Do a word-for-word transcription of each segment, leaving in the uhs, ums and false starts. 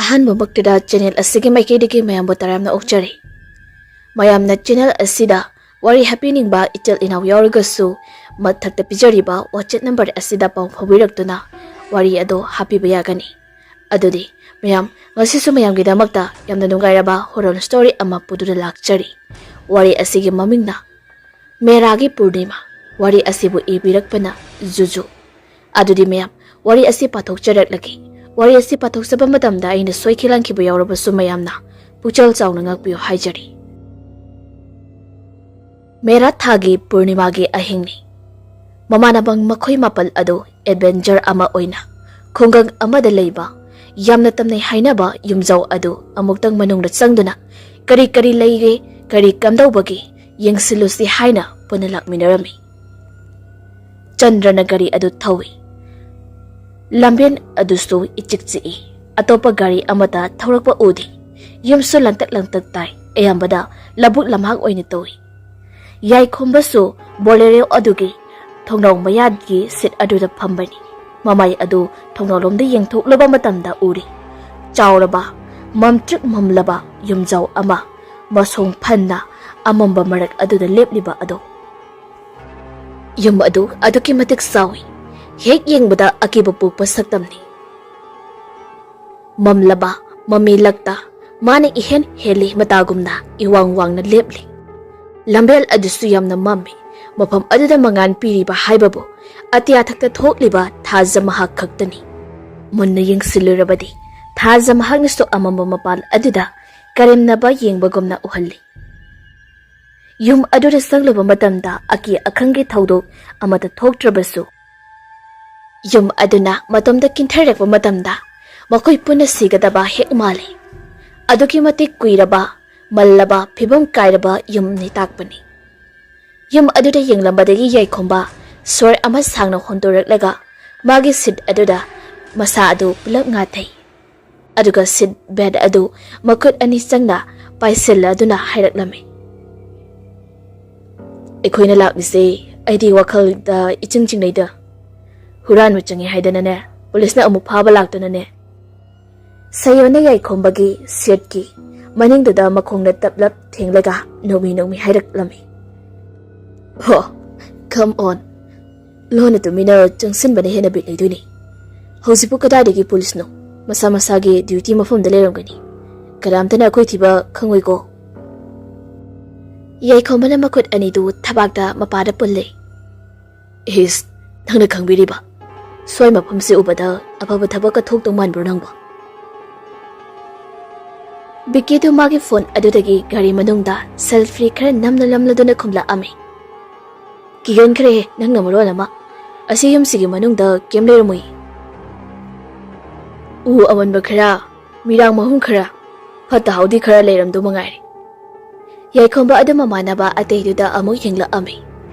ꯑꯍꯥꯟꯕꯃꯛꯇꯗ channel ꯑꯁꯤꯒꯤ ꯃꯥꯏꯀꯩꯗꯒꯤ ꯃꯌꯥꯝꯕꯨ ꯇꯔꯥꯝꯅ ꯑꯣꯛꯆꯔꯤ꯫ ꯃꯌꯥꯝꯅ ꯆꯦꯅꯦꯜ ꯑꯁꯤꯗ ꯋꯥꯔꯤ ꯍꯥꯞꯄꯤꯅꯤꯡꯕ ꯏꯆꯤꯜ ꯏꯅꯥꯎ ꯌꯥꯎꯔꯒꯁꯨ, ꯃꯊꯛꯇ ꯄꯤꯖꯔꯤꯕ WhatsApp ꯅꯝꯕꯔ ꯑꯁꯤꯗ ꯄꯥꯎ ꯐꯥꯎꯕꯤꯔꯛꯇꯨꯅ ꯋꯥꯔꯤ ꯑꯗꯨ ꯍꯥꯞꯄꯤꯕ ꯌꯥꯒꯅꯤ꯫ ꯑꯗꯨꯗꯤ ꯃꯌꯥꯝ, ꯉꯁꯤꯁꯨ ꯃꯌꯥꯝꯒꯤꯗꯃꯛꯇ ꯌꯥꯝꯅ ꯅꯨꯡꯉꯥꯏꯔꯕ ꯍꯣꯔꯔ ꯁ꯭ꯇꯣꯔꯤ ꯑꯃ ꯄꯨꯗꯨꯅ ꯂꯥꯛꯆꯔꯤ꯫ ꯋꯥꯔꯤ ꯑꯁꯤꯒꯤ ꯃꯃꯤꯡꯅ ꯃꯦꯔꯥꯒꯤ ꯄꯨꯔꯅꯤꯃꯥ꯫ ꯋꯥꯔꯤ ꯑꯁꯤꯕꯨ ꯏꯕꯤꯔꯛꯄꯅ ꯖꯨꯖꯨ꯫ ꯑꯗꯨꯗꯤ ꯃꯌꯥꯝ, ꯋꯥꯔꯤ ꯑꯁꯤ ꯄꯥꯊꯣꯛꯆꯔꯛꯂꯒꯦ꯫ ꯋꯥꯔꯤ ꯑꯁꯤ ꯄꯥꯊꯣꯛꯆꯕ ꯃꯇꯝꯗ ꯑꯩꯅ ꯁꯣꯏꯈꯤ ꯂꯥꯟꯈꯤꯕ ꯌꯥꯎꯔꯕꯁꯨ ꯃꯌꯥꯝꯅ ꯄꯨꯛꯆꯦꯜ ꯆꯥꯎꯅ ꯉꯥꯛꯄꯤꯌꯨ ꯍꯥꯏꯖꯔꯤ꯫ ꯃꯦꯔꯥ ꯊꯥꯒꯤ ꯄꯨꯔꯅꯤꯃꯥꯒꯤ ꯑꯍꯤꯡꯅꯤ꯫ ꯃꯃꯥꯟꯅꯕ ꯃꯈꯣꯏ ꯃꯥꯄꯜ ꯑꯗꯨ ꯑꯦꯗꯚꯦꯟꯆꯔ ꯑꯃ ꯑꯣꯏꯅ ꯈꯨꯡꯒꯪ ꯑꯃꯗ ꯂꯩꯕ ꯌꯥꯝꯅ ꯇꯝꯅꯩ ꯍꯥꯏꯅꯕ ꯌꯨꯝꯖꯥꯎ ꯑꯗꯨ ꯑꯃꯨꯛꯇꯪ ꯃꯅꯨꯡꯗ ꯆꯪꯗꯨꯅ ꯀꯔꯤ ꯀꯔꯤ ꯂꯩꯒꯦ, ꯀꯔꯤ ꯀꯝꯗꯧꯕꯒꯦ ꯌꯦꯡꯁꯤꯜꯂꯨꯁꯤ ꯍꯥꯏꯅ ꯄꯨꯟꯅ ꯂꯥꯛꯃꯤꯟꯅꯔꯝꯃꯤ꯫ ꯆꯟꯗ꯭ꯔꯅ ꯒꯥꯔꯤ ꯑꯗꯨ ꯊꯧꯏ꯫ ꯂꯝꯕꯦꯟ ꯑꯗꯨꯁꯨ ꯏꯆꯤꯛ ꯆꯤꯛꯏ꯫ ꯑꯇꯣꯞꯄ ꯒꯥꯔꯤ ꯑꯃꯠꯇ ꯊꯧꯔꯛꯄ ꯎꯗꯦ꯫ ꯌꯨꯝꯁꯨ ꯂꯪꯇꯛ ꯂꯪꯇꯛ ꯇꯥꯏ꯫ ꯑꯌꯥꯝꯕꯗ ꯂꯧꯕꯨꯛ ꯂꯝꯍꯥꯡ ꯑꯣꯏꯅ ꯇꯧꯏ꯫ ꯌꯥꯏꯈꯣꯝꯕꯁꯨ ꯕꯣꯂꯦꯔꯣ ꯑꯗꯨꯒꯤ ꯊꯣꯡꯅꯥꯎ ꯃꯌꯥꯒꯤ ꯁꯤꯠ ꯑꯗꯨꯗ ꯐꯝꯕꯅꯤ꯫ ꯃꯃꯥꯏ ꯑꯗꯨ ꯊꯣꯡꯅꯥꯎꯂꯣꯝꯗ ꯌꯦꯡꯊꯣꯛꯂꯨꯕ ꯃꯇꯝꯗ ꯎꯔꯤ꯫ ꯆꯥꯎꯔꯕ, ꯃꯝꯇ꯭ꯔꯤꯛ ꯃꯝꯂꯕ ꯌꯨꯝꯖꯥꯎ ꯑꯃ ꯃꯁꯣꯡ ꯐꯟꯅ ꯑꯃꯝꯕ ꯃꯔꯛ ꯑꯗꯨꯗ ꯂꯦꯞꯂꯤꯕ ꯑꯗꯨ꯫ ꯌꯨꯝ ꯑꯗꯨ ꯑꯗꯨꯛꯀꯤ ꯃꯇꯤꯛ ꯆꯥꯎꯏ꯫ ꯍꯦꯛ ꯌꯦꯡꯕꯗ ꯑꯀꯤꯕ ꯄꯣꯛꯄ ꯁꯛꯇꯝꯅꯤ꯫ ꯃꯝꯂꯕ ꯃꯃꯤ ꯂꯛꯇ ꯃꯥꯅ ꯏꯍꯦꯟ ꯍꯦꯜꯂꯤ ꯃꯇꯥꯒꯨꯝꯅ ꯏꯋꯥꯡ ꯋꯥꯡꯅ ꯂꯦꯞꯂꯤ꯫ ꯂꯝꯕꯦꯜ ꯑꯗꯨꯁꯨ ꯌꯥꯝꯅ ꯃꯝꯃꯤ꯫ ꯃꯐꯝ ꯑꯗꯨꯗ ꯃꯉꯥꯜ ꯄꯤꯔꯤꯕ ꯍꯥꯏꯕꯕꯨ ꯑꯇꯤꯌꯥꯊꯛꯇ ꯊꯣꯛꯂꯤꯕ ꯊꯥꯖ ꯃꯍꯥꯛ ꯈꯛꯇꯅꯤ꯫ ꯃꯨꯟꯅ ꯌꯦꯡꯁꯤꯜꯂꯨꯔꯕꯗꯤ ꯊꯥꯖ ꯃꯍꯥꯛꯅꯁꯨ ꯑꯃꯝꯕ ꯃꯄꯥꯟ ꯑꯗꯨꯗ ꯀꯔꯦꯝꯅꯕ ꯌꯦꯡꯕꯒꯨꯝꯅ ꯎꯍꯜꯂꯤ꯫ ꯌꯨꯝ ꯑꯗꯨꯗ ꯆꯪꯂꯨꯕ ꯃꯇꯝꯗ ꯑꯀꯤ ꯑꯈꯪꯒꯤ ꯊꯧꯗꯣꯛ ꯑꯃꯠꯇ ꯊꯣꯛꯇ꯭ꯔꯕꯁꯨ, ꯌꯨꯝ ꯑꯗꯨꯅ ꯃꯇꯣꯝꯇ ꯀꯤꯟꯊꯔꯛꯄ ꯃꯇꯝꯗ ꯃꯈꯣꯏ ꯄꯨꯟꯅ ꯁꯤꯒꯗꯕ ꯍꯦꯛ ꯃꯥꯜꯂꯤ꯫ ꯑꯗꯨꯛꯀꯤ ꯃꯇꯤꯛ ꯀꯨꯏꯔꯕ, ꯃꯜꯂꯕ, ꯐꯤꯕꯝ ꯀꯥꯏꯔꯕ ꯌꯨꯝꯅꯤ ꯇꯥꯛꯄꯅꯤ꯫ ꯌꯨꯝ ꯑꯗꯨꯗ ꯌꯦꯡꯂꯝꯕꯗꯒꯤ ꯌꯥꯏꯈꯣꯝꯕ ꯁꯣꯔ ꯑꯃ ꯁꯥꯡꯅ ꯍꯣꯟꯗꯣꯔꯛꯂꯒ ꯃꯥꯒꯤ ꯁꯤꯠ ꯑꯗꯨꯗ ꯃꯁꯥ ꯑꯗꯨ ꯄꯨꯂꯞ ꯉꯥꯊꯩ꯫ ꯑꯗꯨꯒ ꯁꯤꯠ ꯕꯦꯜꯠ ꯑꯗꯨ ꯃꯈꯨꯠ ꯑꯅꯤ ꯆꯪꯅ ꯄꯥꯏꯁꯤꯜꯂꯗꯨꯅ ꯍꯥꯏꯔꯛꯂꯝꯃꯤ, "ꯑꯩꯈꯣꯏꯅ ꯂꯥꯛꯂꯤꯁꯦ ꯑꯩꯗꯤ ꯋꯥꯈꯜꯗ ꯏꯆꯤꯡ ꯆꯤꯡꯅꯩꯗ꯫ ꯍꯨꯔꯥꯟꯕ ꯆꯪꯉꯤ ꯍꯥꯏꯗꯅꯅꯦ, ꯄꯨꯂꯤꯁꯅ ꯑꯃꯨꯛ ꯐꯥꯕ ꯂꯥꯛꯇꯅꯅꯦ, ꯁꯌꯣꯅ ꯌꯥꯏꯈꯣꯝꯕꯒꯤ ꯁꯤꯠꯀꯤ ꯃꯅꯤꯡꯗꯨꯗ ꯃꯈꯣꯡꯅ ꯇꯞꯂꯞ ꯊꯦꯡꯂꯒ ꯅꯣꯡꯃꯤ ꯅꯣꯡꯃꯤ ꯍꯥꯏꯔꯛꯂꯝꯃꯤ꯫ "ꯍꯣ, come on꯫ ꯂꯣꯟꯅ ꯇꯨꯃꯤꯟꯅ ꯆꯪꯁꯤꯟꯕꯅ ꯍꯦꯟꯅ ꯕꯤꯠ ꯂꯩꯗꯣꯏꯅꯤ꯫ ꯍꯧꯖꯤꯛꯄꯨ ꯀꯗꯥꯏꯗꯒꯤ ꯄꯨꯂꯤꯁꯅꯣ? ꯃꯁꯥ ꯃꯁꯥꯒꯤ ꯗ꯭ꯌꯨꯇꯤ ꯃꯐꯝꯗ ꯂꯩꯔꯝꯒꯅꯤ꯫ ꯀꯅꯥꯝꯇꯅ ꯑꯩꯈꯣꯏ ꯊꯤꯕ ꯈꯪꯉꯣꯏꯀꯣ꯫" ꯌꯥꯏꯈꯣꯝꯕꯅ ꯃꯈꯨꯠ ꯑꯅꯤꯗꯨ ꯊꯕꯥꯛꯇ ꯃꯄꯥꯗ ꯄꯨꯜꯂꯦ꯫ "ꯏꯁ, ꯅꯪꯅ ꯈꯪꯕꯤꯔꯤꯕ? ꯁ꯭ꯋꯥꯏ ꯃꯐꯝꯁꯦ ꯎꯕꯗ ꯑꯐꯕ ꯊꯕꯛꯀ ꯊꯣꯛꯇꯧ ꯃꯥꯟꯕ꯭ꯔꯣ ꯅꯪꯕꯣ?" ꯕꯤꯀꯤꯗꯨ ꯃꯥꯒꯤ ꯐꯣꯟ ꯑꯗꯨꯗꯒꯤ ꯒꯥꯔꯤ ꯃꯅꯨꯡꯗ ꯁꯦꯜꯐꯤ ꯈꯔ ꯅꯝꯅ ꯅꯝꯂꯗꯨꯅ ꯈꯨꯝꯂꯛꯑꯝꯃꯤ꯫ "ꯀꯤꯒꯟꯈ꯭ꯔꯦꯍꯦ, ꯅꯪꯅ ꯃꯔꯣꯟ ꯑꯃ꯫ ꯑꯁꯤ ꯌꯨꯝꯁꯤꯒꯤ ꯃꯅꯨꯡꯗ ꯀꯩꯝ ꯂꯩꯔꯝꯃꯣꯏ꯫ ꯎ ꯑꯃꯟꯕ ꯈꯔ, ꯃꯤꯔꯥꯡ ꯃꯍꯨꯝ ꯈꯔ, ꯐꯠꯇ ꯍꯥꯎꯗꯤ ꯈꯔ ꯂꯩꯔꯝꯗꯧ ꯃꯉꯥꯏꯔꯦ꯫" ꯌꯥꯏꯈꯣꯝꯕ ꯑꯗꯨ ꯃꯃꯥꯟꯅꯕ ꯑꯇꯩꯗꯨꯗ ꯑꯃꯨꯛ ꯌꯦꯡꯂꯛꯑꯝꯃꯤ꯫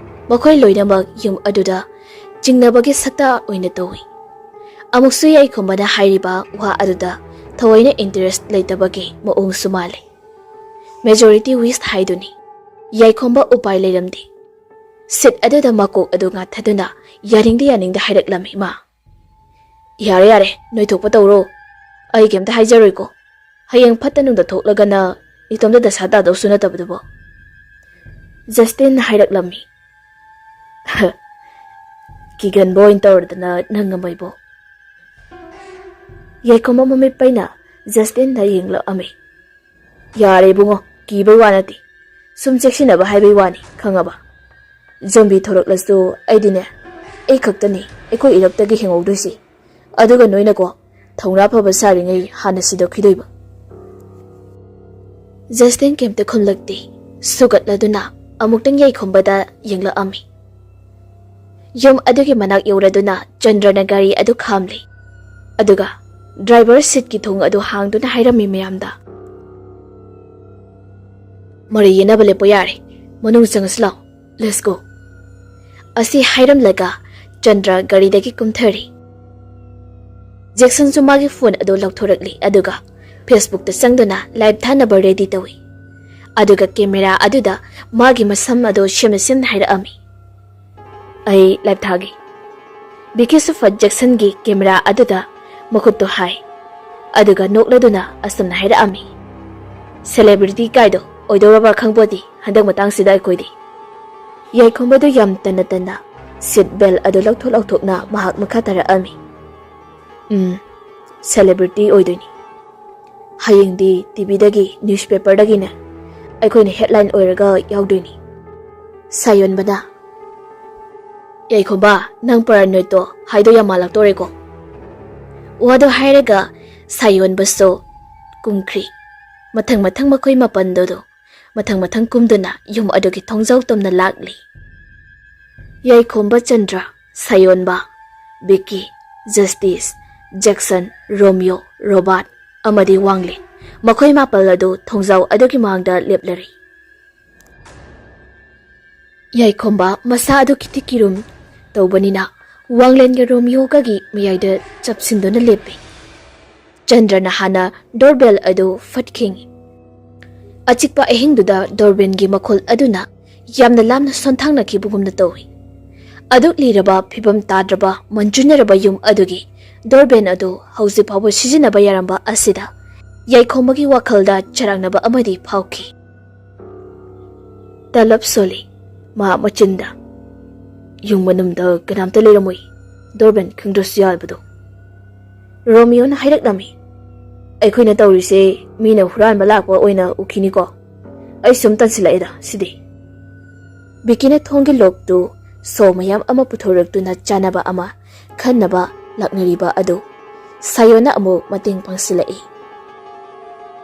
ꯃꯈꯣꯏ ꯂꯣꯏꯅꯃꯛ ꯌꯨꯝ ꯑꯗꯨꯗ ꯆꯤꯡꯅꯕꯒꯤ ꯁꯛꯇ ꯑꯣꯏꯅ ꯇꯧꯏ꯫ ꯑꯃꯨꯛꯁꯨ ꯌꯥꯏꯈꯣꯝꯕꯅ ꯍꯥꯏꯔꯤꯕ ꯋꯥ ꯑꯗꯨꯗ ꯊꯑꯣꯏꯅ ꯏꯟꯇꯔꯦꯁ ꯂꯩꯇꯕꯒꯤ ꯃꯑꯣꯡꯁꯨ ꯃꯥꯜꯂꯤ꯫ ꯃꯦꯖꯣꯔꯤꯇꯤ ꯋꯤꯁ ꯍꯥꯏꯗꯨꯅꯤ꯫ ꯌꯥꯏꯈꯣꯝꯕ ꯎꯄꯥꯏ ꯂꯩꯔꯝꯗꯦ꯫ ꯁꯤꯠ ꯑꯗꯨꯗ ꯃꯀꯣꯛ ꯑꯗꯨ ꯉꯥꯊꯗꯨꯅ ꯌꯥꯅꯤꯡꯗ ꯌꯥꯅꯤꯡꯗ ꯍꯥꯏꯔꯛꯂꯝꯃꯤ ꯃꯥ꯫ "ꯌꯥꯔꯦ, ꯌꯥꯔꯦ, ꯅꯣꯏ ꯊꯣꯛꯄ ꯇꯧꯔꯣ꯫ ꯑꯩ ꯀꯩꯝꯇ ꯍꯥꯏꯖꯔꯣꯏꯀꯣ꯫ ꯍꯌꯦꯡ ꯐꯠꯇ ꯅꯨꯡꯗ ꯊꯣꯛꯂꯒꯅ ꯏꯇꯣꯝꯇ ꯗꯁꯥ ꯇꯥꯗꯧꯁꯨ ꯅꯠꯇꯕꯗꯨꯕꯨ꯫" ꯖꯁꯇꯤꯟ ꯍꯥꯏꯔꯛꯂꯝꯃꯤ꯫ "ꯀꯤꯒꯟꯕ ꯑꯣꯏꯅ ꯇꯧꯔꯗꯅ ꯅꯪ ꯑꯃ ꯏꯕꯣ꯫" ꯌꯥꯏꯈꯣꯝꯕ ꯃꯃꯤꯠ ꯄꯩꯅ ꯖꯁꯇꯤꯟꯗ ꯌꯦꯡꯂꯛꯑꯝꯃꯤ꯫ "ꯌꯥꯔꯦ ꯏꯕꯨꯡꯉꯣ, ꯀꯤꯕꯩ ꯋꯥ ꯅꯠꯇꯦ꯫ ꯁꯨꯝ ꯆꯦꯛꯁꯤꯟꯅꯕ ꯍꯥꯏꯕꯩ ꯋꯥꯅꯤ, ꯈꯪꯉꯕ? ꯖꯣꯝꯕꯤ ꯊꯣꯔꯛꯂꯁꯨ ꯑꯩꯗꯤꯅꯦ, ꯑꯩ ꯈꯛꯇꯅꯤ ꯑꯩꯈꯣꯏ ꯏꯔꯛꯇꯒꯤ ꯍꯤꯡꯍꯧꯗꯣꯏꯁꯤ꯫ ꯑꯗꯨꯒ ꯅꯣꯏꯅꯀꯣ, ꯊꯧꯅꯥ ꯐꯕ ꯁꯥꯔꯤꯉꯩ ꯍꯥꯟꯅ ꯁꯤꯗꯣꯛꯈꯤꯗꯣꯏꯕ꯫" ꯖꯁꯇꯤꯟ ꯀꯩꯝꯇ ꯈꯨꯝꯂꯛꯇꯦ꯫ ꯁꯨꯒꯠꯂꯗꯨꯅ ꯑꯃꯨꯛꯇꯪ ꯌꯥꯏꯈꯣꯝꯕꯗ ꯌꯦꯡꯂꯛꯑꯝꯃꯤ꯫ ꯌꯨꯝ ꯑꯗꯨꯒꯤ ꯃꯅꯥꯛ ꯌꯧꯔꯗꯨꯅ ꯆꯟꯗ꯭ꯔꯅ ꯒꯥꯔꯤ ꯑꯗꯨ ꯈꯥꯝꯂꯦ꯫ ꯑꯗꯨꯒ ꯗ꯭ꯔꯥꯏꯚꯔ ꯁꯤꯠꯀꯤ ꯊꯣꯡ ꯑꯗꯨ ꯍꯥꯡꯗꯨꯅ ꯍꯥꯏꯔꯝꯃꯤ ꯃꯌꯥꯝꯗ, "ꯃꯔꯩ ꯌꯦꯠꯅꯕ ꯂꯦꯞꯄꯣ ꯌꯥꯔꯦ, ꯃꯅꯨꯡ ꯆꯪꯉꯁꯤ ꯂꯥꯛꯑꯣ, let's go꯫" ꯑꯁꯤ ꯍꯥꯏꯔꯝꯂꯒ ꯆꯟꯗ꯭ꯔ ꯒꯥꯔꯤꯗꯒꯤ ꯀꯨꯝꯊꯔꯤ꯫ ꯖꯦꯛꯁꯟꯁꯨ ꯃꯥꯒꯤ ꯐꯣꯟ ꯑꯗꯨ ꯂꯧꯊꯣꯔꯛꯂꯤ, ꯑꯗꯨꯒ ꯐꯦꯁꯕꯨꯛꯇ ꯆꯪꯗꯨꯅ ꯂꯥꯏꯚ ꯊꯥꯅꯕ ꯔꯦꯗꯤ ꯇꯧꯏ꯫ ꯑꯗꯨꯒ ꯀꯦꯃꯦꯔꯥ ꯑꯗꯨꯗ ꯃꯥꯒꯤ ꯃꯁꯝ ꯑꯗꯨ ꯁꯦꯝꯅ ꯁꯦꯝꯅ ꯍꯥꯏꯔꯛꯑꯝꯃꯤ꯫ "ꯑꯩ ꯂꯥꯏꯚ ꯊꯥꯒꯦ꯫" ꯕꯤꯀꯤꯁꯨ ꯐꯠ ꯖꯦꯛꯁꯟꯒꯤ ꯀꯦꯃꯦꯔꯥ ꯑꯗꯨꯗ ꯃꯈꯨꯠꯇꯨ ꯍꯥꯏ꯫ ꯑꯗꯨꯒ ꯅꯣꯛꯂꯗꯨꯅ ꯑꯁꯨꯝꯅ ꯍꯥꯏꯔꯛꯑꯝꯃꯤ, "ꯁꯦꯂꯦꯕ꯭ꯔꯤꯇꯤ ꯀꯥꯏꯗꯣ ꯑꯣꯏꯗꯧꯔꯕ ꯈꯪꯄꯣꯠꯇꯦ ꯍꯟꯗꯛ ꯃꯇꯥꯡꯁꯤꯗ ꯑꯩꯈꯣꯏꯗꯤ"꯫ ꯌꯥꯏꯈꯣꯝꯕꯗꯨ ꯌꯥꯝ ꯇꯟꯅ ꯇꯟꯅ ꯁꯤꯠ ꯕꯦꯜ ꯑꯗꯨ ꯂꯧꯊꯣꯛ ꯂꯧꯊꯣꯛꯅ ꯃꯍꯥꯛ ꯃꯈꯥ ꯇꯥꯔꯛꯑꯝꯃꯤ, "ꯎꯝ, ꯁꯦꯂꯦꯕ꯭ꯔꯤꯇꯤ ꯑꯣꯏꯗꯣꯏꯅꯤ꯫ ꯍꯌꯦꯡꯗꯤ ꯇꯤꯚꯤꯗꯒꯤ, ꯅ꯭ꯌꯨꯁꯄꯦꯄꯔꯗꯒꯤꯅꯦ ꯑꯩꯈꯣꯏꯅ ꯍꯦꯗꯂꯥꯏꯟ ꯑꯣꯏꯔꯒ ꯌꯥꯎꯗꯣꯏꯅꯤ"꯫ ꯁꯥꯌꯣꯟꯕꯅ, "ꯌꯥꯏꯈꯣꯝꯕ, ꯅꯪ ꯄꯔꯥꯅꯣꯏꯠꯇꯣ ꯍꯥꯏꯗꯣ ꯌꯥꯝ ꯃꯥꯜꯂꯛꯇꯣꯔꯦꯀꯣ"꯫ ꯋꯥꯗꯣ ꯍꯥꯏꯔꯒ ꯁꯥꯌꯣꯟꯕꯁꯨ ꯀꯨꯝꯈ꯭ꯔꯤ꯫ ꯃꯊꯪ ꯃꯊꯪ ꯃꯈꯣꯏ ꯃꯥꯄꯟꯗꯨ ꯃꯊꯪ ꯃꯊꯪ ꯀꯨꯝꯗꯨꯅ ꯌꯨꯝ ꯑꯗꯨꯒꯤ ꯊꯣꯡꯖꯥꯎ ꯇꯝꯅ ꯂꯥꯛꯂꯤ꯫ ꯌꯥꯏꯈꯣꯝꯕ, ꯆꯟꯗ꯭ꯔ, ꯁꯥꯌꯣꯟꯕ, ꯕꯤꯀꯤ, ꯖꯁꯇꯤꯁ, ꯖꯦꯛꯁꯟ, ꯔꯣꯃꯤꯌꯣ, ꯔꯣꯕꯥꯔꯠ ꯑꯃꯗꯤ ꯋꯥꯡꯂꯦꯟ, ꯃꯈꯣꯏ ꯃꯥꯄꯜ ꯑꯗꯨ ꯊꯣꯡꯖꯥꯎ ꯑꯗꯨꯒꯤ ꯃꯥꯡꯗ ꯂꯦꯞꯂꯔꯤ꯫ ꯌꯥꯏꯈꯣꯝꯕ ꯃꯁꯥ ꯑꯗꯨ ꯈꯤꯇꯤ ꯀꯤꯔꯨꯝ ꯇꯧꯕꯅꯤꯅ ꯋꯥꯡꯂꯦꯟꯒ ꯔꯣꯃꯤꯌꯣꯒꯒꯤ ꯃꯌꯥꯏꯗ ꯆꯞꯁꯤꯟꯗꯨꯅ ꯂꯦꯞꯄꯤ꯫ ꯆꯟꯗ꯭ꯔꯅ ꯍꯥꯟꯅ ꯗꯣꯔꯕꯦꯜ ꯑꯗꯨ ꯐꯠ ꯈꯤꯡꯏ꯫ ꯑꯆꯤꯛꯄ ꯑꯍꯤꯡꯗꯨꯗ ꯗꯣꯔꯕꯦꯜꯒꯤ ꯃꯈꯣꯜ ꯑꯗꯨꯅ ꯌꯥꯝꯅ ꯂꯥꯞꯅ ꯁꯣꯟꯊꯥꯡꯅꯈꯤꯕꯒꯨꯝꯅ ꯇꯧꯏ꯫ ꯑꯗꯨꯛ ꯂꯤꯔꯕ ꯐꯤꯕꯝ ꯇꯥꯗ꯭ꯔꯕ ꯃꯟꯖꯨꯅꯔꯕ ꯌꯨꯝ ꯑꯗꯨꯒꯤ ꯗꯣꯔꯕꯦꯜ ꯑꯗꯨ ꯍꯧꯖꯤꯛ ꯐꯥꯎꯕ ꯁꯤꯖꯤꯟꯅꯕ ꯌꯥꯔꯝꯕ ꯑꯁꯤꯗ ꯌꯥꯏꯈꯣꯝꯕꯒꯤ ꯋꯥꯈꯜꯗ ꯆꯔꯥꯡꯅꯕ ꯑꯃꯗꯤ ꯐꯥꯎꯈꯤ꯫ ꯇꯂꯞ ꯁꯣꯜꯂꯤ꯫ ꯃꯥ ꯃꯆꯤꯟꯗ, "ꯌꯨꯝ ꯃꯅꯨꯡꯗ ꯀꯅꯥꯝꯇ ꯂꯩꯔꯝꯃꯣꯏ, ꯗꯣꯔꯕꯦꯜ ꯈꯪꯗ꯭ꯔꯁꯨ ꯌꯥꯕꯗꯣ"꯫ ꯔꯣꯃꯤꯌꯣꯅ ꯍꯥꯏꯔꯛꯂꯝꯃꯤ, "ꯑꯩꯈꯣꯏꯅ ꯇꯧꯔꯤꯁꯦ ꯃꯤꯅ ꯍꯨꯔꯥꯟꯕ ꯂꯥꯛꯄ ꯑꯣꯏꯅ ꯎꯈꯤꯅꯤꯀꯣ꯫ ꯑꯩ ꯁꯨꯝ ꯇꯟꯁꯤꯜꯂꯛꯑꯦꯗ ꯁꯤꯗꯤ"꯫ ꯕꯤꯀꯤꯅ ꯊꯣꯡꯒꯤ ꯂꯣꯛꯇꯨ ꯁꯣ ꯃꯌꯥꯝ ꯑꯃ ꯄꯨꯊꯣꯔꯛꯇꯨꯅ ꯆꯥꯅꯕ ꯑꯃ ꯈꯟꯅꯕ ꯂꯥꯛꯅꯔꯤꯕ ꯑꯗꯨ ꯁꯥꯌꯣꯟꯅ ꯑꯃꯨꯛ ꯃꯇꯦꯡ ꯄꯥꯡꯁꯤꯜꯂꯛꯏ꯫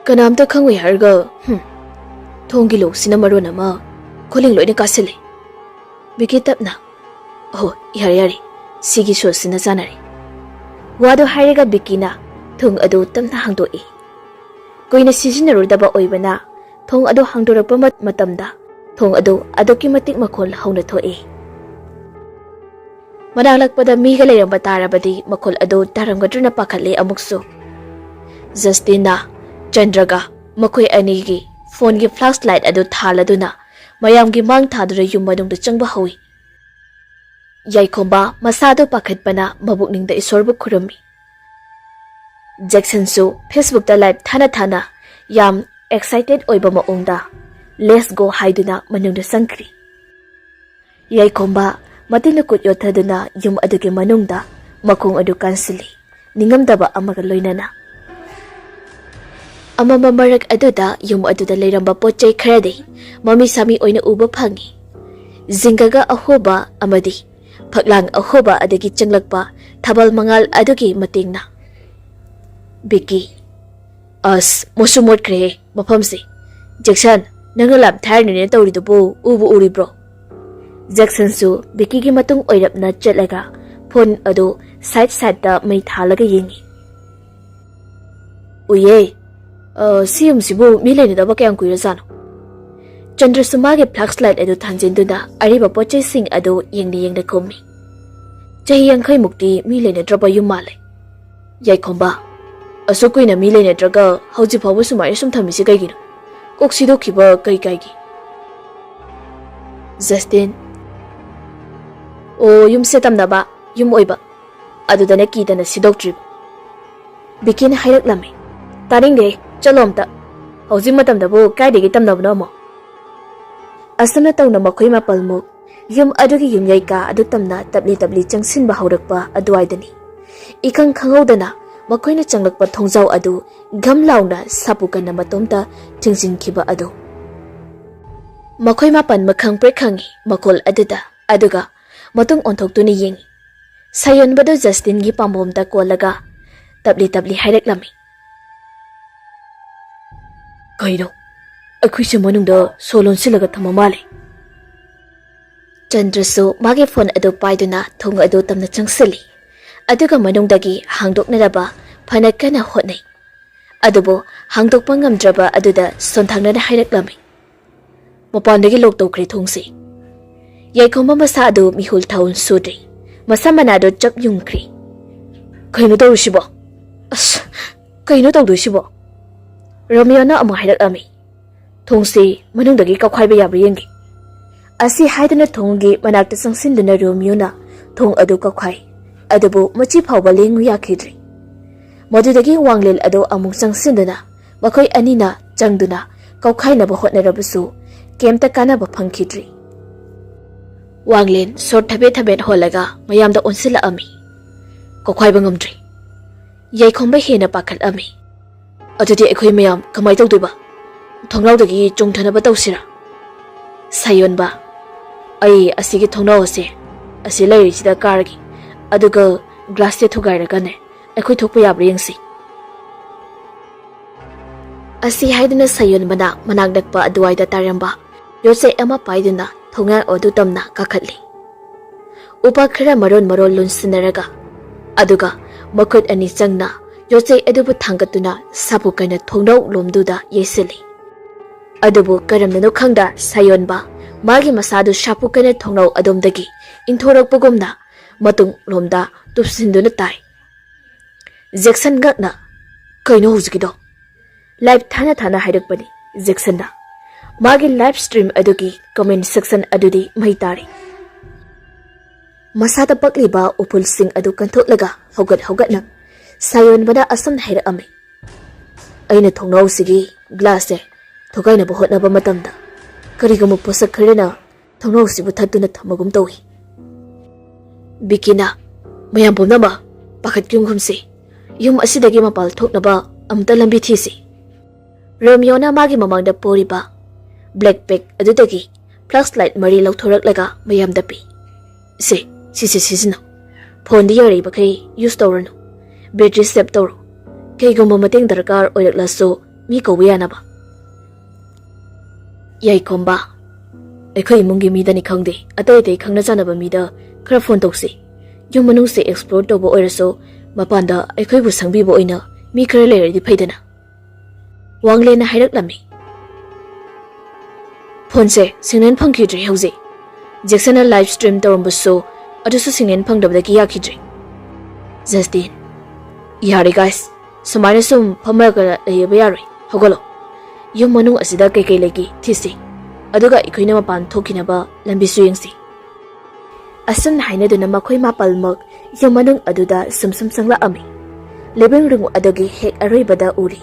"ꯀꯅꯥꯝꯇ ꯈꯪꯉꯣꯏ ꯍꯥꯏꯔꯒ, ꯍꯨꯝ, ꯊꯣꯡꯒꯤ ꯂꯣꯛꯁꯤꯅ ꯃꯔꯣꯟ ꯑꯃ ꯈꯣꯂꯤꯡ ꯂꯣꯏꯅ ꯀꯥꯁꯤꯜꯂꯦ"꯫ ꯕꯤꯀꯤ ꯇꯞꯅ, "ꯑꯍꯣ, ꯌꯥꯔꯦ ꯌꯥꯔꯦ, ꯁꯤꯒꯤ ꯁꯣꯁꯤꯅ ꯆꯥꯅꯔꯦ"꯫ ꯋꯥꯗꯨ ꯍꯥꯏꯔꯒ ꯕꯤꯀꯤꯅ ꯊꯣꯡ ꯑꯗꯨ ꯇꯞꯅ ꯍꯥꯡꯗꯣꯛꯏ꯫ ꯀꯨꯏꯅ ꯁꯤꯖꯤꯟꯅꯔꯨꯗꯕ ꯑꯣꯏꯕꯅ ꯊꯣꯡ ꯑꯗꯨ ꯍꯥꯡꯗꯣꯔꯛꯄ ꯃ-, ꯃꯇꯝꯗ ꯊꯣꯡ ꯑꯗꯨ ꯑꯗꯨꯛꯀꯤ ꯃꯇꯤꯛ ꯃꯈꯣꯜ ꯍꯧꯅ ꯊꯣꯛꯏ꯫ ꯃꯅꯥꯛ ꯅꯛꯄꯗ ꯃꯤꯒ ꯂꯩꯔꯝꯕ ꯇꯥꯔꯕꯗꯤ ꯃꯈꯣꯜ ꯑꯗꯨ ꯇꯥꯔꯝꯒꯗ꯭ꯔꯅ ꯄꯥꯈꯠꯂꯦ ꯑꯃꯨꯛꯁꯨ꯫ ꯖꯁꯇꯤꯟꯅ ꯆꯟꯗ꯭ꯔꯒ ꯃꯈꯣꯏ ꯑꯅꯤꯒꯤ ꯐꯣꯟꯒꯤ ꯐ꯭ꯂꯥꯁ ꯂꯥꯏꯠ ꯑꯗꯨ ꯊꯥꯜꯂꯗꯨꯅ ꯃꯌꯥꯝꯒꯤ ꯃꯥꯡ ꯊꯥꯗꯨꯅ ꯌꯨꯝ ꯃꯅꯨꯡꯗ ꯆꯪꯕ ꯍꯧꯏ꯫ ꯌꯥꯏꯈꯣꯝꯕ ꯃꯁꯥꯗꯨ ꯄꯥꯈꯠꯄꯅ ꯃꯕꯨꯛꯅꯤꯡꯗ ꯏꯁꯣꯔꯕꯨ ꯈꯨꯔꯨꯝꯃꯤ꯫ ꯖꯦꯛꯁꯟꯁꯨ Facebookꯇ live ꯊꯥꯅ ꯊꯥꯅ ꯌꯥꯝ excited ꯑꯣꯏꯕ ꯃꯑꯣꯡꯗ "Let's go" ꯍꯥꯏꯗꯨꯅ ꯃꯅꯨꯡꯗ ꯆꯪꯈ꯭ꯔꯤ꯫ ꯌꯥꯏꯈꯣꯝꯕ ꯃꯇꯤꯟꯅ ꯈꯨꯠ ꯌꯣꯠꯊꯗꯨꯅ ꯌꯨꯝ ꯑꯗꯨꯒꯤ ꯃꯅꯨꯡꯗ ꯃꯈꯣꯡ ꯑꯗꯨ ꯀꯟꯁꯤꯜꯂꯤ, ꯅꯤꯡꯉꯝꯗꯕ ꯑꯃꯒ ꯂꯣꯏꯅꯅ꯫ ꯑꯃꯝꯕ ꯃꯔꯛ ꯑꯗꯨꯗ ꯌꯨꯝ ꯑꯗꯨꯗ ꯂꯩꯔꯝꯕ ꯄꯣꯠ ꯆꯩ ꯈꯔꯗꯤ ꯃꯃꯤ ꯁꯥꯃꯤ ꯑꯣꯏꯅ ꯎꯕ ꯐꯪꯉꯤ꯫ ꯖꯤꯡꯒꯒ ꯑꯍꯣꯕ ꯑꯃꯗꯤ ꯐꯛꯂꯥꯡ ꯑꯍꯣꯕ ꯑꯗꯒꯤ ꯆꯪꯂꯛꯄ ꯊꯥꯕꯜ ꯃꯉꯥꯜ ꯑꯗꯨꯒꯤ ꯃꯇꯦꯡꯅ꯫ ꯕꯤꯀꯤ, "ꯑꯁ, ꯃꯣꯠꯁꯨ ꯃꯣꯠꯈ꯭ꯔꯦꯍꯦ ꯃꯐꯝꯁꯦ꯫ ꯖꯦꯛꯁꯟ, ꯅꯪꯅ ꯂꯥꯝ ꯊꯥꯏꯔꯅꯤꯅꯦ ꯇꯧꯔꯤꯗꯨꯕꯨ, ꯎꯕꯨ ꯎꯔꯤꯕ꯭ꯔꯣ?" ꯖꯦꯛꯁꯟꯁꯨ ꯕꯤꯀꯤꯒꯤ ꯃꯇꯨꯡ ꯑꯣꯏꯔꯞꯅ ꯆꯠꯂꯒ ꯐꯣꯟ ꯑꯗꯨ ꯁꯥꯏꯠ ꯁꯥꯏꯠꯇ ꯃꯩ ꯊꯥꯜꯂꯒ ꯌꯦꯡꯉꯤ꯫ "ꯎꯏꯌꯦ꯫ ꯑ, ꯁꯤ ꯌꯨꯝꯁꯤꯕꯨ ꯃꯤ ꯂꯩꯅꯗꯕ ꯀꯌꯥꯝ ꯀꯨꯏꯔꯖꯥꯠꯅꯣ?" ꯆꯟꯗ꯭ꯔꯁꯨ ꯃꯥꯒꯤ flashlight ꯑꯗꯨ ꯊꯥꯟꯖꯤꯟꯗꯨꯅ ꯑꯔꯤꯕ ꯄꯣꯠ ꯆꯩꯁꯤꯡ ꯑꯗꯨ ꯌꯦꯡꯅ ꯌꯦꯡꯅ ꯀꯨꯝꯃꯤ꯫ "ꯆꯍꯤ ꯌꯥꯡꯈꯩꯃꯨꯛꯇꯤ ꯃꯤ ꯂꯩꯅꯗ꯭ꯔꯕ ꯌꯨꯝ ꯃꯥꯜꯂꯦ꯫ ꯌꯥꯏꯈꯣꯝꯕ, ꯑꯁꯨꯛ ꯀꯨꯏꯅ ꯃꯤ ꯂꯩꯅꯗ꯭ꯔꯒ ꯍꯧꯖꯤꯛ ꯐꯥꯎꯕ ꯁꯨꯃꯥꯏꯅ ꯁꯨꯝ ꯊꯝꯃꯤꯁꯤ ꯀꯩꯒꯤꯅꯣ? ꯀꯣꯛ ꯁꯤꯗꯣꯛꯈꯤꯕ ꯀꯩ ꯀꯥꯏꯒꯦ?" ꯖꯁꯇꯤꯟ, "ꯑꯣ, ꯌꯨꯝꯁꯦ ꯇꯝꯅꯕ ꯌꯨꯝ ꯑꯣꯏꯕ, ꯑꯗꯨꯗꯅ ꯀꯤꯗꯅ ꯁꯤꯗꯣꯛꯇ꯭ꯔꯤꯕ꯫" ꯕꯤꯀꯤꯅ ꯍꯥꯏꯔꯛꯂꯝꯃꯤ꯫ "ꯇꯥꯅꯤꯡꯗꯦ, ꯆꯠꯂꯣ ꯑꯝꯇ꯫ ꯍꯧꯖꯤꯛ ꯃꯇꯝꯗꯕꯨ ꯀꯥꯏꯗꯒꯤ ꯇꯝꯅꯕꯅꯣ ꯑꯃꯨꯛ?" ꯑꯁꯨꯝꯅ ꯇꯧꯅ ꯃꯈꯣꯏ ꯃꯥꯄꯜꯃꯨꯛ ꯌꯨꯝ ꯑꯗꯨꯒꯤ ꯌꯨꯝꯌꯩ ꯀꯥ ꯑꯗꯨ ꯇꯝꯅ ꯇꯞꯂꯤ ꯇꯞꯂꯤ ꯆꯪꯁꯤꯟꯕ ꯍꯧꯔꯛꯄ ꯑꯗꯨꯋꯥꯏꯗꯅꯤ꯫ ꯏꯈꯪ ꯈꯪꯍꯧꯗꯅ ꯃꯈꯣꯏꯅ ꯆꯪꯂꯛꯄ ꯊꯣꯡꯖꯥꯎ ꯑꯗꯨ ꯘꯝ ꯂꯥꯎꯅ ꯁꯥꯄꯨ ꯀꯟꯅ ꯃꯇꯣꯝꯇ ꯊꯤꯡꯖꯤꯟꯈꯤꯕ ꯑꯗꯨ꯫ ꯃꯈꯣꯏ ꯃꯥꯄꯜꯃꯛ ꯈꯪꯄ꯭ꯔꯦꯛ ꯈꯪꯉꯤ ꯃꯈꯣꯜ ꯑꯗꯨꯗ, ꯑꯗꯨꯒ ꯃꯇꯨꯡ ꯑꯣꯟꯊꯣꯛꯇꯨꯅ ꯌꯦꯡꯉꯤ꯫ ꯁꯥꯌꯣꯟꯕꯗꯨ ꯖꯁꯇꯤꯟꯒꯤ ꯄꯥꯝꯕꯣꯝꯗ ꯀꯣꯜꯂꯒ ꯇꯞꯂꯤ ꯇꯞꯂꯤ ꯍꯥꯏꯔꯛꯂꯝꯃꯤ꯫ "ꯀꯩꯅꯣ? ꯑꯩꯈꯣꯏꯁꯦ ꯃꯅꯨꯡꯗ ꯁꯣ ꯂꯣꯟꯁꯤꯜꯂꯒ ꯊꯝꯃ ꯃꯥꯜꯂꯦ꯫" ꯆꯟꯗ꯭ꯔꯁꯨ ꯃꯥꯒꯤ ꯐꯣꯟ ꯑꯗꯨ ꯄꯥꯏꯗꯨꯅ ꯊꯣꯡ ꯑꯗꯨ ꯇꯝꯅ ꯆꯪꯁꯤꯜꯂꯤ꯫ ꯑꯗꯨꯒ ꯃꯅꯨꯡꯗꯒꯤ ꯍꯥꯡꯗꯣꯛꯅꯅꯕ ꯐꯅ ꯀꯟꯅ ꯍꯣꯠꯅꯩ꯫ ꯑꯗꯨꯕꯨ ꯍꯥꯡꯗꯣꯛꯄ ꯉꯝꯗ꯭ꯔꯕ ꯑꯗꯨꯗ ꯁꯣꯟꯊꯥꯡꯅꯅ ꯍꯥꯏꯔꯛꯂꯝꯃꯤ, "ꯃꯄꯥꯟꯗꯒꯤ ꯂꯣꯛ ꯇꯧꯈ꯭ꯔꯦ ꯊꯣꯡꯁꯦ꯫" ꯌꯥꯏꯈꯣꯝꯕ ꯃꯁꯥ ꯑꯗꯨ ꯃꯤꯍꯨꯜ ꯊꯥꯍꯨꯟ ꯁꯨꯗ꯭ꯔꯤ꯫ ꯃꯁꯝ ꯃꯅꯥꯗꯨ ꯆꯞ ꯌꯨꯡꯈ꯭ꯔꯤ꯫ "ꯀꯩꯅꯣ ꯇꯧꯔꯤꯁꯤꯕꯣ? ꯑꯁ, ꯀꯩꯅꯣ ꯇꯧꯗꯣꯏꯁꯤꯕꯣ?" ꯔꯣꯃꯤꯌꯣꯅ ꯑꯃꯨꯛ ꯍꯥꯏꯔꯛꯂꯝꯃꯤ, "ꯊꯣꯡꯁꯤ ꯃꯅꯨꯡꯗꯒꯤ ꯀꯛꯈꯥꯏꯕ ꯌꯥꯕ꯭ꯔꯥ ꯌꯦꯡꯒꯦ꯫" ꯑꯁꯤ ꯍꯥꯏꯗꯨꯅ ꯊꯣꯡꯒꯤ ꯃꯅꯥꯛꯇ ꯆꯪꯁꯤꯟꯗꯨꯅ ꯔꯣꯃꯤꯌꯣꯅ ꯊꯣꯡ ꯑꯗꯨ ꯀꯛꯈꯥꯏ꯫ ꯑꯗꯨꯕꯨ ꯃꯆꯤ ꯐꯥꯎꯕ ꯂꯦꯡꯉꯨ ꯌꯥꯈꯤꯗ꯭ꯔꯤ꯫ ꯃꯗꯨꯗꯒꯤ ꯋꯥꯡꯂꯦꯟ ꯑꯗꯨ ꯑꯃꯨꯛ ꯆꯪꯁꯤꯟꯗꯨꯅ ꯃꯈꯣꯏ ꯑꯅꯤꯅ ꯆꯪꯗꯨꯅ ꯀꯧꯈꯥꯏꯅꯕ ꯍꯣꯠꯅꯔꯕꯁꯨ ꯀꯩꯝꯇ ꯀꯥꯟꯅꯕ ꯐꯪꯈꯤꯗ꯭ꯔꯤ꯫ ꯋꯥꯡꯂꯦꯟ ꯁꯣꯔ ꯊꯕꯦꯠ ꯊꯕꯦꯠ ꯍꯣꯜꯂꯒ ꯃꯌꯥꯝꯗ ꯑꯣꯟꯁꯤꯜꯂꯛꯑꯝꯃꯤ꯫ ꯀꯧꯈꯥꯏꯕ ꯉꯝꯗ꯭ꯔꯤ꯫ ꯌꯥꯏꯈꯣꯝꯕ ꯍꯦꯟꯅ ꯄꯥꯈꯠꯂꯝꯃꯤ꯫ "ꯑꯗꯨꯗꯤ ꯑꯩꯈꯣꯏ ꯃꯌꯥꯝ ꯀꯃꯥꯏ ꯇꯧꯗꯣꯏꯕ? ꯊꯣꯡꯅꯥꯎꯗꯒꯤ ꯆꯣꯡꯊꯅꯕ ꯇꯧꯁꯤꯔꯥ?" ꯁꯥꯌꯣꯟꯕ, "ꯑꯩ ꯑꯁꯤꯒꯤ ꯊꯣꯡꯅꯥꯎ ꯑꯁꯦ ꯑꯁꯤ ꯂꯩꯔꯤꯁꯤꯗ ꯀꯥꯔꯒꯦ, ꯑꯗꯨꯒ ꯒ꯭ꯂꯥꯁꯁꯦ ꯊꯨꯒꯥꯏꯔꯒꯅꯦ ꯑꯩꯈꯣꯏ ꯊꯣꯛꯄ ꯌꯥꯕ꯭ꯔꯥ ꯌꯦꯡꯁꯤ꯫" ꯑꯁꯤ ꯍꯥꯏꯗꯨꯅ ꯁꯥꯌꯣꯟꯕꯅ ꯃꯅꯥꯛ ꯅꯛꯄ ꯑꯗꯨꯋꯥꯏꯗ ꯇꯥꯔꯝꯕ ꯌꯣꯠꯆꯩ ꯑꯃ ꯄꯥꯏꯗꯨꯅ ꯊꯣꯡꯅꯥꯎ ꯑꯗꯨ ꯇꯝꯅ ꯀꯥꯈꯠꯂꯤ꯫ ꯎꯄꯥꯛ ꯈꯔ ꯃꯔꯣꯟ ꯃꯔꯣꯟ ꯂꯣꯟꯁꯤꯟꯅꯔꯒ, ꯑꯗꯨꯒ ꯃꯈꯨꯠ ꯑꯅꯤ ꯆꯪꯅ ꯌꯣꯠꯆꯩ ꯑꯗꯨꯕꯨ ꯊꯥꯡꯒꯠꯇꯨꯅ ꯁꯥꯐꯨ ꯀꯟꯅ ꯊꯣꯡꯅꯥꯎ ꯂꯣꯝꯗꯨꯗ ꯌꯩꯁꯤꯜꯂꯤ꯫ ꯑꯗꯨꯕꯨ ꯀꯔꯝꯅꯅꯣ ꯈꯪꯗ ꯁꯥꯌꯣꯟꯕ ꯃꯥꯒꯤ ꯃꯁꯥꯗꯨ ꯁꯥꯐꯨ ꯀꯟꯅ ꯊꯣꯡꯅꯥꯎ ꯑꯗꯣꯝꯗꯒꯤ ꯏꯟꯊꯣꯔꯛꯄꯒꯨꯝꯅ ꯃꯇꯨꯡ ꯂꯣꯝꯗ ꯇꯨꯞꯁꯤꯟꯗꯨꯅ ꯇꯥꯏ꯫ ꯖꯦꯛꯁꯟ ꯉꯛꯅ, "ꯀꯩꯅꯣ ꯍꯧꯖꯤꯛꯀꯤꯗꯣ?" ꯂꯥꯏꯞ ꯊꯥꯅ ꯊꯥꯅ ꯍꯥꯏꯔꯛꯄꯅꯤ ꯖꯦꯛꯁꯟꯅ꯫ ꯃꯥꯒꯤ ꯂꯥꯏꯞ ꯁ꯭ꯇ꯭ꯔꯤꯝ ꯑꯗꯨꯒꯤ ꯀꯃꯦꯟ ꯁꯦꯛꯁꯟ ꯑꯗꯨꯗꯤ ꯃꯩ ꯇꯥꯔꯤ꯫ ꯃꯁꯥꯗ ꯄꯛꯂꯤꯕ ꯎꯐꯨꯜꯁꯤꯡ ꯑꯗꯨ ꯀꯟꯊꯣꯛꯂꯒ ꯍꯧꯒꯠ ꯍꯧꯒꯠꯅ ꯁꯥꯌꯣꯟꯕꯅ ꯑꯁꯨꯝꯅ ꯍꯥꯏꯔꯛꯑꯝꯃꯤ, "ꯑꯩꯅ ꯊꯣꯡꯅꯥꯎꯁꯤꯒꯤ ꯒ꯭ꯂꯥꯁꯁꯦ ꯊꯨꯒꯥꯏꯅꯕ ꯍꯣꯠꯅꯕ ꯃꯇꯝꯗ ꯀꯔꯤꯒꯨꯝꯕ ꯄꯣꯠꯁꯛ ꯈꯔꯅ ꯊꯣꯡꯅꯥꯎꯁꯤꯕꯨ ꯊꯠꯇꯨꯅ ꯊꯝꯕꯒꯨꯝ ꯇꯧꯏ꯫" ꯕꯤꯀꯤꯅ, "ꯃꯌꯥꯝ ꯄꯨꯝꯅꯃꯛ ꯄꯥꯈꯠꯀꯤꯔꯨꯝ ꯈꯨꯝꯁꯤ꯫ ꯌꯨꯝ ꯑꯁꯤꯗꯒꯤ ꯃꯄꯥꯜ ꯊꯣꯛꯅꯕ ꯑꯃꯇ ꯂꯝꯕꯤ ꯊꯤꯁꯤ꯫" ꯔꯣꯃꯤꯌꯣꯅ ꯃꯥꯒꯤ ꯃꯃꯥꯡꯗ ꯄꯨꯔꯤꯕ ꯕ꯭ꯂꯦꯛ ꯕꯦꯒ ꯑꯗꯨꯗꯒꯤ ꯐ꯭ꯂꯥꯁ ꯂꯥꯏꯠ ꯃꯔꯤ ꯂꯧꯊꯣꯔꯛꯂꯒ ꯃꯌꯥꯝꯗ ꯄꯤ꯫ "ꯁꯦ, ꯁꯤꯁꯦ ꯁꯤꯖꯤꯟꯅꯧ꯫ ꯐꯣꯟꯗꯤ ꯌꯥꯔꯤꯕꯈꯩ ꯌꯨꯁ ꯇꯧꯔꯅꯨ꯫ ꯕꯦꯇ꯭ꯔꯤ ꯁꯦꯚ ꯇꯧꯔꯣ꯫ ꯀꯩꯒꯨꯝꯕ ꯃꯇꯦꯡ ꯗꯔꯀꯥꯔ ꯑꯣꯏꯔꯛꯂꯁꯨ ꯃꯤ ꯀꯧꯕ ꯌꯥꯅꯕ꯫" ꯌꯥꯏꯈꯣꯝꯕ, "ꯑꯩꯈꯣꯏ ꯏꯃꯨꯡꯒꯤ ꯃꯤꯗꯅꯤ ꯈꯪꯗꯦ, ꯑꯇꯩ ꯑꯇꯩ ꯈꯪꯅ ꯆꯥꯟꯅꯕ ꯃꯤꯗ ꯈꯔ ꯐꯣꯟ ꯇꯧꯁꯤ꯫ ꯌꯨꯝ ꯃꯅꯨꯡꯁꯦ ꯑꯦꯛꯁꯄ꯭ꯂꯣꯔ ꯇꯧꯕ ꯑꯣꯏꯔꯁꯨ ꯃꯄꯥꯟꯗ ꯑꯩꯈꯣꯏꯕꯨ ꯁꯪꯕꯤꯕ ꯑꯣꯏꯅ ꯃꯤ ꯈꯔ ꯂꯩꯔꯗꯤ ꯐꯩꯗꯅ꯫" ꯋꯥꯡꯂꯦꯟꯅ ꯍꯥꯏꯔꯛꯂꯝꯃꯤ꯫ "ꯐꯣꯟꯁꯦ ꯁꯤꯒꯅꯦꯜ ꯐꯪꯈꯤꯗ꯭ꯔꯦ ꯍꯧꯖꯤꯛ꯫ ꯖꯦꯛꯁꯟꯅ ꯂꯥꯏꯚ ꯁ꯭ꯇ꯭ꯔꯤꯝ ꯇꯧꯔꯝꯕꯁꯨ ꯑꯗꯨꯁꯨ ꯁꯤꯒꯅꯦꯜ ꯐꯪꯗꯕꯗꯒꯤ ꯌꯥꯈꯤꯗ꯭ꯔꯦ꯫" ꯖꯁꯇꯤꯟ, "ꯌꯥꯔꯦ ꯒꯥꯏꯁ, ꯁꯨꯃꯥꯏꯅ ꯁꯨꯝ ꯐꯝꯃꯒ ꯂꯩꯕ ꯌꯥꯔꯣꯏ, ꯍꯧꯒꯠꯂꯣ꯫ ꯌꯨꯝ ꯃꯅꯨꯡ ꯑꯁꯤꯗ ꯀꯩꯀꯩ ꯂꯩꯒꯦ ꯊꯤꯁꯤ, ꯑꯗꯨꯒ ꯑꯩꯈꯣꯏꯅ ꯃꯄꯥꯟ ꯊꯣꯛꯈꯤꯅꯕ ꯂꯝꯕꯤꯁꯨ ꯌꯦꯡꯁꯤ꯫" ꯑꯁꯨꯝꯅ ꯍꯥꯏꯅꯗꯨꯅ ꯃꯈꯣꯏ ꯃꯥꯄꯜꯃꯛ ꯌꯨꯝ ꯃꯅꯨꯡ ꯑꯗꯨꯗ ꯁꯨꯝ ꯁꯨꯝ ꯆꯪꯂꯛꯑꯝꯃꯤ꯫ ꯂꯤꯚꯤꯡ ꯔꯨꯝ ꯑꯗꯨꯒꯤ ꯍꯦꯛ ꯑꯔꯣꯏꯕꯗ ꯎꯔꯤ꯫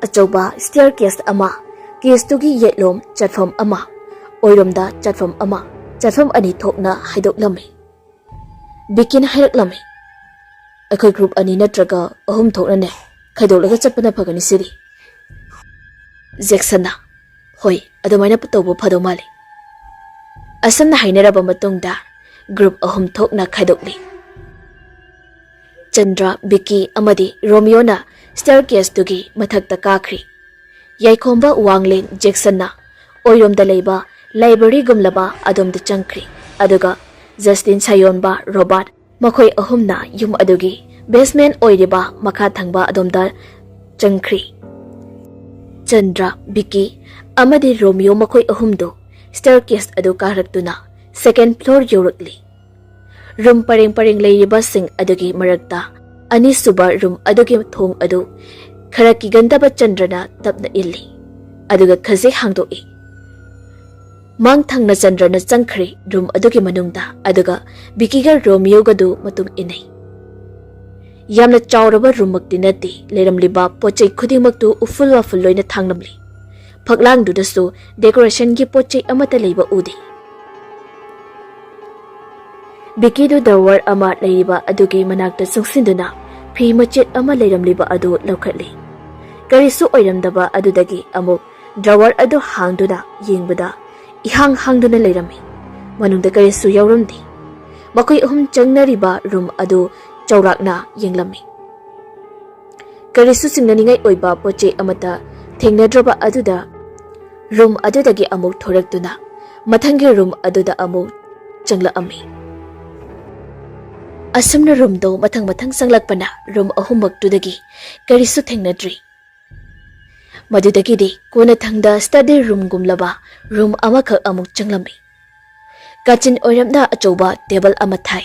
ꯑꯆꯧꯕ ꯁ꯭ꯇꯤꯌꯔ ꯀꯦꯁ ꯑꯃ, ꯀꯦꯁꯇꯨꯒꯤ ꯌꯦꯠꯂꯣꯝ ꯆꯠꯐꯝ ꯑꯃ, ꯑꯣꯏꯔꯣꯝꯗ ꯆꯠꯐꯝ ꯑꯃ, ꯆꯠꯐꯝ ꯑꯅꯤ ꯊꯣꯛꯅ ꯍꯥꯏꯗꯣꯛꯂꯝꯃꯤ꯫ ꯕꯤꯀꯤꯅ ꯍꯥꯏꯔꯛꯂꯝꯃꯤ, "ꯑꯩꯈꯣꯏ ꯒ꯭ꯔꯨꯞ ꯑꯅꯤ ꯅꯠꯇ꯭ꯔꯒ ꯑꯍꯨꯝ ꯊꯣꯛꯅꯅꯦ ꯈꯥꯏꯗꯣꯛꯂꯒ ꯆꯠꯄꯅ ꯐꯒꯅꯤ ꯁꯤꯗꯤ꯫" ꯖꯦꯛꯁꯟꯅ, "ꯍꯣꯏ, ꯑꯗꯨꯃꯥꯏꯅ ꯇꯧꯕ ꯐꯗꯧ ꯃꯥꯜꯂꯤ꯫" ꯑꯁꯨꯝꯅ ꯍꯥꯏꯅꯔꯕ ꯃꯇꯨꯡꯗ ꯒ꯭ꯔꯨꯞ ꯑꯍꯨꯝ ꯊꯣꯛꯅ ꯈꯥꯏꯗꯣꯛꯂꯤ꯫ ꯆꯟꯗ꯭ꯔ, ꯕꯤꯀꯤ ꯑꯃꯗꯤ ꯔꯣꯃꯤꯌꯣꯅ ꯁ꯭ꯇꯤꯌꯔ ꯀꯦꯁꯇꯨꯒꯤ ꯃꯊꯛꯇ ꯀꯥꯈ꯭ꯔꯤ꯫ ꯌꯥꯏꯈꯣꯝꯕ ꯋꯥꯡꯂꯦꯟ ꯖꯦꯛꯁꯟꯅ ꯑꯣꯏꯔꯣꯝꯗ ꯂꯩꯕ ꯂꯥꯏꯕ꯭ꯔꯦꯔꯤꯒꯨꯝꯂꯕ ꯑꯗꯣꯝꯗ ꯆꯪꯈ꯭ꯔꯤ, ꯑꯗꯨꯒ ꯖꯁꯇꯤꯟ, ꯁꯥꯌꯣꯟꯕ, ꯔꯣꯕꯥꯔꯠ, ꯃꯈꯣꯏ ꯑꯍꯨꯝꯅ ꯌꯨꯝ ꯑꯗꯨꯒꯤ ꯕꯦꯁꯃꯦꯟ ꯑꯣꯏꯔꯤꯕ ꯃꯈꯥ ꯊꯪꯕ ꯑꯗꯣꯝꯗ ꯆꯪꯈ꯭ꯔꯤ꯫ ꯆꯟꯗ꯭ꯔ, ꯕꯤꯀꯤ ꯑꯃꯗꯤ ꯔꯣꯃꯤꯌꯣ ꯃꯈꯣꯏ ꯑꯍꯨꯝꯗꯨ ꯁ꯭ꯇꯤꯌꯔ ꯀꯦꯁ ꯑꯗꯨ ꯀꯥꯔꯛꯇꯨꯅ ꯁꯦꯀꯦꯟ ꯐ꯭ꯂꯣꯔ ꯌꯧꯔꯛꯂꯤ꯫ ꯔꯨꯝ ꯄꯔꯦꯡ ꯄꯔꯦꯡ ꯂꯩꯔꯤꯕꯁꯤꯡ ꯑꯗꯨꯒꯤ ꯃꯔꯛꯇ ꯑꯅꯤꯁꯨꯕ ꯔꯨꯝ ꯑꯗꯨꯒꯤ ꯊꯣꯡ ꯑꯗꯨ ꯈꯔ ꯀꯤꯒꯟꯗꯕ ꯆꯟꯗ꯭ꯔꯅ ꯇꯞꯅ ꯏꯜꯂꯤ, ꯑꯗꯨꯒ ꯈꯖꯤꯛ ꯍꯥꯡꯗꯣꯛꯏ꯫ ꯃꯥꯡ ꯊꯪꯅ ꯆꯟꯗ꯭ꯔꯅ ꯆꯪꯈ꯭ꯔꯦ ꯔꯨꯝ ꯑꯗꯨꯒꯤ ꯃꯅꯨꯡꯗ, ꯑꯗꯨꯒ ꯕꯤꯀꯤꯒ ꯔꯣꯃꯤꯌꯣꯒꯗꯨ ꯃꯇꯨꯡ ꯏꯟꯅꯩ꯫ ꯌꯥꯝꯅ ꯆꯥꯎꯔꯕ ꯔꯨꯝꯃꯛꯇꯤ ꯅꯠꯇꯦ, ꯂꯩꯔꯝꯂꯤꯕ ꯄꯣꯠ ꯆꯩ ꯈꯨꯗꯤꯡꯃꯛꯇꯨ ꯎꯐꯨꯜ ꯋꯥꯐꯨꯜ ꯂꯣꯏꯅ ꯊꯥꯡꯂꯝꯂꯤ꯫ ꯐꯛꯂꯥꯡꯗꯨꯗꯁꯨ ꯗꯦꯀꯣꯔꯦꯁꯟꯒꯤ ꯄꯣꯠ ꯆꯩ ꯑꯃꯠꯇ ꯂꯩꯕ ꯎꯗꯦ꯫ ꯕꯤꯀꯤꯗꯨ ꯗ꯭ꯔꯋꯔ ꯑꯃ ꯂꯩꯔꯤꯕ ꯑꯗꯨꯒꯤ ꯃꯅꯥꯛꯇ ꯆꯪꯁꯤꯟꯗꯨꯅ ꯐꯤ ꯃꯆꯦꯠ ꯑꯃ ꯂꯩꯔꯝꯂꯤꯕ ꯑꯗꯨ ꯂꯧꯈꯠꯂꯤ꯫ ꯀꯔꯤꯁꯨ ꯑꯣꯏꯔꯝꯗꯕ ꯑꯗꯨꯗꯒꯤ ꯑꯃꯨꯛ ꯗ꯭ꯔꯋꯔ ꯑꯗꯨ ꯍꯥꯡꯗꯨꯅ ꯌꯦꯡꯕꯗ ꯏꯍꯥꯡ ꯍꯥꯡꯗꯨꯅ ꯂꯩꯔꯝꯃꯤ꯫ ꯃꯅꯨꯡꯗ ꯀꯔꯤꯁꯨ ꯌꯥꯎꯔꯝꯗꯦ꯫ ꯃꯈꯣꯏ ꯑꯍꯨꯝ ꯆꯪꯅꯔꯤꯕ ꯔꯨꯝ ꯑꯗꯨ ꯆꯥꯎꯔꯥꯛꯅ ꯌꯦꯡꯂꯝꯃꯤ꯫ ꯀꯔꯤꯁꯨ ꯆꯤꯡꯅꯅꯤꯡꯉꯥꯏ ꯑꯣꯏꯕ ꯄꯣꯠ ꯆꯩ ꯑꯃꯠꯇ ꯊꯦꯡꯅꯗ꯭ꯔꯕ ꯑꯗꯨꯗ ꯔꯨꯝ ꯑꯗꯨꯗꯒꯤ ꯑꯃꯨꯛ ꯊꯣꯔꯛꯇꯨꯅ ꯃꯊꯪꯒꯤ ꯔꯨꯝ ꯑꯗꯨꯗ ꯑꯃꯨꯛ ꯆꯪꯂꯛꯑꯝꯃꯤ꯫ ꯑꯁꯨꯝꯅ ꯔꯨꯝꯗꯣ ꯃꯊꯪ ꯃꯊꯪ ꯆꯪꯂꯛꯄꯅ ꯔꯨꯝ ꯑꯍꯨꯝꯃꯛꯇꯨꯗꯒꯤ ꯀꯔꯤꯁꯨ ꯊꯦꯡꯅꯗ꯭ꯔꯤ꯫ ꯃꯗꯨꯗꯒꯤꯗꯤ ꯀꯣꯟꯅꯊꯪꯗ ꯁ꯭ꯇꯗꯤ ꯔꯨꯝꯒꯨꯝꯂꯕ ꯔꯨꯝ ꯑꯃꯈꯛ ꯑꯃꯨꯛ ꯆꯪꯂꯝꯃꯤ꯫ ꯀꯥꯆꯤꯟ ꯑꯣꯏꯔꯞꯅ ꯑꯆꯧꯕ ꯇꯦꯕꯜ ꯑꯃ ꯊꯥꯏ꯫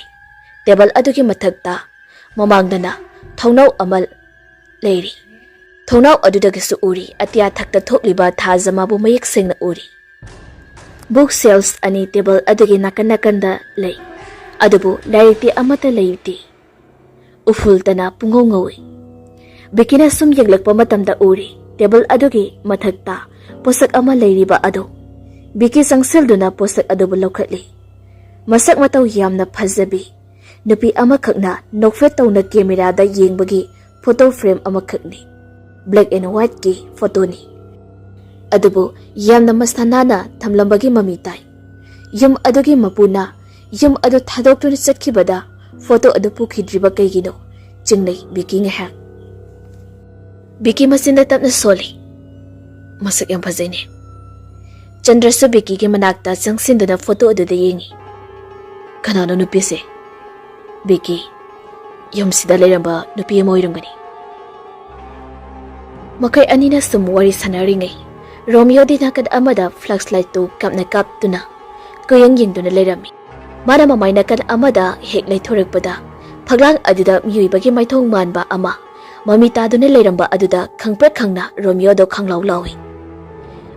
ꯇꯦꯕꯜ ꯑꯗꯨꯒꯤ ꯃꯊꯛꯇ ꯃꯃꯥꯡꯗꯅ ꯊꯣꯡꯅꯥꯎ ꯑꯃ ꯂꯩꯔꯤ꯫ ꯊꯣꯡꯅꯥꯎ ꯑꯗꯨꯗꯒꯤꯁꯨ ꯎꯔꯤ ꯑꯇꯤꯌꯥ ꯊꯛꯇ ꯊꯣꯛꯂꯤꯕ ꯊꯥꯖ ꯃꯥꯕꯨ ꯃꯌꯦꯛ ꯁꯦꯡꯅ ꯎꯔꯤ꯫ ꯕꯨꯛ ꯁꯦꯜꯐ ꯑꯅꯤ ꯇꯦꯕꯜ ꯑꯗꯨꯒꯤ ꯅꯥꯀꯟ ꯅꯥꯀꯟꯗ ꯂꯩ, ꯑꯗꯨꯕꯨ ꯂꯥꯏꯔꯤꯛꯇꯤ ꯑꯃꯠꯇ ꯂꯩꯇꯦ꯫ ꯎꯐꯨꯜꯇꯅ ꯄꯨꯡꯉꯧ ꯉꯧꯏ꯫ ꯕꯤꯀꯤꯅ ꯁꯨꯝ ꯌꯦꯡꯂꯛꯄ ꯃꯇꯝꯗ ꯎꯔꯤ ꯇꯦꯕꯜ ꯑꯗꯨꯒꯤ ꯃꯊꯛꯇ ꯄꯣꯠꯁꯛ ꯑꯃ ꯂꯩꯔꯤꯕ ꯑꯗꯨ꯫ ꯕꯤꯀꯤ ꯆꯪꯁꯤꯜꯗꯨꯅ ꯄꯣꯠꯁꯛ ꯑꯗꯨꯕꯨ ꯂꯧꯈꯠꯂꯤ꯫ ꯃꯁꯛ ꯃꯇꯧ ꯌꯥꯝꯅ ꯐꯖꯕꯤ ꯅꯨꯄꯤ ꯑꯃꯈꯛꯅ ꯅꯣꯛꯐꯦꯠ ꯇꯧꯅ ꯀꯦꯃꯦꯔꯥꯗ ꯌꯦꯡꯕꯒꯤ ꯐꯣꯇꯣ ꯐ꯭ꯔꯦꯝ ꯑꯃꯈꯛꯅꯤ꯫ ꯕ꯭ꯂꯦꯛ ꯑꯦꯟ ꯋꯥꯏꯠꯀꯤ ꯐꯣꯇꯣꯅꯤ꯫ ꯑꯗꯨꯕꯨ ꯌꯥꯝꯅ ꯃꯁꯥ ꯅꯥꯟꯅ ꯊꯝꯂꯝꯕꯒꯤ ꯃꯃꯤ ꯇꯥꯏ꯫ ꯌꯨꯝ ꯑꯗꯨꯒꯤ ꯃꯄꯨꯅ ꯌꯨꯝ ꯑꯗꯨ ꯊꯥꯗꯣꯛꯇꯨꯅ ꯆꯠꯈꯤꯕꯗ ꯐꯣꯇꯣ ꯑꯗꯨ ꯄꯨꯈꯤꯗ꯭ꯔꯤꯕ ꯀꯩꯒꯤꯅꯣ ꯆꯤꯡꯅꯩ ꯕꯤꯀꯤ ꯉꯥꯏꯍꯥꯛ꯫ ꯕꯤꯀꯤ ꯃꯆꯤꯟꯗ ꯇꯞꯅ ꯁꯣꯜꯂꯤ꯫ "ꯃꯁꯛ ꯌꯥꯝ ꯐꯖꯩꯅꯦ꯫" ꯆꯟꯗ꯭ꯔꯁꯨ ꯕꯤꯀꯤꯒꯤ ꯃꯅꯥꯛꯇ ꯆꯪꯁꯤꯟꯗꯨꯅ ꯐꯣꯇꯣ ꯑꯗꯨꯗ ꯌꯦꯡꯉꯤ꯫ "ꯀꯅꯥꯅꯣ ꯅꯨꯄꯤꯁꯦ?" "ꯕꯤꯀꯤ, ꯌꯨꯝꯁꯤꯗ ꯂꯩꯔꯝꯕ ꯅꯨꯄꯤ ꯑꯃ ꯑꯣꯏꯔꯝꯒꯅꯤ꯫" ꯃꯈꯣꯏ ꯑꯅꯤꯅ ꯁꯨꯝ ꯋꯥꯔꯤ ꯁꯥꯟꯅꯔꯤꯉꯩ, ꯔꯣꯃꯤꯌꯣꯗꯤ ꯅꯥꯀꯟ ꯑꯃꯗ ꯐ꯭ꯂꯥꯁ ꯂꯥꯏꯠꯇꯨ ꯀꯥꯞꯅ ꯀꯥꯞꯇꯨꯅ ꯀꯣꯏꯌꯦꯡ ꯌꯦꯡꯗꯨꯅ ꯂꯩꯔꯝꯃꯤ꯫ ꯃꯥꯅ ꯃꯃꯥꯏ ꯅꯥꯀꯟ ꯑꯃꯗ ꯍꯦꯛ ꯂꯩꯊꯣꯔꯛꯄꯗ, ꯐꯛꯂꯥꯡ ꯑꯗꯨꯗ ꯃꯤꯑꯣꯏꯕꯒꯤ ꯃꯥꯏꯊꯣꯡ ꯃꯥꯟꯕ ꯑꯃ ꯃꯃꯤ ꯇꯥꯗꯨꯅ ꯂꯩꯔꯝꯕ ꯑꯗꯨꯗ ꯈꯪꯄ꯭ꯔꯦꯛ ꯈꯪꯅ ꯔꯣꯃꯤꯌꯣꯗꯣ ꯈꯪꯂꯥꯎ ꯂꯥꯎꯏ꯫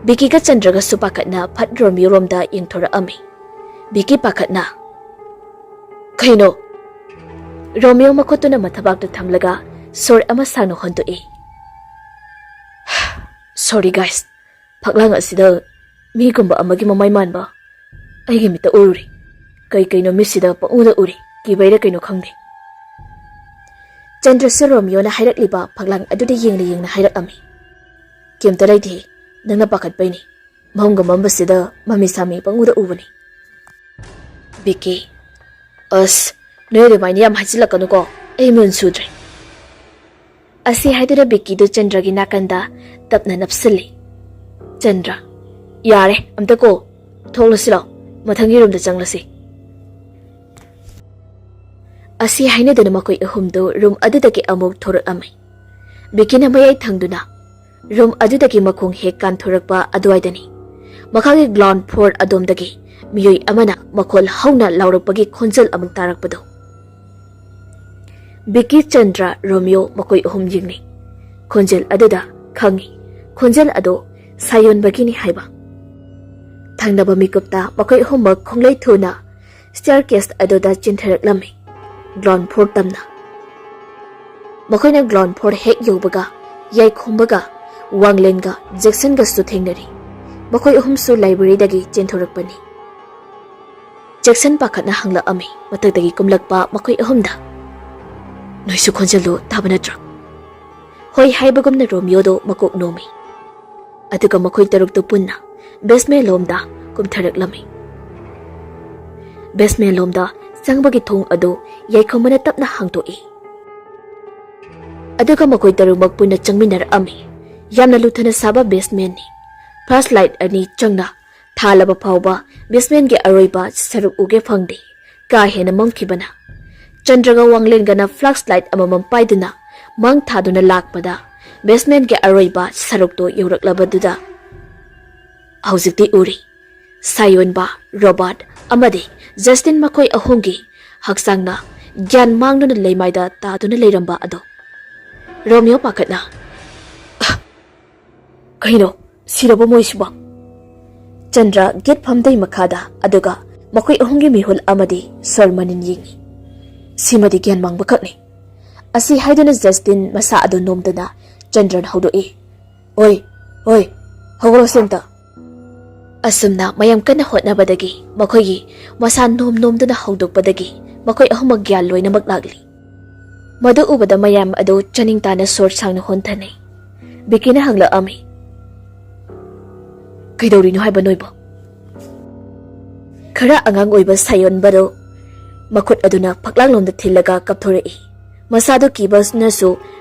ꯕꯤꯀꯤꯒ ꯆꯟꯗ꯭ꯔꯒꯁꯨ ꯄꯥꯈꯠꯅ ꯐꯠ ꯔꯣꯃꯤꯌꯣꯔꯣꯝꯗ ꯌꯦꯡꯊꯣꯔꯛꯑꯝꯃꯤ꯫ ꯕꯤꯀꯤ ꯄꯥꯈꯠꯅ, "ꯀꯩꯅꯣ?" ꯔꯣꯃꯤꯌꯣ ꯃꯈꯨꯠꯇꯨꯅ ꯃꯊꯕꯥꯛꯇ ꯊꯝꯂꯒ ꯁꯣꯔ ꯑꯃ ꯁꯥꯡꯅ ꯍꯣꯟꯗꯣꯛꯏ꯫ "Sorry guys, ꯐꯛꯂꯥꯡ ꯑꯁꯤꯗ ꯃꯤꯒꯨꯝꯕ ꯑꯃꯒꯤ ꯃꯃꯥꯏ ꯃꯥꯟꯕ ꯑꯩꯒꯤ ꯃꯤꯠꯇ ꯎꯔꯨꯔꯦ꯫ ꯀꯩ ꯀꯩꯅꯣ ꯃꯤꯠꯁꯤꯗ ꯄꯪꯎꯗ ꯎꯔꯦ, ꯀꯤꯕꯩꯔ ꯀꯩꯅꯣ ꯈꯪꯗꯦ꯫" ꯆꯟꯗ꯭ꯔꯁꯨ ꯔꯣꯃꯤꯌꯣꯅ ꯍꯥꯏꯔꯛꯂꯤꯕ ꯐꯛꯂꯥꯡ ꯑꯗꯨꯗ ꯌꯦꯡꯅ ꯌꯦꯡꯅ ꯍꯥꯏꯔꯛꯑꯝꯃꯤ꯫ "ꯀꯩꯝꯇ ꯂꯩꯇꯦ, ꯅꯪꯅ ꯄꯥꯈꯠꯄꯩꯅꯤ꯫ ꯃꯝꯒ ꯃꯝꯕꯁꯤꯗ ꯃꯃꯤ ꯁꯥꯃꯤ ꯄꯪꯎꯗ ꯎꯕꯅꯤ꯫" ꯕꯤꯀꯤ, "ꯑꯁ, ꯅꯣꯏ ꯑꯗꯨꯃꯥꯏꯅ ꯌꯥꯝ ꯍꯥꯏꯖꯤꯜꯂꯛꯀꯅꯨꯀꯣ, ꯑꯩ ꯃꯤꯍꯨꯟ ꯁꯨꯗ꯭ꯔꯦ꯫" ꯑꯁꯤ ꯍꯥꯏꯗꯨꯅ ꯕꯤꯀꯤꯗꯨ ꯆꯟꯗ꯭ꯔꯒꯤ ꯅꯥꯀꯟꯗ ꯇꯞꯅ ꯅꯞꯁꯤꯜꯂꯤ꯫ ꯆꯟꯗ꯭ꯔ, "ꯌꯥꯔꯦ, ꯑꯝꯇ ꯀꯣ, ꯊꯣꯛꯂꯁꯤ ꯂꯥꯎ, ꯃꯊꯪꯒꯤ ꯔꯨꯝꯗ ꯆꯪꯂꯁꯤ꯫" ꯑꯁꯤ ꯍꯥꯏꯅꯗꯨꯅ ꯃꯈꯣꯏ ꯑꯍꯨꯝꯗꯨ ꯔꯨꯝ ꯑꯗꯨꯗꯒꯤ ꯑꯃꯨꯛ ꯊꯣꯔꯛꯂꯝꯃꯤ꯫ ꯕꯤꯀꯤꯅ ꯃꯌꯥꯏ ꯊꯪꯗꯨꯅ ꯔꯨꯝ ꯑꯗꯨꯗꯒꯤ ꯃꯈꯣꯡ ꯍꯦꯛ ꯀꯥꯟꯊꯣꯔꯛꯄ ꯑꯗꯨꯋꯥꯏꯗꯅꯤ ꯃꯈꯥꯒꯤ ꯒ꯭ꯔꯥꯎꯟ ꯐ꯭ꯂꯣꯔ ꯑꯗꯣꯝꯗꯒꯤ ꯃꯤꯑꯣꯏ ꯑꯃꯅ ꯃꯈꯣꯜ ꯍꯧꯅ ꯂꯥꯎꯔꯛꯄꯒꯤ ꯈꯣꯟꯖꯦꯜ ꯑꯃꯨꯛ ꯇꯥꯔꯛꯄꯗꯨ꯫ ꯕꯤꯀꯤ, ꯆꯟꯗ꯭ꯔ, ꯔꯣꯃꯤꯌꯣ ꯃꯈꯣꯏ ꯑꯍꯨꯝ ꯌꯦꯡꯅꯩ꯫ ꯈꯣꯟꯖꯦꯜ ꯑꯗꯨꯗ ꯈꯪꯏ, ꯈꯣꯟꯖꯦꯜ ꯑꯗꯨ ꯁꯥꯌꯣꯟꯕꯒꯤꯅꯤ ꯍꯥꯏꯕ꯫ ꯊꯪꯅꯕ ꯃꯤꯀꯨꯞꯇ ꯃꯈꯣꯏ ꯑꯍꯨꯝꯃꯛ ꯈꯣꯡꯂꯩ ꯊꯨꯅ ꯁ꯭ꯇꯦꯌꯔ ꯀꯦꯁ ꯑꯗꯨꯗ ꯆꯦꯟꯊꯔꯛꯂꯝꯃꯤ꯫ ꯒ꯭ꯔꯥꯎꯟ ꯐ꯭ꯂꯣꯔ ꯇꯝꯅ꯫ ꯃꯈꯣꯏꯅ ground floor ꯍꯦꯛ ꯌꯧꯕꯒ ꯌꯥꯏꯈꯣꯝꯕꯒ ꯋꯥꯡꯂꯦꯟꯒ ꯖꯦꯛꯁꯟꯒꯁꯨ ꯊꯦꯡꯅꯔꯤ꯫ ꯃꯈꯣꯏ ꯑꯍꯨꯝꯁꯨ library ꯗꯒꯤ ꯆꯦꯟꯊꯣꯔꯛꯄꯅꯤ꯫ ꯖꯦꯛꯁꯟ ꯄꯥꯈꯠꯅ ꯍꯪꯂꯛꯑꯝꯃꯤ ꯃꯊꯛꯇꯒꯤ ꯀꯨꯝꯂꯛꯄ ꯃꯈꯣꯏ ꯑꯍꯨꯝꯗ꯫ "ꯅꯣꯏꯁꯨ ꯈꯣꯟꯖꯦꯜꯗꯨ ꯇꯥꯕ ꯅꯠꯇ꯭ꯔꯣ?" ꯍꯣꯏ ꯍꯥꯏꯕꯒꯨꯝꯅ ꯔꯣꯃꯤꯌꯣꯗꯣ ꯃꯀꯣꯛ ꯅꯣꯝꯃꯤ꯫ ꯑꯗꯨꯒ ꯃꯈꯣꯏ ꯇꯔꯨꯛꯇꯨ ꯄꯨꯟꯅ basement ꯂꯣꯝꯗ ꯀꯨꯝꯊꯔꯛꯂꯝꯃꯤ꯫ Basement ꯂꯣꯝꯗ ꯆꯪꯕꯒꯤ ꯊꯣꯡ ꯑꯗꯨ ꯌꯥꯏꯈꯣꯝꯕꯅ ꯇꯞꯅ ꯍꯥꯡꯗꯣꯛꯏ꯫ ꯑꯗꯨꯒ ꯃꯈꯣꯏ ꯇꯔꯨꯛꯃꯛ ꯄꯨꯟꯅ ꯆꯪꯃꯤꯟꯅꯔꯛꯑꯝꯃꯤ꯫ ꯌꯥꯝꯅ ꯂꯨꯊꯅ ꯁꯥꯕ basement ꯅꯤ꯫ Flashlight ꯑꯅꯤ ꯆꯪꯅ ꯊꯥꯜꯂꯕ ꯐꯥꯎꯕ basement ꯀꯤ ꯑꯔꯣꯏꯕ ꯁꯔꯨꯛ ꯎꯒꯦ ꯐꯪꯗꯦ꯫ ꯀꯥ ꯍꯦꯟꯅ ꯃꯝꯈꯤꯕꯅ꯫ ꯆꯟꯗ꯭ꯔꯒ ꯋꯥꯡꯂꯦꯟꯒꯅ flashlight ꯑꯃꯃꯝ ꯄꯥꯏꯗꯨꯅ ꯃꯥꯡ ꯊꯥꯗꯨꯅ ꯂꯥꯛꯄꯗ basement ꯀꯤ ꯑꯔꯣꯏꯕ ꯁꯔꯨꯛꯇꯨ ꯌꯧꯔꯛꯂꯕꯗꯨꯗ ꯍꯧꯖꯤꯛꯇꯤ ꯎꯔꯤ꯫ ꯁꯥꯌꯣꯟꯕ, ꯔꯣꯕꯥꯔꯠ ꯑꯃꯗꯤ ꯖꯁꯇꯤꯟ ꯃꯈꯣꯏ ꯑꯍꯨꯝꯒꯤ ꯍꯛꯆꯥꯡꯅ ꯒ꯭ꯌꯥꯟ ꯃꯥꯡꯗꯨꯅ ꯂꯩꯃꯥꯏꯗ ꯇꯥꯗꯨꯅ ꯂꯩꯔꯝꯕ ꯑꯗꯣ꯫ ꯔꯣꯃꯤꯌꯣ ꯄꯥꯈꯠꯅ, "ꯑ, ꯀꯩꯅꯣ, ꯁꯤꯔꯕ ꯃꯣꯏꯁꯤꯕꯣ?" ꯆꯟꯗ꯭ꯔ ꯒꯦꯠ ꯐꯝꯗꯩ ꯃꯈꯥꯗ, ꯑꯗꯨꯒ ꯃꯈꯣꯏ ꯑꯍꯨꯝꯒꯤ ꯃꯤꯍꯨꯜ ꯑꯃꯗꯤ ꯁꯣꯔ ꯃꯅꯤꯟ ꯌꯦꯡꯉꯤ꯫ "ꯁꯤꯃꯗꯤ ꯒ꯭ꯌꯥꯟ ꯃꯥꯡꯕ ꯈꯛꯅꯤ꯫" ꯑꯁꯤ ꯍꯥꯏꯗꯨꯅ ꯖꯁꯇꯤꯟ ꯃꯁꯥ ꯑꯗꯨ ꯅꯣꯝꯗꯨꯅ ꯆꯟꯗ꯭ꯔꯅ ꯍꯧꯗꯣꯛꯏ꯫ "ꯑꯣꯏ, ꯑꯣꯏ, ꯍꯧꯒꯠꯂꯣꯁꯦ ꯑꯝꯇ꯫" ꯑꯁꯨꯝꯅ ꯃꯌꯥꯝ ꯀꯟꯅ ꯍꯣꯠꯅꯕꯗꯒꯤ ꯃꯈꯣꯏꯒꯤ ꯃꯁꯥ ꯅꯣꯝ ꯅꯣꯝꯗꯨꯅ ꯍꯧꯗꯣꯛꯄꯗꯒꯤ ꯃꯈꯣꯏ ꯑꯍꯨꯝꯃꯛ ꯒ꯭ꯌꯥꯟ ꯂꯣꯏꯅꯃꯛ ꯂꯥꯛꯂꯤ꯫ ꯃꯗꯨ ꯎꯕꯗ ꯃꯌꯥꯝ ꯑꯗꯨ ꯆꯥꯅꯤꯡ ꯇꯥꯅ ꯁꯣꯔ ꯁꯥꯡꯅ ꯍꯣꯟꯊꯅꯩ꯫ ꯕꯤꯀꯤꯅ ꯍꯪꯂꯛꯑꯝꯃꯤ, "ꯀꯩꯗꯧꯔꯤꯅꯣ ꯍꯥꯏꯕ ꯅꯣꯏꯕꯣ?" ꯈꯔ ꯑꯉꯥꯡ ꯑꯣꯏꯕ ꯁꯥꯌꯣꯟꯕꯗꯨ ꯃꯈꯨꯠ ꯑꯗꯨꯅ ꯐꯛꯂꯥꯡꯂꯣꯝꯗ ꯊꯤꯜꯂꯒ ꯀꯞꯊꯣꯔꯛꯏ꯫ ꯃꯁꯥꯗꯨ ꯀꯤꯕꯅꯁꯨ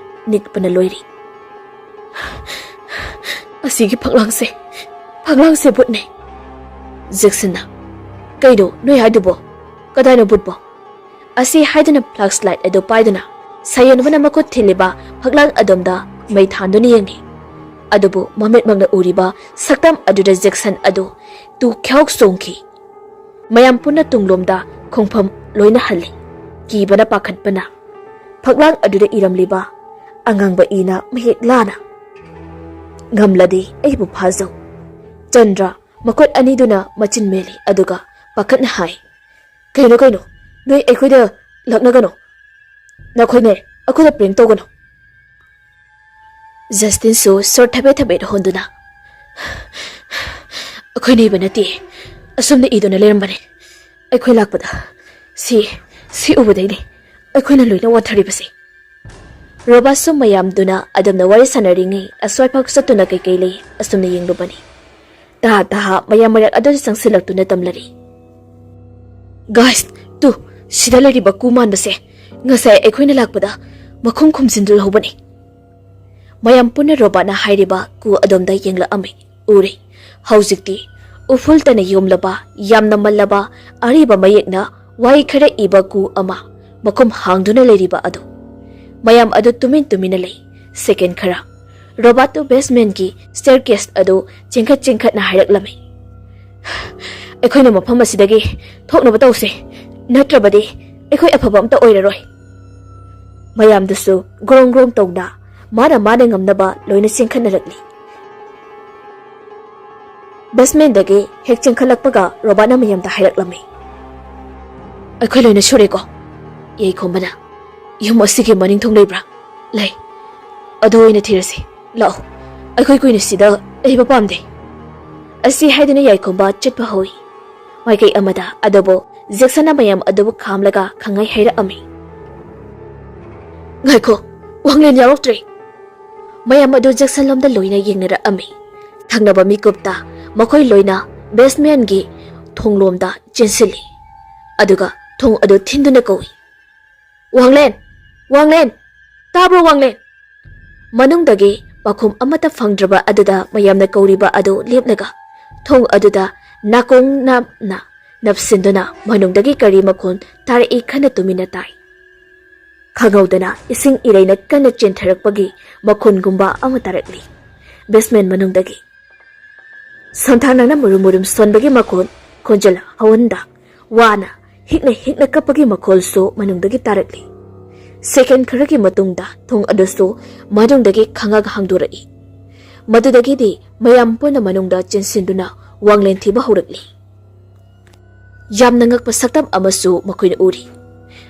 ꯅꯤꯛꯄꯅ ꯂꯣꯏꯔꯤ꯫ "ꯑꯁꯤꯒꯤ ꯐꯛꯂꯥꯡꯁꯦ, ꯐꯛꯂꯥꯡꯁꯦ ꯕꯨꯠꯅꯦ꯫" ꯖꯦꯛꯁꯟꯅ, "ꯀꯩꯅꯣ ꯅꯣꯏ ꯍꯥꯏꯗꯨꯕꯣ? ꯀꯗꯥꯏꯅꯣ ꯕꯨꯠꯄꯣ?" ꯑꯁꯤ ꯍꯥꯏꯗꯨꯅ flashlight ꯑꯗꯨ ꯄꯥꯏꯗꯨꯅ ꯁꯥꯌꯣꯟꯕꯅ ꯃꯈꯨꯠ ꯊꯤꯜꯂꯤꯕ ꯐꯛꯂꯥꯡ ꯑꯗꯣꯝꯗ ꯃꯩ ꯊꯥꯟꯗꯨꯅ ꯌꯦꯡꯉꯤ꯫ ꯑꯗꯨꯕꯨ ꯃꯃꯤꯠꯃꯛꯅ ꯎꯔꯤꯕ ꯁꯛꯇꯝ ꯑꯗꯨꯗ ꯖꯦꯛꯁꯟ ꯑꯗꯨ ꯇꯨ ꯈ꯭ꯌꯥꯎ ꯆꯣꯡꯈꯤ꯫ ꯃꯌꯥꯝ ꯄꯨꯟꯅ ꯇꯨꯡꯂꯣꯝꯗ ꯈꯣꯡꯐꯝ ꯂꯣꯏꯅ ꯍꯜꯂꯤ꯫ ꯀꯤꯕꯅ ꯄꯥꯈꯠꯄꯅ ꯐꯛꯂꯥꯡ ꯑꯗꯨꯗ ꯏꯔꯝꯂꯤꯕ ꯑꯉꯥꯡꯕ ꯏꯅ ꯃꯌꯦꯛ ꯂꯥꯅ, "ꯉꯝꯂꯗꯤ ꯑꯩꯕꯨ ꯐꯥꯖꯧ꯫" ꯆꯟꯗ꯭ꯔ ꯃꯈꯨꯠ ꯑꯅꯤꯗꯨꯅ ꯃꯆꯤꯟ ꯃꯦꯜꯂꯤ, ꯑꯗꯨꯒ ꯄꯥꯈꯠꯅ ꯍꯥꯏ, "ꯀꯩꯅꯣ, ꯀꯩꯅꯣ? ꯅꯣꯏ ꯑꯩꯈꯣꯏꯗ ꯂꯛꯅꯒꯅꯣ꯫ ꯅꯈꯣꯏꯅꯦ, ꯑꯩꯈꯣꯏꯗ prank ꯇꯧꯒꯅꯨ꯫ ꯖꯁꯇꯤꯟꯁꯨ ꯁꯣꯔ ꯊꯕꯦꯠ ꯊꯕꯦꯠ ꯍꯣꯟꯗꯨꯅ, "ꯑꯩꯈꯣꯏꯅ ꯏꯕ ꯅꯠꯇꯦ, ꯑꯁꯨꯝꯅ ꯏꯗꯨꯅ ꯂꯩꯔꯝꯕꯅꯦ꯫ ꯑꯩꯈꯣꯏ ꯂꯥꯛꯄꯗ ꯁꯤ, ꯁꯤ ꯎꯕꯗꯩꯅꯦ ꯑꯩꯈꯣꯏꯅ ꯂꯣꯏꯅ ꯋꯥꯟꯊꯔꯤꯕꯁꯦ꯫" ꯔꯣꯕꯥꯁꯨ ꯃꯌꯥꯝꯗꯨꯅ ꯑꯗꯨꯝꯅ ꯋꯥꯔꯤ ꯁꯥꯟꯅꯔꯤꯉꯩ ꯑꯁ꯭ꯋꯥꯏꯐꯥꯎ ꯆꯠꯇꯨꯅ ꯀꯩꯀꯩ ꯂꯩ ꯑꯁꯨꯝꯅ ꯌꯦꯡꯂꯨꯕꯅꯤ꯫ ꯇꯍꯥ ꯇꯍꯥ ꯃꯌꯥꯝ ꯃꯔꯛ ꯑꯗꯨꯗ ꯆꯪꯁꯤꯜꯂꯛꯇꯨꯅ ꯇꯝꯂꯔꯤ꯫ "Guys, ꯇꯨ, ꯁꯤꯗ ꯂꯩꯔꯤꯕ ꯀꯨ ꯃꯥꯟꯕꯁꯦ ꯉꯁꯥꯏ ꯑꯩꯈꯣꯏꯅ ꯂꯥꯛꯄꯗ ꯃꯈꯨꯝ ꯈꯨꯝꯖꯤꯟꯗꯨ ꯂꯩꯍꯧꯕꯅꯤ꯫" ꯃꯌꯥꯝ ꯄꯨꯟꯅ ꯔꯣꯕꯥꯠꯅ ꯍꯥꯏꯔꯤꯕ ꯀꯨ ꯑꯗꯣꯝꯗ ꯌꯦꯡꯂꯛꯑꯝꯃꯤ꯫ ꯎꯔꯦ꯫ ꯍꯧꯖꯤꯛꯇꯤ ꯎꯐꯨꯜꯇꯅ ꯌꯣꯝꯂꯕ, ꯌꯥꯝꯅ ꯃꯜꯂꯕ, ꯑꯔꯤꯕ ꯃꯌꯦꯛꯅ ꯋꯥꯍꯩ ꯈꯔ ꯏꯕ ꯀꯨ ꯑꯃ ꯃꯈꯨꯝ ꯍꯥꯡꯗꯨꯅ ꯂꯩꯔꯤꯕ ꯑꯗꯨ꯫ ꯃꯌꯥꯝ ꯑꯗꯨ ꯇꯨꯃꯤꯟ ꯇꯨꯃꯤꯟꯅ ꯂꯩ꯫ Second ꯈꯔ꯫ ꯔꯣꯕꯥꯠꯇꯨ basementꯀꯤ staircase ꯑꯗꯨ ꯆꯦꯟꯈꯠ ꯆꯦꯟꯈꯠꯅ ꯍꯥꯏꯔꯛꯂꯝꯃꯤ꯫ "ꯑꯩꯈꯣꯏꯅ ꯃꯐꯝ ꯑꯁꯤꯗꯒꯤ ꯊꯣꯛꯅꯕ ꯇꯧꯁꯦ, ꯅꯠꯇ꯭ꯔꯕꯗꯤ ꯑꯩꯈꯣꯏ ꯑꯐꯕ ꯑꯝꯇ ꯑꯣꯏꯔꯔꯣꯏ꯫" ꯃꯌꯥꯝꯗꯨꯁꯨ ꯒ꯭ꯔꯣꯡ ꯒ꯭ꯔꯣꯡ ꯇꯧꯅ ꯃꯥꯅ ꯃꯥꯅ ꯉꯝꯅꯕ ꯂꯣꯏꯅ ꯆꯦꯟꯈꯠꯅꯔꯛꯂꯤ꯫ Basementꯗꯒꯤ ꯍꯦꯛ ꯆꯦꯟꯈꯠꯂꯛꯄꯒ ꯔꯣꯕꯥꯠꯅ ꯃꯌꯥꯝꯗ ꯍꯥꯏꯔꯛꯂꯝꯃꯤ꯫ "ꯑꯩꯈꯣꯏ ꯂꯣꯏꯅ ꯁꯨꯔꯦꯀꯣ?" ꯌꯥꯏꯈꯣꯝꯕꯅ, "ꯌꯨꯝ ꯑꯁꯤꯒꯤ ꯃꯅꯤꯡ ꯊꯣꯡ ꯂꯩꯕ꯭ꯔꯥ?" "ꯂꯩ꯫ ꯑꯗꯨ ꯑꯣꯏꯅ ꯊꯤꯔꯁꯤ꯫ ꯂꯥꯛꯑꯣ, ꯑꯩꯈꯣꯏ ꯀꯨꯏꯅ ꯁꯤꯗ ꯂꯩꯕ ꯄꯥꯝꯗꯦ꯫" ꯑꯁꯤ ꯍꯥꯏꯗꯨꯅ ꯌꯥꯏꯈꯣꯝꯕ ꯆꯠꯄ ꯍꯧꯏ꯫ ꯃꯥꯏꯀꯩ ꯑꯃꯗ ꯑꯗꯨꯕꯨ ꯖꯦꯛꯁꯟꯅ ꯃꯌꯥꯝ ꯑꯗꯨꯕꯨ ꯈꯥꯝꯂꯒ ꯈꯪꯍꯥꯏ ꯍꯥꯏꯔꯛꯑꯝꯃꯤ꯫ "ꯉꯥꯏꯈꯣ, ꯋꯥꯡꯂꯦꯟ ꯌꯥꯎꯔꯛꯇ꯭ꯔꯦ!" ꯃꯌꯥꯝ ꯑꯗꯨ ꯖꯦꯛꯁꯟ ꯂꯣꯝꯗ ꯂꯣꯏꯅ ꯌꯦꯡꯅꯔꯛꯑꯝꯃꯤ꯫ ꯊꯪꯅꯕ ꯃꯤꯀꯨꯞꯇ ꯃꯈꯣꯏ ꯂꯣꯏꯅ basementꯀꯤ ꯊꯣꯡꯂꯣꯝꯗ ꯆꯦꯟꯁꯤꯜꯂꯤ꯫ ꯑꯗꯨꯒ ꯊꯣꯡ ꯑꯗꯨ ꯊꯤꯟꯗꯨꯅ ꯀꯧꯏ, "ꯋꯥꯡꯂꯦꯟ! ꯋꯥꯡꯂꯦꯟ! ꯇꯥꯕ꯭ꯔꯣ, ꯋꯥꯡꯂꯦꯟ?" ꯃꯅꯨꯡꯗꯒꯤ ꯄꯥꯎꯈꯨꯝ ꯑꯃꯠꯇ ꯐꯪꯗ꯭ꯔꯕ ꯑꯗꯨꯗ ꯃꯌꯥꯝꯅ ꯀꯧꯔꯤꯕ ꯑꯗꯨ ꯂꯦꯞꯂꯒ ꯊꯣꯡ ꯑꯗꯨꯗ ꯅꯥꯀꯣꯡ ꯅꯞꯅ ꯅꯞꯁꯤꯟꯗꯨꯅ ꯃꯅꯨꯡꯗꯒꯤ ꯀꯔꯤ ꯃꯈꯣꯟ ꯇꯥꯔꯛꯏ ꯈꯟꯅ ꯇꯨꯃꯤꯟꯅ ꯇꯥꯏ꯫ ꯈꯪꯍꯧꯗꯅ ꯏꯁꯤꯡ ꯏꯔꯩꯅ ꯀꯟꯅ ꯆꯦꯟꯊꯔꯛꯄꯒꯤ ꯃꯈꯣꯟꯒꯨꯝꯕ ꯑꯃ ꯇꯥꯔꯛꯂꯤ꯫ Basement ꯃꯅꯨꯡꯗꯒꯤ ꯁꯣꯟꯊꯥꯅꯅ ꯃꯨꯔꯨꯝ ꯃꯨꯔꯨꯝ ꯁꯣꯟꯕꯒꯤ ꯃꯈꯣꯟ ꯈꯣꯟꯖꯦꯜ ꯍꯧꯍꯟꯗ ꯋꯥꯅ ꯍꯤꯛꯅ ꯍꯤꯛꯅ ꯀꯞꯄꯒꯤ ꯃꯈꯣꯜꯁꯨ ꯃꯅꯨꯡꯗꯒꯤ ꯇꯥꯔꯛꯂꯤ꯫ Second ꯈꯔꯒꯤ ꯃꯇꯨꯡꯗ ꯊꯣꯡ ꯑꯗꯨꯁꯨ ꯃꯅꯨꯡꯗꯒꯤ ꯈꯪꯉꯒ ꯍꯥꯡꯗꯣꯔꯛꯏ꯫ ꯃꯗꯨꯗꯒꯤꯗꯤ ꯃꯌꯥꯝ ꯄꯨꯟꯅ ꯃꯅꯨꯡꯗ ꯆꯦꯟꯁꯤꯟꯗꯨꯅ ꯋꯥꯡꯂꯦꯟ ꯊꯤꯕ ꯍꯧꯔꯛꯂꯤ꯫ ꯌꯥꯝꯅ ꯉꯛꯄ ꯁꯛꯇꯝ ꯑꯃꯁꯨ ꯃꯈꯣꯏꯅ ꯎꯔꯤ꯫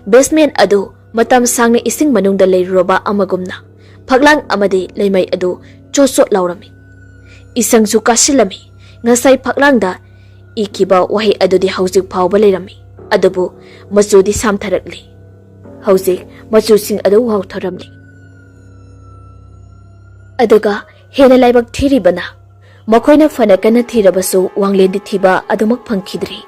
Basement ꯑꯗꯨ ꯃꯇꯝ ꯁꯥꯡꯅ ꯏꯁꯤꯡ ꯃꯅꯨꯡꯗ ꯂꯩꯔꯨꯔꯕ ꯑꯃꯒꯨꯝꯅ ꯐꯛꯂꯥꯡ ꯑꯃꯗꯤ ꯂꯩꯃꯥꯏ ꯑꯗꯨ ꯆꯣꯠ ꯆꯣꯠ ꯂꯥꯎꯔꯝꯃꯤ꯫ ꯏꯁꯪꯁꯨ ꯀꯥꯁꯤꯜꯂꯝꯃꯤ꯫ ꯉꯁꯥꯏ ꯐꯛꯂꯥꯡꯗ ꯏꯈꯤꯕ ꯋꯥꯍꯩ ꯑꯗꯨꯗꯤ ꯍꯧꯖꯤꯛ ꯐꯥꯎꯕ ꯂꯩꯔꯝꯃꯤ, ꯑꯗꯨꯕꯨ ꯃꯆꯨꯗꯤ ꯁꯥꯝꯊꯔꯛꯂꯤ꯫ ꯍꯧꯖꯤꯛ ꯃꯆꯨꯁꯤꯡ ꯑꯗꯨ ꯋꯥꯎꯊꯔꯝꯂꯤ꯫ ꯑꯗꯨꯒ ꯍꯦꯟꯅ ꯂꯥꯏꯕꯛ ꯊꯤꯔꯤꯕꯅ, ꯃꯈꯣꯏꯅ ꯐꯅ ꯀꯟꯅ ꯊꯤꯔꯕꯁꯨ ꯋꯥꯡꯂꯦꯟꯗꯤ ꯊꯤꯕ ꯑꯗꯨꯃꯛ ꯐꯪꯈꯤꯗ꯭ꯔꯤ꯫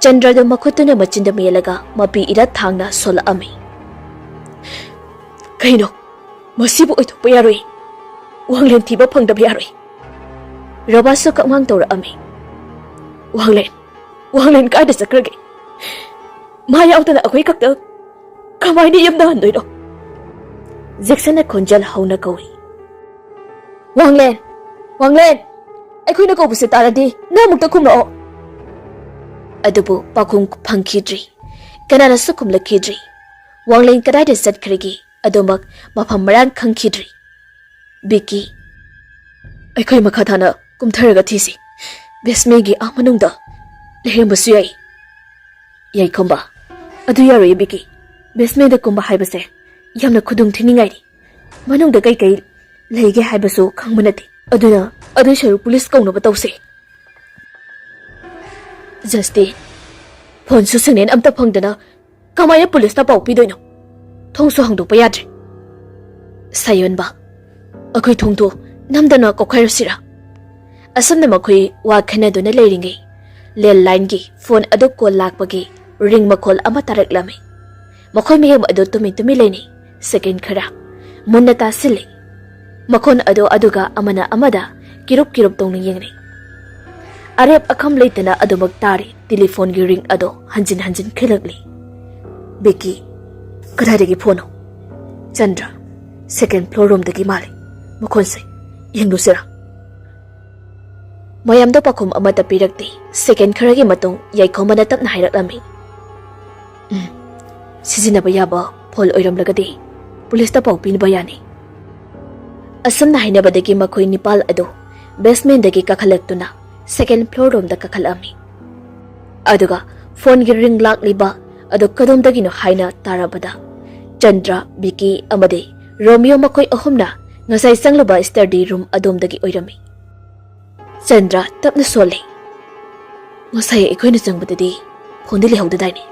ꯆꯟꯗ꯭ꯔꯗꯨ ꯃꯈꯨꯠꯇꯨꯅ ꯃꯆꯤꯟꯗ ꯃꯦꯜꯂꯒ ꯃꯄꯤ ꯏꯔꯥ ꯊꯥꯡꯅ ꯁꯣꯜꯂꯛꯑꯝꯃꯤ꯫ "ꯀꯩꯅꯣ? ꯃꯁꯤꯕꯨ ꯑꯣꯏꯊꯣꯛꯄ ꯌꯥꯔꯣꯏ꯫ ꯋꯥꯡꯂꯦꯟ ꯊꯤꯕ ꯐꯪꯗꯕ ꯌꯥꯔꯣꯏ꯫" ꯔꯣꯕꯥꯁꯁꯨ ꯀꯛꯃꯥꯡ ꯇꯧꯔꯛꯑꯝꯃꯤ꯫ "ꯋꯥꯡꯂꯦꯟ, ꯋꯥꯡꯂꯦꯟ ꯀꯥꯏꯗ ꯆꯠꯈ꯭ꯔꯒꯦ? ꯃꯥ ꯌꯥꯎꯗꯅ ꯑꯩꯈꯣꯏ ꯈꯛꯇ ꯀꯃꯥꯏꯅ ꯌꯨꯝꯗ ꯍꯟꯗꯣꯏꯅꯣ?" ꯖꯦꯛꯁꯟꯅ ꯈꯣꯟꯖꯦꯜ ꯍꯧꯅ ꯀꯧꯏ꯫ "ꯋꯥꯡꯂꯦꯟ! ꯋꯥꯡꯂꯦꯟ! ꯑꯩꯈꯣꯏꯅ ꯀꯧꯕꯁꯦ ꯇꯥꯔꯗꯤ ꯅꯪ ꯑꯃꯨꯛꯇ ꯈꯨꯝꯂꯛꯑꯣ꯫" ꯑꯗꯨꯕꯨ ꯄꯥꯎꯈꯨꯝ ꯐꯪꯈꯤꯗ꯭ꯔꯤ꯫ ꯀꯅꯥꯅꯁꯨ ꯈꯨꯝꯂꯛꯈꯤꯗ꯭ꯔꯤ꯫ ꯋꯥꯡꯂꯦꯟ ꯀꯗꯥꯏꯗ ꯆꯠꯈ꯭ꯔꯒꯦ ꯑꯗꯨꯃꯛ ꯃꯐꯝ ꯃꯔꯥꯡ ꯈꯪꯈꯤꯗ꯭ꯔꯤ꯫ ꯕꯤꯀꯤ, "ꯑꯩꯈꯣꯏ ꯃꯈꯥ ꯊꯥꯅ ꯀꯨꯝꯊꯔꯒ ꯊꯤꯁꯤ꯫ ꯕꯦꯁꯃꯦꯟꯒꯤ ꯑꯥ ꯃꯅꯨꯡꯗ ꯂꯩꯔꯝꯕꯁꯨ ꯌꯥꯏ꯫" ꯌꯥꯏꯈꯣꯝꯕ, "ꯑꯗꯨ ꯌꯥꯔꯣꯏꯌꯦ ꯕꯤꯀꯤ꯫ ꯕꯦꯁꯃꯦꯟꯗ ꯀꯨꯝꯕ ꯍꯥꯏꯕꯁꯦ ꯌꯥꯝꯅ ꯈꯨꯗꯣꯡ ꯊꯤꯅꯤꯡꯉꯥꯏꯅꯤ꯫ ꯃꯅꯨꯡꯗ ꯀꯩꯀꯩ ꯂꯩꯒꯦ ꯍꯥꯏꯕꯁꯨ ꯈꯪꯕ ꯅꯠꯇꯦ꯫ ꯑꯗꯨꯅ ꯑꯗꯨꯏ ꯁꯔꯨꯛ ꯄꯨꯂꯤꯁ ꯀꯧꯅꯕ ꯇꯧꯁꯦ꯫" "ꯖꯁꯇꯤꯟ, ꯐꯣꯟꯁꯨ ꯁꯤꯒꯅꯦꯜ ꯑꯝꯇ ꯐꯪꯗꯅ ꯀꯃꯥꯏꯅ ꯄꯨꯂꯤꯁꯇ ꯄꯥꯎ ꯄꯤꯗꯣꯏꯅꯣ? ꯊꯣꯡꯁꯨ ꯍꯥꯡꯗꯣꯛꯄ ꯌꯥꯗ꯭ꯔꯦ꯫" ꯁꯥꯌꯣꯟꯕ, "ꯑꯩꯈꯣꯏ ꯊꯣꯡꯗꯣ ꯅꯝꯗꯅ ꯀꯣꯛꯈꯥꯏꯔꯨꯁꯤꯔꯥ?" ꯑꯁꯨꯝꯅ ꯃꯈꯣꯏ ꯋꯥ ꯈꯟꯅꯗꯨꯅ ꯂꯩꯔꯤꯉꯩ, ꯂꯦꯟꯂꯥꯏꯟꯒꯤ ꯐꯣꯟ ꯑꯗꯨ ꯀꯣꯜ ꯂꯥꯛꯄꯒꯤ ꯔꯤꯡ ꯃꯈꯣꯜ ꯑꯃ ꯇꯥꯔꯛꯂꯝꯃꯤ꯫ ꯃꯈꯣꯏ ꯃꯌꯥꯝ ꯑꯗꯨ ꯇꯨꯃꯤꯟ ꯇꯨꯃꯤꯟ ꯂꯩꯅꯩ꯫ ꯁꯦꯀꯦꯟ ꯈꯔ ꯃꯨꯟꯅ ꯇꯥꯁꯤꯜꯂꯤ꯫ ꯃꯈꯣꯟ ꯑꯗꯨ ꯑꯗꯨꯒ ꯑꯃꯅ ꯑꯃꯗ ꯀꯤꯔꯨꯞ ꯀꯤꯔꯨꯞ ꯇꯧꯅ ꯌꯦꯡꯅꯩ꯫ ꯑꯔꯦꯞ ꯑꯈꯝ ꯂꯩꯇꯅ ꯑꯗꯨꯃꯛ ꯇꯥꯔꯤ꯫ ꯇꯦꯂꯤꯐꯣꯟꯒꯤ ꯔꯤꯡ ꯑꯗꯨ ꯍꯟꯖꯤꯟ ꯍꯟꯖꯤꯟ ꯈꯤꯜꯂꯛꯂꯤ꯫ "ꯕꯤꯀꯤ, ꯀꯗꯥꯏꯗꯒꯤ ꯐꯣꯟꯅꯣ?" "ꯆꯟꯗ꯭ꯔ, ꯁꯦꯀꯦꯟ ꯐ꯭ꯂꯣꯔ ꯔꯨꯝꯗꯒꯤ ꯃꯥꯜꯂꯤ꯫ ꯃꯈꯣꯟꯁꯦ ꯌꯦꯡꯂꯨꯁꯤꯔꯥ?" ꯃꯌꯥꯝꯗ ꯄꯥꯎꯈꯨꯝ ꯑꯃꯠꯇ ꯄꯤꯔꯛꯇꯦ꯫ ꯁꯦꯀꯦꯟ ꯈꯔꯒꯤ ꯃꯇꯨꯡ ꯌꯥꯏꯈꯣꯝꯕꯅ ꯇꯞꯅ ꯍꯥꯏꯔꯛꯂꯝꯃꯤ꯫ "ꯎꯝ, ꯁꯤꯖꯤꯟꯅꯕ ꯌꯥꯕ ꯐꯣꯟ ꯑꯣꯏꯔꯝꯂꯒꯗꯤ ꯄꯨꯂꯤꯁꯇ ꯄꯥꯎ ꯄꯤꯅꯕ ꯌꯥꯅꯤ꯫" ꯑꯁꯨꯝꯅ ꯍꯥꯏꯅꯕꯗꯒꯤ ꯃꯈꯣꯏ ꯅꯤꯄꯥꯜ ꯑꯗꯨ ꯕꯦꯁꯃꯦꯟꯗꯒꯤ ꯀꯥꯈꯠꯂꯛꯇꯨꯅ ꯁꯦꯀꯦꯟ ꯐ꯭ꯂꯣꯔ ꯔꯣꯝꯗ ꯀꯥꯈꯠꯂꯛꯑꯝꯃꯤ꯫ ꯑꯗꯨꯒ ꯐꯣꯟꯒꯤ ꯔꯤꯡ ꯂꯥꯛꯂꯤꯕ ꯑꯗꯨ ꯀꯗꯣꯝꯗꯒꯤꯅꯣ ꯍꯥꯏꯅ ꯇꯥꯔꯕꯗ, ꯆꯟꯗ꯭ꯔ, ꯕꯤꯀꯤ ꯑꯃꯗꯤ ꯔꯣꯃꯤꯌꯣ ꯃꯈꯣꯏ ꯑꯍꯨꯝꯅ ꯉꯁꯥꯏ ꯆꯪꯂꯨꯕ study room ꯑꯗꯣꯝꯗꯒꯤ ꯑꯣꯏꯔꯝꯃꯤ꯫ ꯆꯟꯗ꯭ꯔ ꯇꯞꯅ ꯁꯣꯜꯂꯤ꯫ "ꯉꯁꯥꯏ ꯑꯩꯈꯣꯏꯅ ꯆꯪꯕꯗꯗꯤ ꯐꯣꯟꯗꯤ ꯂꯩꯍꯧꯗꯗꯥꯏꯅꯦ?"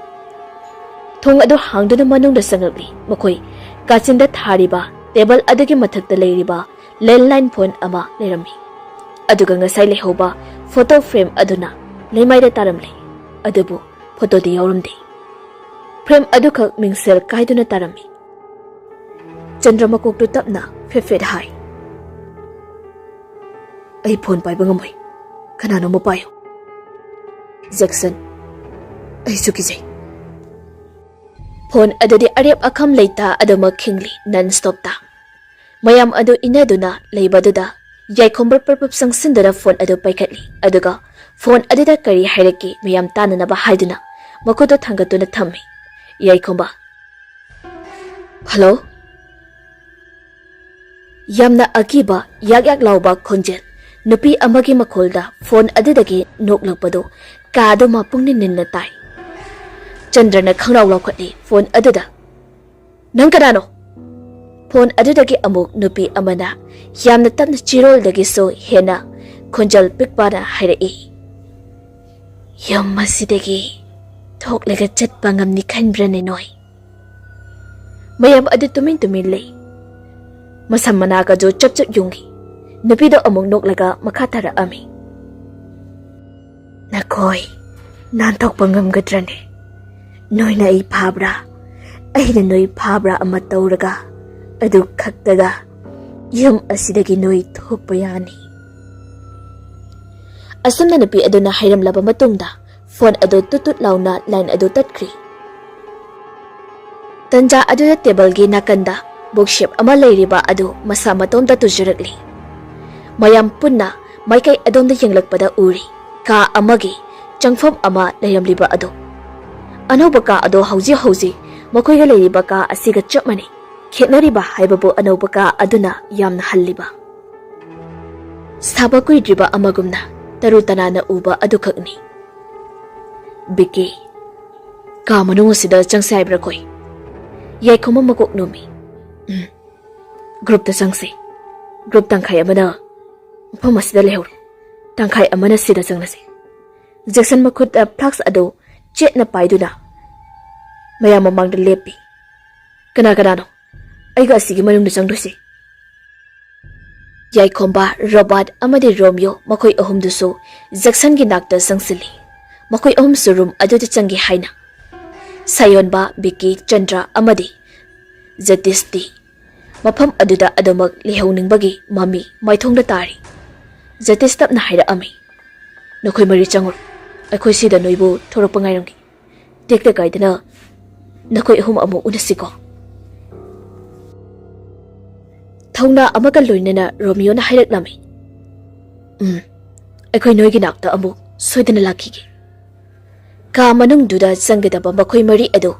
ꯊꯣꯡ ꯑꯗꯨ ꯍꯥꯡꯗꯨꯅ ꯃꯅꯨꯡꯗ ꯆꯪꯂꯛꯂꯤ꯫ ꯃꯈꯣꯏ ꯀꯥꯆꯤꯟꯗ ꯊꯥꯔꯤꯕ table ꯑꯗꯨꯒꯤ ꯃꯊꯛꯇ ꯂꯩꯔꯤꯕ landline phone ꯑꯃ ꯂꯩꯔꯝꯃꯤ꯫ ꯑꯗꯨꯒ ꯉꯁꯥꯏ ꯂꯩꯍꯧꯕ photo frame ꯑꯗꯨꯅ ꯂꯩꯃꯥꯏꯗ ꯇꯥꯔꯝꯂꯦ꯫ ꯑꯗꯨꯕꯨ photoꯗꯤ ꯌꯥꯎꯔꯝꯗꯦ꯫ Frame ꯑꯗꯨꯈꯛ ꯃꯤꯡꯁꯦꯜ ꯀꯥꯏꯗꯨꯅ ꯇꯥꯔꯝꯃꯤ꯫ ꯆꯟꯗ꯭ꯔ ꯃꯀꯣꯛꯇꯨ ꯇꯞꯅ ꯐꯦꯠ ꯐꯦꯠ ꯍꯥꯏ꯫ "ꯑꯩ ꯐꯣꯟ ꯄꯥꯏꯕ ꯉꯝꯃꯣꯏ꯫ ꯀꯅꯥꯅꯣꯝꯃ ꯄꯥꯏꯌꯨ꯫" "ꯖꯦꯛꯁꯟ, ꯑꯩꯁꯨ ꯀꯤꯖꯩ꯫" ꯐꯣꯟ ꯑꯗꯨꯗꯤ ꯑꯔꯦꯞ ꯑꯈꯝ ꯂꯩꯇ ꯑꯗꯨꯃꯛ ꯈꯤꯡꯂꯤ, non stopꯇ꯫ ꯃꯌꯥꯝ ꯑꯗꯨ ꯏꯟꯅꯗꯨꯅ ꯂꯩꯕꯗꯨꯗ ꯌꯥꯏꯈꯣꯝꯕ ꯄꯔꯞ ꯄꯔꯞ ꯆꯪꯁꯤꯟꯗꯨꯅ ꯐꯣꯟ ꯑꯗꯨ ꯄꯥꯏꯈꯠꯂꯤ, ꯑꯗꯨꯒ ꯐꯣꯟ ꯑꯗꯨꯗ ꯀꯔꯤ ꯍꯥꯏꯔꯛꯀꯦ ꯃꯌꯥꯝ ꯇꯥꯅꯅꯕ ꯍꯥꯏꯗꯨꯅ ꯃꯈꯨꯠꯇꯨ ꯊꯥꯡꯒꯠꯇꯨꯅ ꯊꯝꯃꯤ꯫ ꯌꯥꯏꯈꯣꯝꯕ, "ꯍꯜꯂꯣ?" ꯌꯥꯝꯅ ꯑꯀꯤꯕ, ꯌꯥꯛ ꯌꯥꯛ ꯂꯥꯎꯕ ꯈꯣꯟꯖꯦꯜ, ꯅꯨꯄꯤ ꯑꯃꯒꯤ ꯃꯈꯣꯜꯗ ꯐꯣꯟ ꯑꯗꯨꯗꯒꯤ ꯅꯣꯛꯂꯛꯄꯗꯨ ꯀꯥꯗꯨ ꯃꯄꯨꯡ ꯅꯤꯟ ꯅꯤꯟꯅ ꯇꯥꯏ꯫ ꯆꯟꯗ꯭ꯔꯅ ꯈꯪꯂꯥꯎ ꯂꯥꯎꯈꯠꯂꯤ ꯐꯣꯟ ꯑꯗꯨꯗ꯫ "ꯅꯪ ꯀꯅꯥꯅꯣ?" ꯐꯣꯟ ꯑꯗꯨꯗꯒꯤ ꯑꯃꯨꯛ ꯅꯨꯄꯤ ꯑꯃꯅ ꯌꯥꯝꯅ ꯇꯞꯅ, ꯆꯤꯔꯣꯜꯗꯒꯤꯁꯨ ꯍꯦꯟꯅ ꯈꯣꯟꯖꯦꯜ ꯄꯤꯛꯄꯅ ꯍꯥꯏꯔꯛꯏ, "ꯌꯨꯝ ꯑꯁꯤꯗꯒꯤ ꯊꯣꯛꯂꯒ ꯆꯠꯄ ꯉꯝꯅꯤ ꯈꯟꯕ꯭ꯔꯅꯦ ꯅꯣꯏ?" ꯃꯌꯥꯝ ꯑꯗꯨ ꯇꯨꯃꯤꯟ ꯇꯨꯃꯤꯟ ꯂꯩ꯫ ꯃꯁꯝ ꯃꯅꯥꯒꯗꯨ ꯆꯞ ꯆꯞ ꯌꯨꯡꯏ꯫ ꯅꯨꯄꯤꯗꯣ ꯑꯃꯨꯛ ꯅꯣꯛꯂꯒ ꯃꯈꯥ ꯇꯥꯔꯛꯑꯝꯃꯤ, "ꯅꯈꯣꯏ ꯅꯥꯟꯊꯣꯛꯄ ꯉꯝꯒꯗ꯭ꯔꯅꯦ? ꯅꯣꯏꯅ ꯑꯩ ꯐꯥꯕ꯭ꯔꯥ, ꯑꯩꯅ ꯅꯣꯏ ꯐꯥꯕ꯭ꯔꯥ ꯑꯃ ꯇꯧꯔꯒ, ꯑꯗꯨ ꯈꯛꯇꯒ ꯌꯨꯝ ꯑꯁꯤꯗꯒꯤ ꯅꯣꯏ ꯊꯣꯛꯄ ꯌꯥꯅꯤ꯫" ꯑꯁꯨꯝꯅ ꯅꯨꯄꯤ ꯑꯗꯨꯅ ꯍꯥꯏꯔꯝꯂꯕ ꯃꯇꯨꯡꯗ ꯐꯣꯟ ꯑꯗꯨ ꯇꯨꯠ ꯇꯨꯠ ꯂꯥꯎꯅ line ꯑꯗꯨ ꯇꯠꯈ꯭ꯔꯤ꯫ ꯇꯟꯖꯥ ꯑꯗꯨꯗ tableꯒꯤ ꯅꯥꯀꯟꯗ bookshelf ꯑꯃ ꯂꯩꯔꯤꯕ ꯑꯗꯨ ꯃꯁꯥ ꯃꯇꯣꯝꯇ ꯇꯨꯖꯔꯛꯂꯤ꯫ ꯃꯌꯥꯝ ꯄꯨꯟꯅ ꯃꯥꯏꯀꯩ ꯑꯗꯣꯝꯗ ꯌꯦꯡꯂꯛꯄꯗ ꯎꯔꯤ ꯀꯥ ꯑꯃꯒꯤ ꯆꯪꯐꯝ ꯑꯃ ꯂꯩꯔꯝꯂꯤꯕ ꯑꯗꯨ꯫ ꯑꯅꯧꯕ ꯀꯥ ꯑꯗꯣ ꯍꯧꯖꯤꯛ ꯍꯧꯖꯤꯛ ꯃꯈꯣꯏꯒ ꯂꯩꯔꯤꯕ ꯀꯥ ꯑꯁꯤꯒ ꯆꯞ ꯃꯥꯟꯅꯩ꯫ ꯈꯦꯠꯅꯔꯤꯕ ꯍꯥꯏꯕꯕꯨ ꯑꯅꯧꯕ ꯀꯥ ꯑꯗꯨꯅ ꯌꯥꯝꯅ ꯍꯜꯂꯤꯕ, ꯁꯥꯕ ꯀꯨꯏꯗ꯭ꯔꯤꯕ ꯑꯃꯒꯨꯝꯅ ꯇꯔꯨ ꯇꯅꯥꯟꯅ ꯎꯕ ꯑꯗꯨꯈꯛꯅꯤ꯫ ꯕꯤꯀꯤ, ꯀꯥ ꯃꯅꯨꯡ ꯑꯁꯤꯗ ꯆꯪꯁꯦ ꯍꯥꯏꯕ꯭ꯔꯥ ꯈꯣꯏ? ꯌꯥꯏꯈꯣꯝꯕ ꯃꯀꯣꯛ ꯅꯣꯝꯃꯤ꯫ ꯎꯝ, ꯒ꯭ꯔꯨꯞꯇ ꯆꯪꯁꯦ꯫ ꯒ꯭ꯔꯨꯞ ꯇꯪꯈꯥꯏ ꯑꯃꯅ ꯃꯐꯝ ꯑꯁꯤꯗ ꯂꯩꯍꯧꯔꯣ, ꯇꯪꯈꯥꯏ ꯑꯃꯅ ꯁꯤꯗ ꯆꯪꯂꯁꯦ꯫ ꯖꯦꯛꯁꯟ ꯃꯈꯨꯠꯇ ꯐ꯭ꯂꯥꯛꯁ ꯑꯗꯨ ꯆꯦꯠꯅ ꯄꯥꯏꯗꯨꯅ ꯃꯌꯥꯝ ꯃꯃꯥꯡꯗ ꯂꯦꯞꯄꯤ꯫ "ꯀꯅꯥ ꯀꯅꯥꯅꯣ ꯑꯩꯒ ꯑꯁꯤꯒꯤ ꯃꯅꯨꯡꯗ ꯆꯪꯗꯣꯏꯁꯦ?" ꯌꯥꯏꯈꯣꯝꯕ, ꯔꯣꯕꯥꯔꯠ ꯑꯃꯗꯤ ꯔꯣꯃꯤꯌꯣ, ꯃꯈꯣꯏ ꯑꯍꯨꯝꯗꯨꯁꯨ ꯖꯦꯛꯁꯟꯒꯤ ꯅꯥꯛꯇ ꯆꯪꯁꯤꯜꯂꯤ꯫ ꯃꯈꯣꯏ ꯑꯍꯨꯝꯁꯨ ꯔꯨꯝ ꯑꯗꯨꯗ ꯆꯪꯒꯦ ꯍꯥꯏꯅ ꯁꯥꯌꯣꯟꯕ, ꯕꯤꯀꯤ, ꯆꯟꯗ꯭ꯔ ꯑꯃꯗꯤ ꯖꯇꯤꯁꯇꯤ ꯃꯐꯝ ꯑꯗꯨꯗ ꯑꯗꯨꯃꯛ ꯂꯩꯍꯧꯅꯤꯡꯕꯒꯤ ꯃꯃꯤ ꯃꯥꯏꯊꯣꯡꯗ ꯇꯥꯔꯤ꯫ ꯖꯇꯤꯁ ꯇꯞꯅ ꯍꯥꯏꯔꯛꯑꯝꯃꯤ, "ꯅꯈꯣꯏ ꯃꯔꯤ ꯆꯪꯉꯨꯔꯣ, ꯑꯩꯈꯣꯏ ꯁꯤꯗ ꯅꯣꯏꯕꯨ ꯊꯣꯔꯛꯄ ꯉꯥꯏꯔꯝꯒꯦ꯫ ꯇꯦꯛꯇ ꯀꯥꯏꯗꯅ ꯅꯈꯣꯏ ꯑꯍꯨꯝ ꯑꯃꯨꯛ ꯎꯅꯁꯤꯀꯣ꯫" ꯊꯧꯅꯥ ꯑꯃꯒ ꯂꯣꯏꯅꯅ ꯔꯣꯃꯤꯌꯣꯅ ꯍꯥꯏꯔꯛꯂꯝꯃꯤ, "ꯎꯝ, ꯑꯩꯈꯣꯏ ꯅꯣꯏꯒꯤ ꯅꯥꯛꯇ ꯑꯃꯨꯛ ꯁꯣꯏꯗꯅ ꯂꯥꯛꯈꯤꯒꯦ꯫" ꯀꯥ ꯃꯅꯨꯡꯗꯨꯗ ꯆꯪꯒꯗꯕ ꯃꯈꯣꯏ ꯃꯔꯤ ꯑꯗꯨ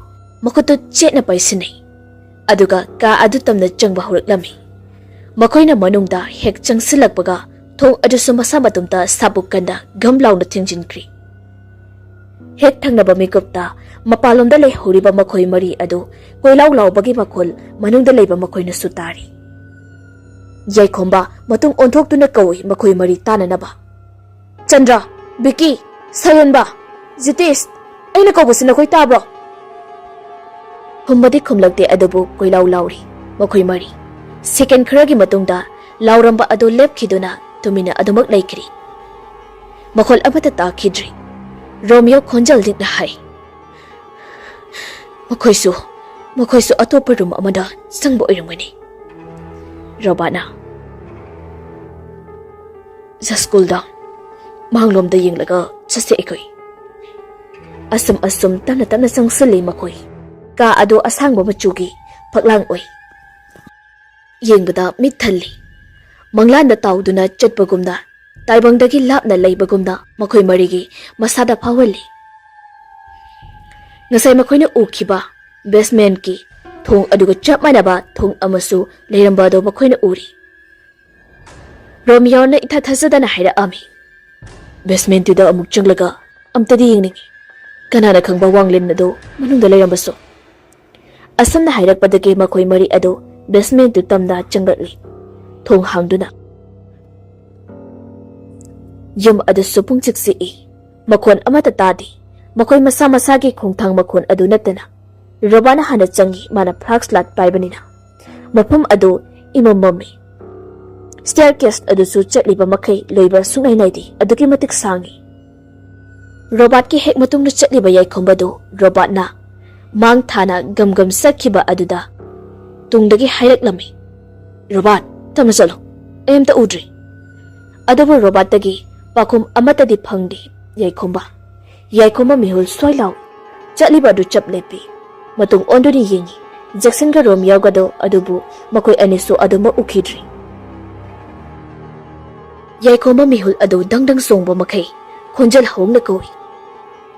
ꯃꯈꯨꯠꯇꯨ ꯆꯦꯠꯅ ꯄꯥꯏꯁꯤꯟꯅꯩ꯫ ꯑꯗꯨꯒ ꯀꯥ ꯑꯗꯨ ꯇꯝꯅ ꯆꯪꯕ ꯍꯧꯔꯛꯂꯝꯃꯤ꯫ ꯃꯈꯣꯏꯅ ꯃꯅꯨꯡꯗ ꯍꯦꯛ ꯆꯪꯁꯤꯜꯂꯛꯄꯒ ꯊꯣꯡ ꯑꯗꯨꯁꯨ ꯃꯁꯥ ꯃꯇꯣꯝꯇ ꯁꯥꯕꯨꯛ ꯀꯟꯗ ꯘꯝ ꯂꯥꯎꯅ ꯊꯤꯡꯖꯤꯟꯈ꯭ꯔꯤ꯫ ꯍꯦꯛ ꯊꯪꯅꯕ ꯃꯤꯀꯨꯞꯇ ꯃꯄꯥꯟꯂꯣꯝꯗ ꯂꯩꯍꯧꯔꯤꯕ ꯃꯈꯣꯏ ꯃꯔꯤ ꯑꯗꯨ ꯀꯣꯏꯂꯥꯎ ꯂꯥꯎꯕꯒꯤ ꯃꯈꯣꯜ ꯃꯅꯨꯡꯗ ꯂꯩꯕ ꯃꯈꯣꯏꯅꯁꯨ ꯇꯥꯔꯤ꯫ ꯌꯥꯏꯈꯣꯝꯕ ꯃꯇꯨꯡ ꯑꯣꯟꯊꯣꯛꯇꯨꯅ ꯀꯧꯏ ꯃꯈꯣꯏ ꯃꯔꯤ ꯇꯥꯅꯅꯕ꯫ "ꯆꯟꯗ꯭ꯔ, ꯕꯤꯀꯤ, ꯁꯥꯌꯣꯟꯕ, ꯖꯤꯇꯦꯁ, ꯑꯩꯅ ꯀꯧꯕꯁꯤ ꯅꯈꯣꯏ ꯇꯥꯕ꯭ꯔꯣ?" ꯈꯨꯝꯕꯗꯤ ꯈꯨꯝꯂꯛꯇꯦ, ꯑꯗꯨꯕꯨ ꯀꯣꯏꯂꯥꯎ ꯂꯥꯎꯔꯤ ꯃꯈꯣꯏ ꯃꯔꯤ꯫ ꯁꯦꯀꯦꯟ ꯈꯔꯒꯤ ꯃꯇꯨꯡꯗ ꯂꯥꯎꯔꯝꯕ ꯑꯗꯨ ꯂꯦꯞꯈꯤꯗꯨꯅ ꯇꯨꯃꯤꯟꯅ ꯑꯗꯨꯃꯛ ꯂꯩꯈ꯭ꯔꯤ꯫ ꯃꯈꯣꯜ ꯑꯃꯠꯇ ꯇꯥꯈꯤꯗ꯭ꯔꯤ꯫ ꯔꯣꯃꯤꯌꯣ ꯈꯣꯟꯖꯦꯜ ꯂꯤꯛꯅ ꯍꯥꯏ, "ꯃꯈꯣꯏꯁꯨ, ꯃꯈꯣꯏꯁꯨ ꯑꯇꯣꯞꯄ ꯔꯨꯝ ꯑꯃꯗ ꯆꯪꯕ ꯑꯣꯏꯔꯝꯒꯅꯤ꯫" ꯔꯣꯕꯥꯔꯠꯅ, "Just cool down, ꯃꯥꯡꯂꯣꯝꯗ ꯌꯦꯡꯂꯒ ꯆꯠꯁꯦ ꯑꯩꯈꯣꯏ꯫" ꯑꯁꯨꯝ ꯑꯁꯨꯝ ꯇꯞꯅ ꯇꯞꯅ ꯆꯪꯁꯤꯜꯂꯤ ꯃꯈꯣꯏ꯫ ꯀꯥ ꯑꯗꯨ ꯑꯁꯥꯡꯕ ꯃꯆꯨꯒꯤ ꯐꯛꯂꯥꯡ ꯑꯣꯏ꯫ ꯌꯦꯡꯕꯗ ꯃꯤꯠ ꯊꯜꯂꯤ꯫ ꯃꯪꯂꯥꯟꯗ ꯇꯥꯎꯗꯨꯅ ꯆꯠꯄꯒꯨꯝꯅ ꯇꯥꯏꯕꯪꯗꯒꯤ ꯂꯥꯞꯅ ꯂꯩꯕꯒꯨꯝꯅ ꯃꯈꯣꯏ ꯃꯔꯤꯒꯤ ꯃꯁꯥꯗ ꯐꯥꯎꯍꯜꯂꯤ꯫ ꯉꯁꯥꯏ ꯃꯈꯣꯏꯅ ꯎꯈꯤꯕ ꯕꯦꯁꯃꯦꯟꯠꯀꯤ ꯊꯣꯡ ꯑꯗꯨꯒ ꯆꯞ ꯃꯥꯟꯅꯕ ꯊꯣꯡ ꯑꯃꯁꯨ ꯂꯩꯔꯝꯕ ꯑꯗꯨ ꯃꯈꯣꯏꯅ ꯎꯔꯤ꯫ ꯔꯣꯃꯤꯌꯣꯅ ꯏꯊꯥ ꯊꯥꯖꯗꯅ ꯍꯥꯏꯔꯛꯑꯝꯃꯤ, "ꯕꯦꯁꯃꯦꯟꯠꯇꯨꯗ ꯑꯃꯨꯛ ꯆꯪꯂꯒ ꯑꯝꯇꯗꯤ ꯌꯦꯡꯅꯤꯡꯉꯤ꯫ ꯀꯅꯥꯅ ꯈꯪꯕ ꯋꯥꯡꯂꯦꯟ ꯑꯗꯨ ꯃꯅꯨꯡꯗ ꯂꯩꯔꯝꯕꯁꯨ꯫ ꯑꯁꯨꯝꯅ ꯍꯥꯏꯔꯛꯄꯗꯒꯤ ꯃꯈꯣꯏ ꯃꯔꯤ ꯑꯗꯨ ꯕꯦꯁꯃꯦꯟꯇꯨ ꯇꯝꯅ ꯆꯪꯂꯛꯂꯤ꯫ ꯊꯣꯡ ꯍꯥꯡꯗꯨꯅ꯫ ꯌꯨꯝ ꯑꯗꯨꯁꯨ ꯄꯨꯡꯆꯤꯛ ꯆꯤꯛꯏ꯫ ꯃꯈꯣꯟ ꯑꯃꯠꯇ ꯇꯥꯗꯦ꯫ ꯃꯈꯣꯏ ꯃꯁꯥ ꯃꯁꯥꯒꯤ ꯈꯣꯡꯊꯥꯡ ꯃꯈꯣꯟ ꯑꯗꯨ ꯅꯠꯇꯅ꯫ ꯔꯣꯕꯥꯅ ꯍꯥꯟꯅ ꯆꯪꯉꯤ, ꯃꯥꯅ flashlight ꯄꯥꯏꯕꯅꯤꯅ꯫ ꯃꯐꯝ ꯑꯗꯨ ꯏꯃꯝ ꯃꯝꯃꯤ꯫ Staircase ꯑꯗꯨꯁꯨ ꯆꯠꯂꯤꯕ ꯃꯈꯩ ꯂꯣꯏꯕ ꯁꯨꯡꯅꯥꯏ ꯅꯥꯏꯗꯦ, ꯑꯗꯨꯛꯀꯤ ꯃꯇꯤꯛ ꯁꯥꯡꯉꯤ꯫ ꯔꯣꯕꯥꯠꯀꯤ ꯍꯦꯛ ꯃꯇꯨꯡꯗ ꯆꯠꯂꯤꯕ ꯌꯥꯏꯈꯣꯝꯕꯗꯨ ꯔꯣꯕꯥꯠꯅ ꯃꯥꯡ ꯊꯥꯅ ꯒꯝ ꯒꯝ ꯆꯠꯈꯤꯕ ꯑꯗꯨꯗ ꯇꯨꯡꯗꯒꯤ ꯍꯥꯏꯔꯛꯂꯝꯃꯤ, "ꯔꯣꯕꯥꯠ, ꯇꯞꯅ ꯆꯠꯂꯨ, ꯑꯩ ꯑꯝꯇ ꯎꯗ꯭ꯔꯤ"꯫ ꯑꯗꯨꯕꯨ ꯔꯣꯕꯥꯠꯇꯒꯤ ꯄꯥꯎꯈꯨꯝ ꯑꯃꯠꯇꯗꯤ ꯐꯪꯗꯦ꯫ ꯌꯥꯏꯈꯣꯝꯕ, ꯌꯥꯏꯈꯣꯝꯕ ꯃꯤꯍꯨꯜ ꯁ꯭ꯋꯥꯏ ꯂꯥꯎ ꯆꯠꯂꯤꯕ ꯑꯗꯨ ꯆꯞ ꯂꯦꯞꯄꯤ꯫ ꯃꯇꯨꯡ ꯑꯣꯟꯗꯨꯅ ꯌꯦꯡꯉꯤ꯫ ꯖꯦꯛꯁꯟꯒ ꯔꯣꯃꯤꯌꯣꯒꯗꯣ ꯑꯗꯨꯕꯨ ꯃꯈꯣꯏ ꯑꯅꯤꯁꯨ ꯑꯗꯨꯃꯛ ꯎꯈꯤꯗ꯭ꯔꯤ꯫ ꯌꯥꯏꯈꯣꯝꯕ ꯃꯤꯍꯨꯜ ꯑꯗꯨ ꯗꯪ ꯗꯪ ꯆꯣꯡꯕ ꯃꯈꯩ ꯈꯣꯟꯖꯦꯜ ꯍꯧꯅ ꯀꯧꯏ,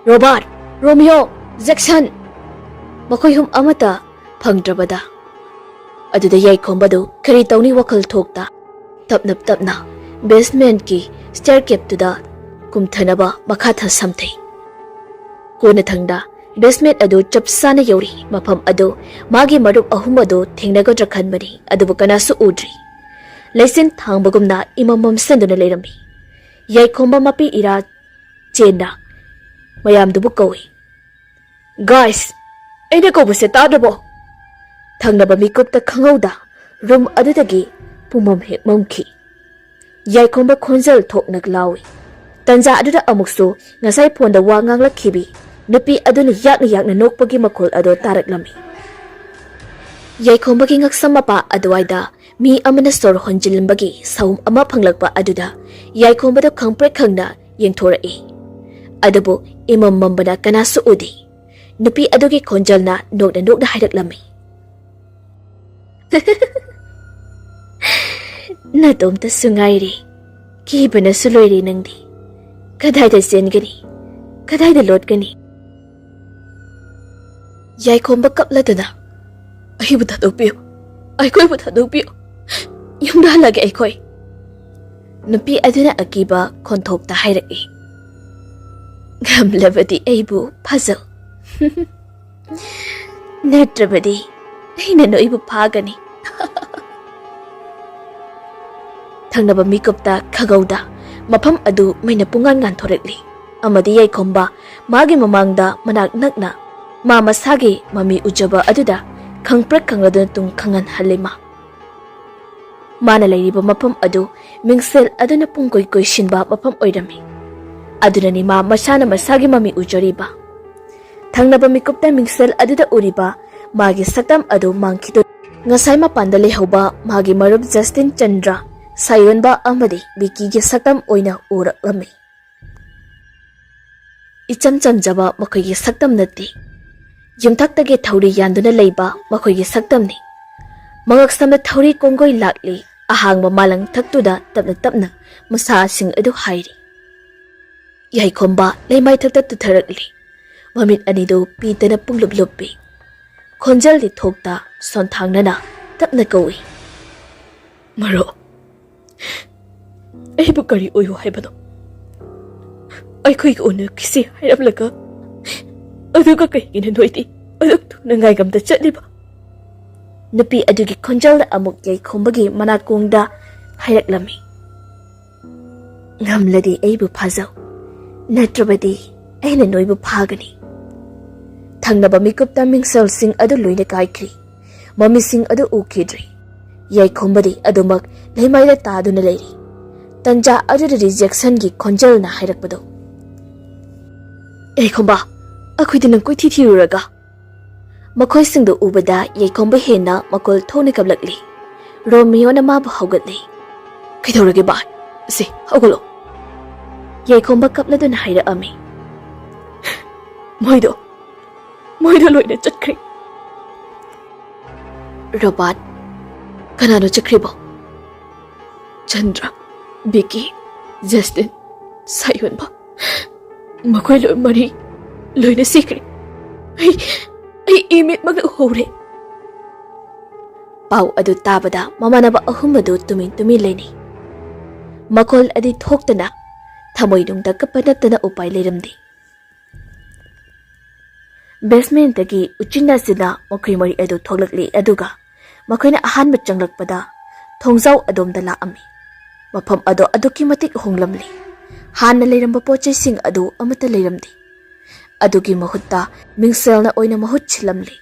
"ꯔꯣꯕꯥꯔꯠ! ꯔꯣꯃꯤꯌꯣ! ꯖꯦꯛꯁꯟ!" ꯃꯈꯣꯏ ꯍꯨꯝ ꯑꯃꯠꯇ ꯐꯪꯗ꯭ꯔꯕꯗ꯫ ꯑꯗꯨꯗ ꯌꯥꯏꯈꯣꯝꯕꯗꯨ ꯀꯔꯤ ꯇꯧꯅꯤ ꯋꯥꯈꯜ ꯊꯣꯛꯇ ꯇꯞꯅ ꯇꯞꯅ ꯕꯦꯁꯃꯦꯟꯠꯀꯤ ꯁ꯭ꯇꯦꯌꯔ ꯀꯦꯞꯇꯨꯗ ꯀꯨꯝꯊꯅꯕ ꯃꯈꯥ ꯊ ꯁꯝꯊꯩ꯫ ꯀꯣꯟꯅꯊꯪꯗ ꯕꯦꯁꯃꯦꯟꯠ ꯑꯗꯨ ꯆꯞ ꯆꯥꯅ ꯌꯧꯔꯤ꯫ ꯃꯐꯝ ꯑꯗꯨ ꯃꯥꯒꯤ ꯃꯔꯨꯞ ꯑꯍꯨꯝ ꯑꯗꯨ ꯊꯦꯡꯅꯒꯗ꯭ꯔꯥ ꯈꯟꯕꯅꯤ, ꯑꯗꯨꯕꯨ ꯀꯅꯥꯁꯨ ꯎꯗ꯭ꯔꯤ꯫ ꯂꯩꯆꯤꯟ ꯊꯥꯡꯕꯒꯨꯝꯅ ꯏꯃꯝ ꯃꯝꯁꯤꯟꯗꯨꯅ ꯂꯩꯔꯝꯃꯤ꯫ ꯌꯥꯏꯈꯣꯝꯕ ꯃꯄꯤ ꯏꯔꯥ ꯆꯦꯟꯅ ꯃꯌꯥꯝꯗꯨꯕꯨ ꯀꯧꯏ, "ꯒꯥꯏꯁ, ꯑꯩꯅ ꯀꯧꯕꯁꯦ ꯇꯥꯗ꯭ꯔꯕꯣ?" ꯊꯪꯅꯕ ꯃꯤꯀꯨꯞꯇ ꯈꯪꯍꯧꯗ ꯔꯨꯝ ꯑꯗꯨꯗꯒꯤ ꯄꯨꯝꯃꯝ ꯍꯦꯛ ꯃꯝꯈꯤ꯫ ꯌꯥꯏꯈꯣꯝꯕ ꯈꯣꯟꯖꯦꯜ ꯊꯣꯛꯅ ꯂꯥꯎꯏ꯫ ꯇꯟꯖꯥ ꯑꯗꯨꯗ ꯑꯃꯨꯛꯁꯨ ꯉꯁꯥꯏ ꯐꯣꯟꯗ ꯋꯥ ꯉꯥꯡꯂꯛꯈꯤꯕꯤ ꯅꯨꯄꯤ ꯑꯗꯨꯅ ꯌꯥꯛꯅ ꯌꯥꯛꯅ ꯅꯣꯛꯄꯒꯤ ꯃꯈꯣꯜ ꯑꯗꯨ ꯇꯥꯔꯛꯂꯝꯃꯤ꯫ ꯌꯥꯏꯈꯣꯝꯕꯒꯤ ꯉꯛꯁꯝ ꯃꯄꯥ ꯑꯗꯨꯋꯥꯏꯗ ꯃꯤ ꯑꯃꯅ ꯁꯣꯔ ꯍꯣꯟꯖꯤꯜꯂꯝꯕꯒꯤ ꯁꯥꯎꯝ ꯑꯃ ꯐꯪꯂꯛꯄ ꯑꯗꯨꯗ ꯌꯥꯏꯈꯣꯝꯕꯗꯨ ꯈꯪꯄ꯭ꯔꯦꯛ ꯈꯪꯅ ꯌꯦꯡꯊꯣꯔꯛꯏ꯫ ꯑꯗꯨꯕꯨ ꯏꯃꯝ ꯃꯝꯕꯅ ꯀꯅꯥꯁꯨ ꯎꯗꯦ꯫ ꯅꯨꯄꯤ ꯑꯗꯨꯒꯤ ꯈꯣꯟꯖꯦꯜꯅ ꯅꯣꯛꯅ ꯅꯣꯛꯅ ꯍꯥꯏꯔꯛꯂꯝꯃꯤ, "ꯅꯇꯣꯝꯇꯁꯨ ꯉꯥꯏꯔꯦ꯫ ꯀꯤꯕꯅꯁꯨ ꯂꯣꯏꯔꯦ ꯅꯪꯗꯤ꯫ ꯀꯗꯥꯏꯗ ꯆꯦꯟꯒꯅꯤ? ꯀꯗꯥꯏꯗ ꯂꯣꯠꯀꯅꯤ?" ꯌꯥꯏꯈꯣꯝꯕ ꯀꯞꯂꯗꯨꯅ, "ꯑꯩꯕꯨ ꯊꯥꯗꯣꯛꯄꯤꯌꯨ, ꯑꯩꯈꯣꯏꯕꯨ ꯊꯥꯗꯣꯛꯄꯤꯌꯨ, ꯌꯨꯝꯗ ꯍꯜꯂꯒꯦ ꯑꯩꯈꯣꯏ"꯫ ꯅꯨꯄꯤ ꯑꯗꯨꯅ ꯑꯀꯤꯕ ꯈꯣꯟꯊꯣꯛꯇ ꯍꯥꯏꯔꯛꯏ꯫ ꯉꯝꯂꯕꯗꯤ ꯑꯩꯕꯨ ꯐꯥꯖꯧ꯫ ꯅꯠꯇ꯭ꯔꯕꯗꯤ ꯑꯩꯅ ꯅꯣꯏꯕꯨ ꯐꯥꯒꯅꯤ꯫ ꯊꯪꯅꯕ ꯃꯤꯀꯨꯞꯇ ꯈꯥꯒꯧꯗ ꯃꯐꯝ ꯑꯗꯨ ꯃꯩꯅ ꯄꯨꯡꯉꯥꯟ ꯉꯥꯟꯊꯣꯔꯛꯂꯤ, ꯑꯃꯗꯤ ꯌꯥꯏꯈꯣꯝꯕ ꯃꯥꯒꯤ ꯃꯃꯥꯡꯗ ꯃꯅꯥꯛ ꯅꯛꯅ ꯃꯥ ꯃꯁꯥꯒꯤ ꯃꯃꯤ ꯎꯖꯕ ꯑꯗꯨꯗ ꯈꯪꯄ꯭ꯔꯦꯛ ꯈꯪꯂꯗꯨꯅ ꯇꯨꯡ ꯈꯪꯍꯟꯍꯜꯂꯤ꯫ ꯃꯥ ꯃꯥꯅ ꯂꯩꯔꯤꯕ ꯃꯐꯝ ꯑꯗꯨ ꯃꯤꯡꯁꯦꯜ ꯑꯗꯨꯅ ꯄꯨꯡ ꯀꯣꯏ ꯀꯣꯏꯁꯤꯟꯕ ꯃꯐꯝ ꯑꯣꯏꯔꯝꯃꯤ꯫ ꯑꯗꯨꯅꯅꯤ ꯃꯥ ꯃꯁꯥꯅ ꯃꯁꯥꯒꯤ ꯃꯃꯤ ꯎꯖꯔꯤꯕ꯫ ꯊꯪꯅꯕ ꯃꯤꯀꯨꯞꯇ ꯃꯤꯡꯁꯦꯜ ꯑꯗꯨꯗ ꯎꯔꯤꯕ ꯃꯥꯒꯤ ꯁꯛꯇꯝ ꯑꯗꯨ ꯃꯥꯡꯈꯤꯗꯨꯅ ꯉꯁꯥꯏ ꯃꯄꯥꯟꯗ ꯂꯩꯍꯧꯕ ꯃꯥꯒꯤ ꯃꯔꯨꯞ ꯖꯁꯇꯤꯟ ꯆꯟꯗ꯭ꯔ ꯁꯥꯌꯣꯟꯕ ꯑꯃꯗꯤ ꯕꯤꯀꯤꯒꯤ ꯁꯛꯇꯝ ꯑꯣꯏꯅ ꯎꯔꯛꯂꯝꯃꯤ꯫ ꯏꯆꯝ ꯆꯝꯖꯕ ꯃꯈꯣꯏꯒꯤ ꯁꯛꯇꯝ ꯅꯠꯇꯦ꯫ ꯌꯨꯝꯊꯛꯇꯒꯤ ꯊꯧꯔꯤ ꯌꯥꯟꯗꯨꯅ ꯂꯩꯕ ꯃꯈꯣꯏꯒꯤ ꯁꯛꯇꯝꯅꯤ꯫ ꯃꯉꯛꯁꯝꯗ ꯊꯧꯔꯤ ꯀꯣꯡꯒꯣꯏ ꯂꯥꯛꯂꯤ꯫ ꯑꯍꯥꯡꯕ ꯃꯥꯂꯪ ꯊꯛꯇꯨꯗ ꯇꯞꯅ ꯇꯞꯅ ꯃꯁꯥꯁꯤꯡ ꯑꯗꯨ ꯍꯥꯏꯔꯤ꯫ ꯌꯥꯏꯈꯣꯝꯕ ꯂꯩꯃꯥꯏꯊꯛꯇ ꯇꯨꯊꯔꯛꯂꯤ꯫ ꯃꯃꯤꯠ ꯑꯅꯤꯗꯨ ꯄꯤꯗꯅ ꯄꯨꯡꯂꯨꯞ ꯂꯨꯞꯄꯤ꯫ ꯈꯣꯟꯖꯦꯜꯗꯤ ꯊꯣꯛꯇ ꯁꯣꯟꯊꯥꯡꯅꯅ ꯇꯞꯅ ꯀꯧꯏ, "ꯃꯔꯨꯞ, ꯑꯩꯕꯨ ꯀꯔꯤ ꯑꯣꯏꯌꯨ ꯍꯥꯏꯕꯅꯣ? ꯑꯩꯈꯣꯏꯒ ꯎꯅꯈꯤꯁꯤ ꯍꯥꯏꯔꯝꯂꯒ, ꯑꯗꯨꯒ ꯀꯩꯒꯤꯅꯣ ꯅꯣꯏꯗꯤ ꯑꯗꯨꯛ ꯊꯨꯅ ꯉꯥꯏꯒꯝꯗ ꯆꯠꯂꯤꯕ?" ꯅꯨꯄꯤ ꯑꯗꯨꯒꯤ ꯈꯣꯟꯖꯦꯜꯅ ꯑꯃꯨꯛ ꯌꯥꯏꯈꯣꯝꯕꯒꯤ ꯃꯅꯥꯀꯣꯡꯗ ꯍꯥꯏꯔꯛꯂꯝꯃꯤ, "ꯉꯝꯂꯗꯤ ꯑꯩꯕꯨ ꯐꯥꯖꯧ, ꯅꯠꯇ꯭ꯔꯕꯗꯤ ꯑꯩꯅ ꯅꯣꯏꯕꯨ ꯐꯥꯒꯅꯤ꯫" ꯊꯪꯅꯕ ꯃꯤꯀꯨꯞꯇ ꯃꯤꯡꯁꯦꯜꯁꯤꯡ ꯑꯗꯨ ꯂꯣꯏꯅ ꯀꯥꯏꯈ꯭ꯔꯤ꯫ ꯃꯃꯤꯁꯤꯡ ꯑꯗꯨ ꯎꯈꯤꯗ꯭ꯔꯤ꯫ ꯌꯥꯏꯈꯣꯝꯕꯗꯤ ꯑꯗꯨꯃꯛ ꯂꯩꯃꯥꯏꯗ ꯇꯥꯗꯨꯅ ꯂꯩꯔꯤ꯫ ꯇꯟꯖꯥ ꯑꯗꯨꯗꯗꯤ ꯖꯦꯛꯁꯟꯒꯤ ꯈꯣꯟꯖꯦꯜꯅ ꯍꯥꯏꯔꯛꯄꯗꯨ, "ꯌꯥꯏꯈꯣꯝꯕ, ꯑꯩꯈꯣꯏꯗꯤ ꯅꯪ ꯀꯣꯏꯊꯤ ꯊꯤꯔꯨꯔꯒ?" ꯃꯈꯣꯏꯁꯤꯡꯗꯨ ꯎꯕꯗ ꯌꯥꯏꯈꯣꯝꯕ ꯍꯦꯟꯅ ꯃꯀꯣꯜ ꯊꯣꯛꯅ ꯀꯞꯂꯛꯂꯤ꯫ ꯔꯣꯃꯤꯌꯣꯅ ꯃꯥꯕꯨ ꯍꯧꯒꯠꯂꯤ꯫ "ꯀꯩꯗꯧꯔꯒꯦ ꯚꯥꯏ? ꯁꯦ, ꯍꯧꯒꯠꯂꯣ꯫" ꯌꯥꯏꯈꯣꯝꯕ ꯀꯞꯂꯗꯨꯅ ꯍꯥꯏꯔꯛꯑꯝꯃꯤ, "ꯃꯣꯏꯗꯣ, ꯃꯣꯏꯗꯣ ꯂꯣꯏꯅ ꯆꯠꯈ꯭ꯔꯦ꯫" "ꯔꯣꯕꯥꯔꯠ, ꯀꯅꯥꯅꯣ ꯆꯠꯈ꯭ꯔꯤꯕꯣ?" "ꯆꯟꯗ꯭ꯔ, ꯕꯤꯀꯤ, ꯖꯁꯇꯤꯟ, ꯁꯥꯌꯣꯟꯕ, ꯃꯈꯣꯏ ꯂꯣꯏ ꯃꯔꯤ ꯂꯣꯏꯅ ꯁꯤꯈ꯭ꯔꯦ꯫ ꯑꯩ, ꯑꯩ ꯏꯃꯤꯠꯃꯛꯅ ꯎꯍꯧꯔꯦ꯫" ꯄꯥꯎ ꯑꯗꯨ ꯇꯥꯕꯗ ꯃꯃꯥꯟꯅꯕ ꯑꯍꯨꯝ ꯑꯗꯨ ꯇꯨꯃꯤꯟ ꯇꯨꯃꯤꯟ ꯂꯩꯅꯩ꯫ ꯃꯈꯣꯜ ꯑꯗꯤ ꯊꯣꯛꯇꯅ ꯊꯃꯣꯏꯅꯨꯡꯗ ꯀꯞꯄ ꯅꯠꯇꯅ ꯎꯄꯥꯏ ꯂꯩꯔꯝꯗꯦ꯫ ꯕꯦꯁꯃꯦꯟꯇꯒꯤ ꯎꯆꯤꯟ ꯅꯥꯆꯤꯟꯅ ꯃꯈꯣꯏ ꯃꯔꯤ ꯑꯗꯨ ꯊꯣꯛꯂꯛꯂꯤ, ꯑꯗꯨꯒ ꯃꯈꯣꯏꯅ ꯑꯍꯥꯟꯕ ꯆꯪꯂꯛꯄꯗ ꯊꯣꯡꯖꯥꯎ ꯑꯗꯣꯝꯗ ꯂꯥꯛꯑꯝꯃꯤ꯫ ꯃꯐꯝ ꯑꯗꯣ ꯑꯗꯨꯛꯀꯤ ꯃꯇꯤꯛ ꯍꯣꯡꯂꯝꯂꯤ꯫ ꯍꯥꯟꯅ ꯂꯩꯔꯝꯕ ꯄꯣꯠ ꯆꯩꯁꯤꯡ ꯑꯗꯨ ꯑꯃꯠꯇ ꯂꯩꯔꯝꯗꯦ꯫ ꯑꯗꯨꯒꯤ ꯃꯍꯨꯠꯇ ꯃꯤꯡꯁꯦꯜꯅ ꯑꯣꯏꯅ ꯃꯍꯨꯠ ꯁꯤꯜꯂꯝꯂꯤ꯫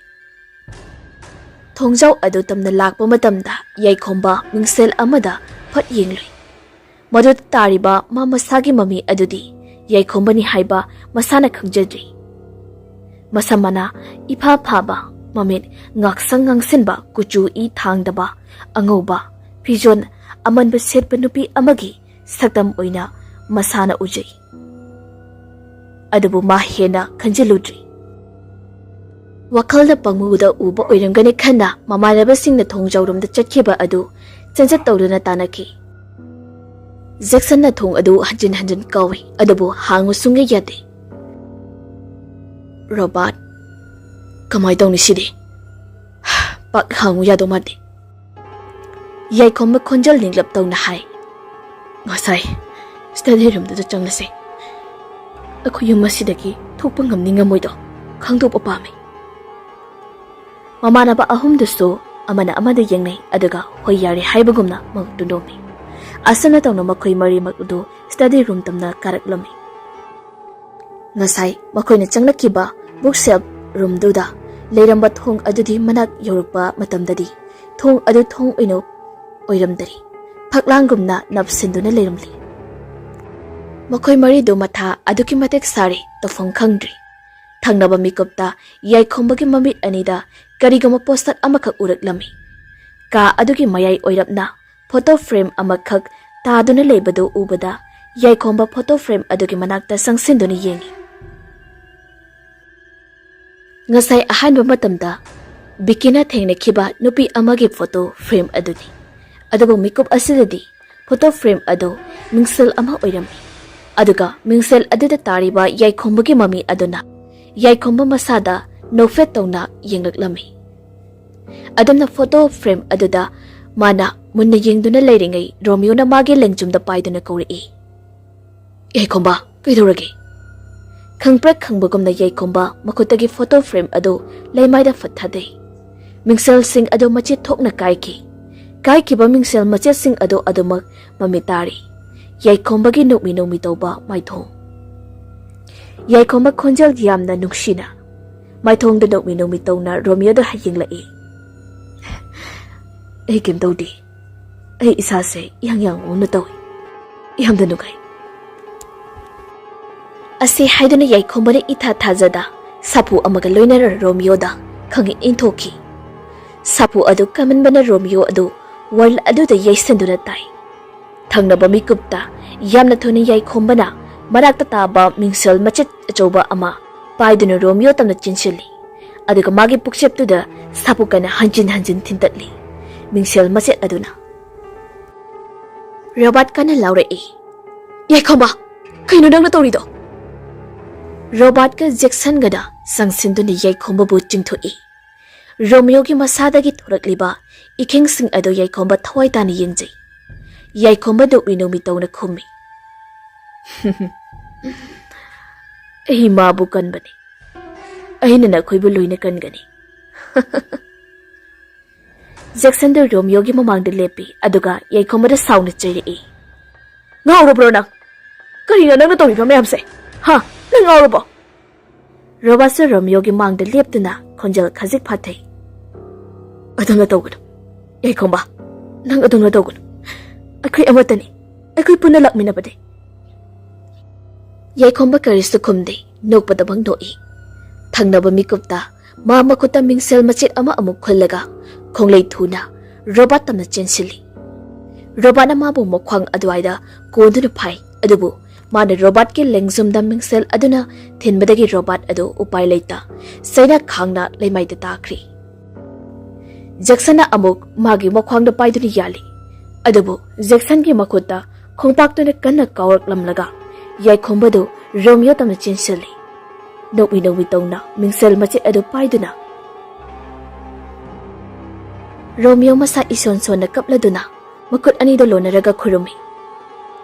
ꯊꯣꯡꯖꯥꯎ ꯑꯗꯨ ꯇꯝꯅ ꯂꯥꯛꯄ ꯃꯇꯝꯗ ꯌꯥꯏꯈꯣꯝꯕ ꯃꯤꯡꯁꯦꯜ ꯑꯃꯗ ꯐꯠ ꯌꯦꯡꯂꯨꯏ꯫ ꯃꯗꯨꯗ ꯇꯥꯔꯤꯕ ꯃꯥ ꯃꯁꯥꯒꯤ ꯃꯃꯤ ꯑꯗꯨꯗꯤ ꯌꯥꯏꯈꯣꯝꯕꯅꯤ ꯍꯥꯏꯕ ꯃꯁꯥꯅ ꯈꯪꯖꯗ꯭ꯔꯤ꯫ ꯃꯁꯝ ꯃꯅꯥ ꯏꯐꯥ ꯐꯥꯕ, ꯃꯃꯤꯠ ꯉꯥꯛꯁꯪ ꯉꯥꯡꯁꯤꯟꯕ, ꯀꯨꯆꯨ ꯏ ꯊꯥꯡꯗꯕ, ꯑꯉꯧꯕ ꯐꯤꯖꯣꯜ ꯑꯃꯟꯕ ꯁꯦꯠꯄ ꯅꯨꯄꯤ ꯑꯃꯒꯤ ꯁꯛꯇꯝ ꯑꯣꯏꯅ ꯃꯁꯥꯅ ꯎꯖꯩ꯫ ꯑꯗꯨꯕꯨ ꯃꯥ ꯍꯦꯟꯅ ꯈꯟꯖꯤꯜꯂꯨꯗ꯭ꯔꯤ꯫ ꯋꯥꯈꯜꯅ ꯄꯪꯎꯗ ꯎꯕ ꯑꯣꯏꯔꯝꯒꯅꯤ ꯈꯟꯅ ꯃꯃꯥꯟꯅꯕꯁꯤꯡꯅ ꯊꯣꯡ ꯖꯧꯔꯨꯝꯗ ꯆꯠꯈꯤꯕ ꯑꯗꯨ ꯆꯦꯟꯖꯠ ꯇꯧꯗꯨꯅ ꯇꯥꯟꯅꯈꯤ꯫ ꯖꯦꯛꯁꯟꯅ ꯊꯣꯡ ꯑꯗꯨ ꯍꯟꯖꯤꯟ ꯍꯟꯖꯤꯟ ꯀꯥꯎꯏ, ꯑꯗꯨꯕꯨ ꯍꯥꯡꯉꯨ ꯁꯨꯡꯌꯥ ꯌꯥꯗꯦ꯫ "ꯔꯣꯕꯥꯔꯠ, ꯀꯃꯥꯏ ꯇꯧꯅꯤ ꯁꯤꯗꯤ? ꯄꯥꯛ ꯍꯥꯡꯉꯨ ꯌꯥꯗꯧ ꯃꯥꯟꯗꯦ꯫" ꯌꯥꯏꯈꯣꯝꯕ ꯈꯣꯟꯖꯦꯜ ꯅꯤꯡꯂꯞ ꯇꯧꯅ ꯍꯥꯏ꯫ "ꯉꯁꯥꯏ ꯁ꯭ꯇꯗꯤ ꯔꯨꯝꯗꯨꯗ ꯆꯪꯂꯁꯦ꯫ ꯑꯩꯈꯣꯏ ꯌꯨꯝ ꯑꯁꯤꯗꯒꯤ ꯊꯣꯛꯄ ꯉꯝꯅꯤ ꯉꯝꯃꯣꯏꯗꯣ ꯈꯪꯗꯣꯛꯄ ꯄꯥꯝꯃꯤ꯫" ꯃꯃꯥꯟꯅꯕ ꯑꯍꯨꯝꯗꯨꯁꯨ ꯑꯃꯅ ꯑꯃꯗ ꯌꯦꯡꯅꯩ, ꯑꯗꯨꯒ "ꯍꯣꯏ, ꯌꯥꯔꯦ" ꯍꯥꯏꯕꯒꯨꯝꯅ ꯃꯉꯛꯇꯨ ꯅꯣꯝꯃꯤ꯫ ꯑꯁꯨꯝꯅ ꯇꯧꯅ ꯃꯈꯣꯏ ꯃꯔꯤꯃꯛ ꯑꯗꯨ ꯁ꯭ꯇꯗꯤ ꯔꯨꯝ ꯇꯝꯅ ꯀꯥꯔꯛꯂꯝꯃꯤ꯫ ꯉꯁꯥꯏ ꯃꯈꯣꯏꯅ ꯆꯪꯂꯛꯈꯤꯕ ꯕꯨꯛ ꯁꯦꯜꯐ ꯔꯨꯝꯗꯨꯗ ꯂꯩꯔꯝꯕ ꯊꯣꯡ ꯑꯗꯨꯗꯤ ꯃꯅꯥꯛ ꯌꯧꯔꯛꯄ ꯃꯇꯝꯗꯗꯤ ꯊꯣꯡ ꯑꯗꯨ ꯊꯣꯡ ꯑꯣꯏꯅ ꯑꯣꯏꯔꯝꯗꯔꯤ, ꯐꯛꯂꯥꯡꯒꯨꯝꯅ ꯅꯞꯁꯤꯟꯗꯨꯅ ꯂꯩꯔꯝꯂꯤ꯫ ꯃꯈꯣꯏ ꯃꯔꯤꯗꯨ ꯃꯊꯥ ꯑꯗꯨꯛꯀꯤ ꯃꯇꯤꯛ ꯁꯥꯔꯤ, ꯇꯧꯐꯝ ꯈꯪꯗ꯭ꯔꯤ꯫ ꯊꯪꯅꯕ ꯃꯤꯀꯨꯞꯇ ꯌꯥꯏꯈꯣꯝꯕꯒꯤ ꯃꯃꯤꯠ ꯑꯅꯤꯗ ꯀꯔꯤꯒꯨꯝꯕ ꯄꯣꯠꯁꯛ ꯑꯃꯈꯛ ꯎꯔꯛꯂꯝꯃꯤ꯫ ꯀꯥ ꯑꯗꯨꯒꯤ ꯃꯌꯥꯏ ꯑꯣꯏꯔꯞꯅ ꯐꯣꯇꯣ ꯐ꯭ꯔꯦꯝ ꯑꯃꯈꯛ ꯇꯥꯗꯨꯅ ꯂꯩꯕꯗꯨ ꯎꯕꯗ ꯌꯥꯏꯈꯣꯝꯕ ꯐꯣꯇꯣ ꯐ꯭ꯔꯦꯝ ꯑꯗꯨꯒꯤ ꯃꯅꯥꯛꯇ ꯆꯪꯁꯤꯟꯗꯨꯅ ꯌꯦꯡꯉꯤ꯫ ꯉꯁꯥꯏ ꯑꯍꯥꯟꯕ ꯃꯇꯝꯗ ꯕꯤꯀꯤꯅ ꯊꯦꯡꯅꯈꯤꯕ ꯅꯨꯄꯤ ꯑꯃꯒꯤ ꯐꯣꯇꯣ ꯐ꯭ꯔꯦꯝ ꯑꯗꯨꯅꯤ꯫ ꯑꯗꯨꯕꯨ ꯃꯤꯀꯨꯞ ꯑꯁꯤꯗꯗꯤ ꯐꯣꯇꯣ ꯐ꯭ꯔꯦꯝ ꯑꯗꯨ ꯃꯤꯡꯁꯦꯜ ꯑꯃ ꯑꯣꯏꯔꯝꯃꯤ꯫ ꯑꯗꯨꯒ ꯃꯤꯡꯁꯦꯜ ꯑꯗꯨꯗ ꯇꯥꯔꯤꯕ ꯌꯥꯏꯈꯣꯝꯕꯒꯤ ꯃꯃꯤ ꯑꯗꯨꯅ ꯌꯥꯏꯈꯣꯝꯕ ꯃꯁꯥꯗ ꯅꯣꯛꯐꯦꯠ ꯇꯧꯅ ꯌꯦꯡꯂꯛꯂꯝꯃꯤ꯫ ꯑꯗꯨꯝꯅ ꯐꯣꯇꯣ ꯐ꯭ꯔꯦꯝ ꯑꯗꯨꯗ ꯃꯥꯅ ꯃꯨꯟꯅ ꯌꯦꯡꯗꯨꯅ ꯂꯩꯔꯤꯉꯩ ꯔꯣꯃꯤꯌꯣꯅ ꯃꯥꯒꯤ ꯂꯦꯡꯖꯨꯝꯗ ꯄꯥꯏꯗꯨꯅ ꯀꯧꯔꯛꯏ꯫ "ꯌꯥꯏꯈꯣꯝꯕ, ꯀꯩꯗꯧꯔꯒꯦ?" ꯈꯪꯄ꯭ꯔꯦꯛ ꯈꯪꯕꯒꯨꯝꯅ ꯌꯥꯏꯈꯣꯝꯕ ꯃꯈꯨꯠꯇꯒꯤ ꯐꯣꯇꯣ ꯐ꯭ꯔꯦꯝ ꯑꯗꯨ ꯂꯩꯃꯥꯏꯗ ꯐꯠ ꯊꯥꯗꯩ꯫ ꯃꯤꯡꯁꯦꯜꯁꯤꯡ ꯑꯗꯨ ꯃꯆꯦꯠ ꯊꯣꯛꯅ ꯀꯥꯏꯈꯤ꯫ ꯀꯥꯏꯈꯤꯕ ꯃꯤꯡꯁꯦꯜ ꯃꯆꯦꯠꯁꯤꯡ ꯑꯗꯨ ꯑꯗꯨꯃꯛ ꯃꯃꯤꯠ ꯇꯥꯔꯤ꯫ ꯌꯥꯏꯈꯣꯝꯕꯒꯤ ꯅꯣꯛꯃꯤ ꯅꯣꯛꯃꯤ ꯇꯧꯕ ꯃꯥꯏꯊꯣꯡ꯫ ꯌꯥꯏꯈꯣꯝꯕ ꯈꯣꯟꯖꯦꯜ ꯌꯥꯝꯅ ꯅꯨꯡꯁꯤꯅ ꯃꯥꯏꯊꯣꯡꯗ ꯅꯣꯛꯃꯤ ꯅꯣꯛꯃꯤ ꯇꯧꯅ ꯔꯣꯃꯤꯌꯣꯗ ꯍꯌꯦꯡꯂꯛꯏ꯫ "ꯑꯩ ꯀꯩꯝ ꯇꯧꯗꯦ꯫ ꯑꯩ ꯏꯁꯥꯁꯦ ꯏꯌꯥꯡ ꯌꯥꯡꯕꯒꯨꯝꯅ ꯇꯧꯏ꯫ ꯌꯥꯝꯅ ꯅꯨꯡꯉꯥꯏ꯫" ꯑꯁꯤ ꯍꯥꯏꯗꯨꯅ ꯌꯥꯏꯈꯣꯝꯕꯅ ꯏꯊꯥ ꯊꯥꯖꯗ ꯁꯥꯐꯨ ꯑꯃꯒ ꯂꯣꯏꯅꯅ ꯔꯣꯃꯤꯌꯣꯗ ꯈꯪꯏꯪ ꯏꯪꯊꯣꯛꯈꯤ꯫ ꯁꯥꯐꯨ ꯑꯗꯨ ꯀꯟꯃꯟꯕꯅ ꯔꯣꯃꯤꯌꯣ ꯑꯗꯨ ꯋꯥꯜ ꯑꯗꯨꯗ ꯌꯩꯁꯟꯗꯨꯅ ꯇꯥꯏ꯫ ꯊꯪꯅꯕ ꯃꯤꯀꯨꯞꯇ ꯌꯥꯝꯅ ꯊꯨꯅ ꯌꯥꯏꯈꯣꯝꯕꯅ ꯃꯅꯥꯛꯇ ꯇꯥꯕ ꯃꯤꯡꯁꯦꯜ ꯃꯆꯦꯠ ꯑꯆꯧꯕ ꯑꯃ ꯄꯥꯏꯗꯨꯅ ꯔꯣꯃꯤꯌꯣ ꯇꯝꯅ ꯆꯦꯟꯁꯤꯜꯂꯤ꯫ ꯑꯗꯨꯒ ꯃꯥꯒꯤ ꯄꯨꯛꯆꯦꯞꯇꯨꯗ ꯁꯥꯐꯨ ꯀꯟꯅ ꯍꯟꯖꯤꯟ ꯍꯟꯖꯤꯟ ꯊꯤꯟꯇꯠꯂꯤ꯫ ꯃꯤꯡꯁꯦꯜ ꯃꯆꯦꯠ ꯑꯗꯨꯅ꯫ ꯔꯣꯕꯥꯔꯠ ꯀꯟꯅ ꯂꯥꯎꯔꯛꯏ, "ꯌꯥꯏꯈꯣꯝꯕ, ꯀꯩꯅꯣ ꯅꯪꯅ ꯇꯧꯔꯤꯗꯣ?" ꯔꯣꯕꯥꯔꯠꯀ ꯖꯦꯛꯁꯟꯒꯗ ꯆꯪꯁꯤꯟꯗꯨꯅ ꯌꯥꯏꯈꯣꯝꯕꯕꯨ ꯆꯤꯡꯊꯣꯛꯏ꯫ ꯔꯣꯃꯤꯌꯣꯒꯤ ꯃꯁꯥꯗꯒꯤ ꯊꯣꯔꯛꯂꯤꯕ ꯏꯈꯦꯡꯁꯤꯡ ꯑꯗꯨ ꯌꯥꯏꯈꯣꯝꯕ ꯊꯋꯥꯏ ꯇꯥꯅ ꯌꯦꯡꯖꯩ꯫ ꯌꯥꯏꯈꯣꯝꯕ ꯅꯣꯛꯃꯤ ꯅꯣꯛꯃꯤ ꯇꯧꯅ ꯈꯨꯝꯃꯤ, "ꯑꯩ ꯃꯥꯕꯨ ꯀꯟꯕꯅꯤ꯫ ꯑꯩꯅ ꯅꯈꯣꯏꯕꯨ ꯂꯣꯏꯅ ꯀꯟꯒꯅꯤ꯫" ꯖꯦꯛꯁꯟꯗꯨ ꯔꯣꯃꯤꯌꯣꯒꯤ ꯃꯃꯥꯡꯗ ꯂꯦꯞꯄꯤ, ꯑꯗꯨꯒ ꯌꯥꯏꯈꯣꯝꯕꯗ ꯁꯥꯎꯅ ꯆꯩꯔꯛꯏ, "ꯉꯥꯎꯔꯕ꯭ꯔꯣ ꯅꯪ? ꯀꯔꯤꯅꯣ ꯅꯪꯅ ꯇꯧꯔꯤꯕ ꯃꯌꯥꯝꯁꯦ? ꯍꯥ? ꯅꯪ ꯉꯥꯎꯔꯕꯣ?" ꯔꯣꯕꯥꯔꯠꯁꯨ ꯔꯣꯃꯤꯌꯣꯒꯤ ꯃꯥꯡꯗ ꯂꯦꯞꯇꯨꯅ ꯈꯣꯟꯖꯦꯜ ꯈꯖꯤꯛ ꯐꯥꯊꯩ, "ꯑꯗꯨꯝꯅ ꯇꯧꯒꯅꯨ꯫ ꯌꯥꯏꯈꯣꯝꯕ, ꯅꯪ ꯑꯗꯨꯝꯅ ꯇꯧꯒꯅꯨ꯫ ꯑꯩꯈꯣꯏ ꯑꯃꯠꯇꯅꯤ꯫ ꯑꯩꯈꯣꯏ ꯄꯨꯟꯅ ꯂꯥꯛꯃꯤꯟꯅꯕꯅꯤ꯫" ꯌꯥꯏꯈꯣꯝꯕ ꯀꯔꯤꯁꯨ ꯈꯨꯝꯗꯦ, ꯅꯣꯛꯄꯗꯃꯛ ꯅꯣꯛꯏ꯫ ꯊꯪꯅꯕ ꯃꯤꯀꯨꯞꯇ ꯃꯥ ꯃꯈꯨꯠꯇ ꯃꯤꯡꯁꯦꯜ ꯃꯆꯦꯠ ꯑꯃ ꯑꯃꯨꯛ ꯈꯨꯜꯂꯒ ꯈꯣꯡꯂꯩ ꯊꯨꯅ ꯔꯣꯕꯥꯔꯠ ꯇꯝꯅ ꯆꯦꯟꯁꯤꯜꯂꯤ꯫ ꯔꯣꯕꯥꯔꯠꯅ ꯃꯥꯕꯨ ꯃꯈ꯭ꯋꯥꯡ ꯑꯗꯨꯋꯥꯏꯗ ꯀꯣꯟꯗꯨꯅ ꯐꯥꯏ, ꯑꯗꯨꯕꯨ ꯃꯥꯅ ꯔꯣꯕꯥꯔꯠꯀꯤ ꯂꯦꯡꯖꯨꯝꯗ ꯃꯤꯡꯁꯦꯜ ꯑꯗꯨꯅ ꯊꯤꯟꯕꯗꯒꯤ ꯔꯣꯕꯥꯔꯠ ꯑꯗꯨ ꯎꯄꯥꯏ ꯂꯩꯇ ꯆꯩꯅ ꯈꯥꯡꯅ ꯂꯩꯃꯥꯏꯗ ꯇꯥꯈ꯭ꯔꯤ꯫ ꯖꯦꯛꯁꯟꯅ ꯑꯃꯨꯛ ꯃꯥꯒꯤ ꯃꯈ꯭ꯋꯥꯡꯗ ꯄꯥꯏꯗꯨꯅ ꯌꯥꯜꯂꯤ, ꯑꯗꯨꯕꯨ ꯖꯦꯛꯁꯟꯒꯤ ꯃꯈꯨꯠꯇ ꯈꯣꯡꯄꯥꯛꯇꯨꯅ ꯀꯟꯅ ꯀꯥꯎꯔꯛꯂꯝꯂꯒ ꯌꯥꯏꯈꯣꯝꯕꯗꯨ ꯔꯣꯃꯤꯌꯣ ꯇꯝꯅ ꯆꯦꯟꯁꯤꯜꯂꯤ꯫ ꯅꯣꯛꯃꯤ ꯅꯣꯛꯃꯤ ꯇꯧꯅ ꯃꯤꯡꯁꯦꯜ ꯃꯆꯦꯠ ꯑꯗꯨ ꯄꯥꯏꯗꯨꯅ ꯔꯣꯃꯤꯌꯣ ꯃꯁꯥ ꯏꯁꯣꯟ ꯁꯣꯟꯅ ꯀꯞꯂꯗꯨꯅ ꯃꯈꯨꯠ ꯑꯅꯤꯗꯨ ꯂꯣꯟꯅꯔꯒ ꯈꯨꯔꯨꯝꯃꯤ꯫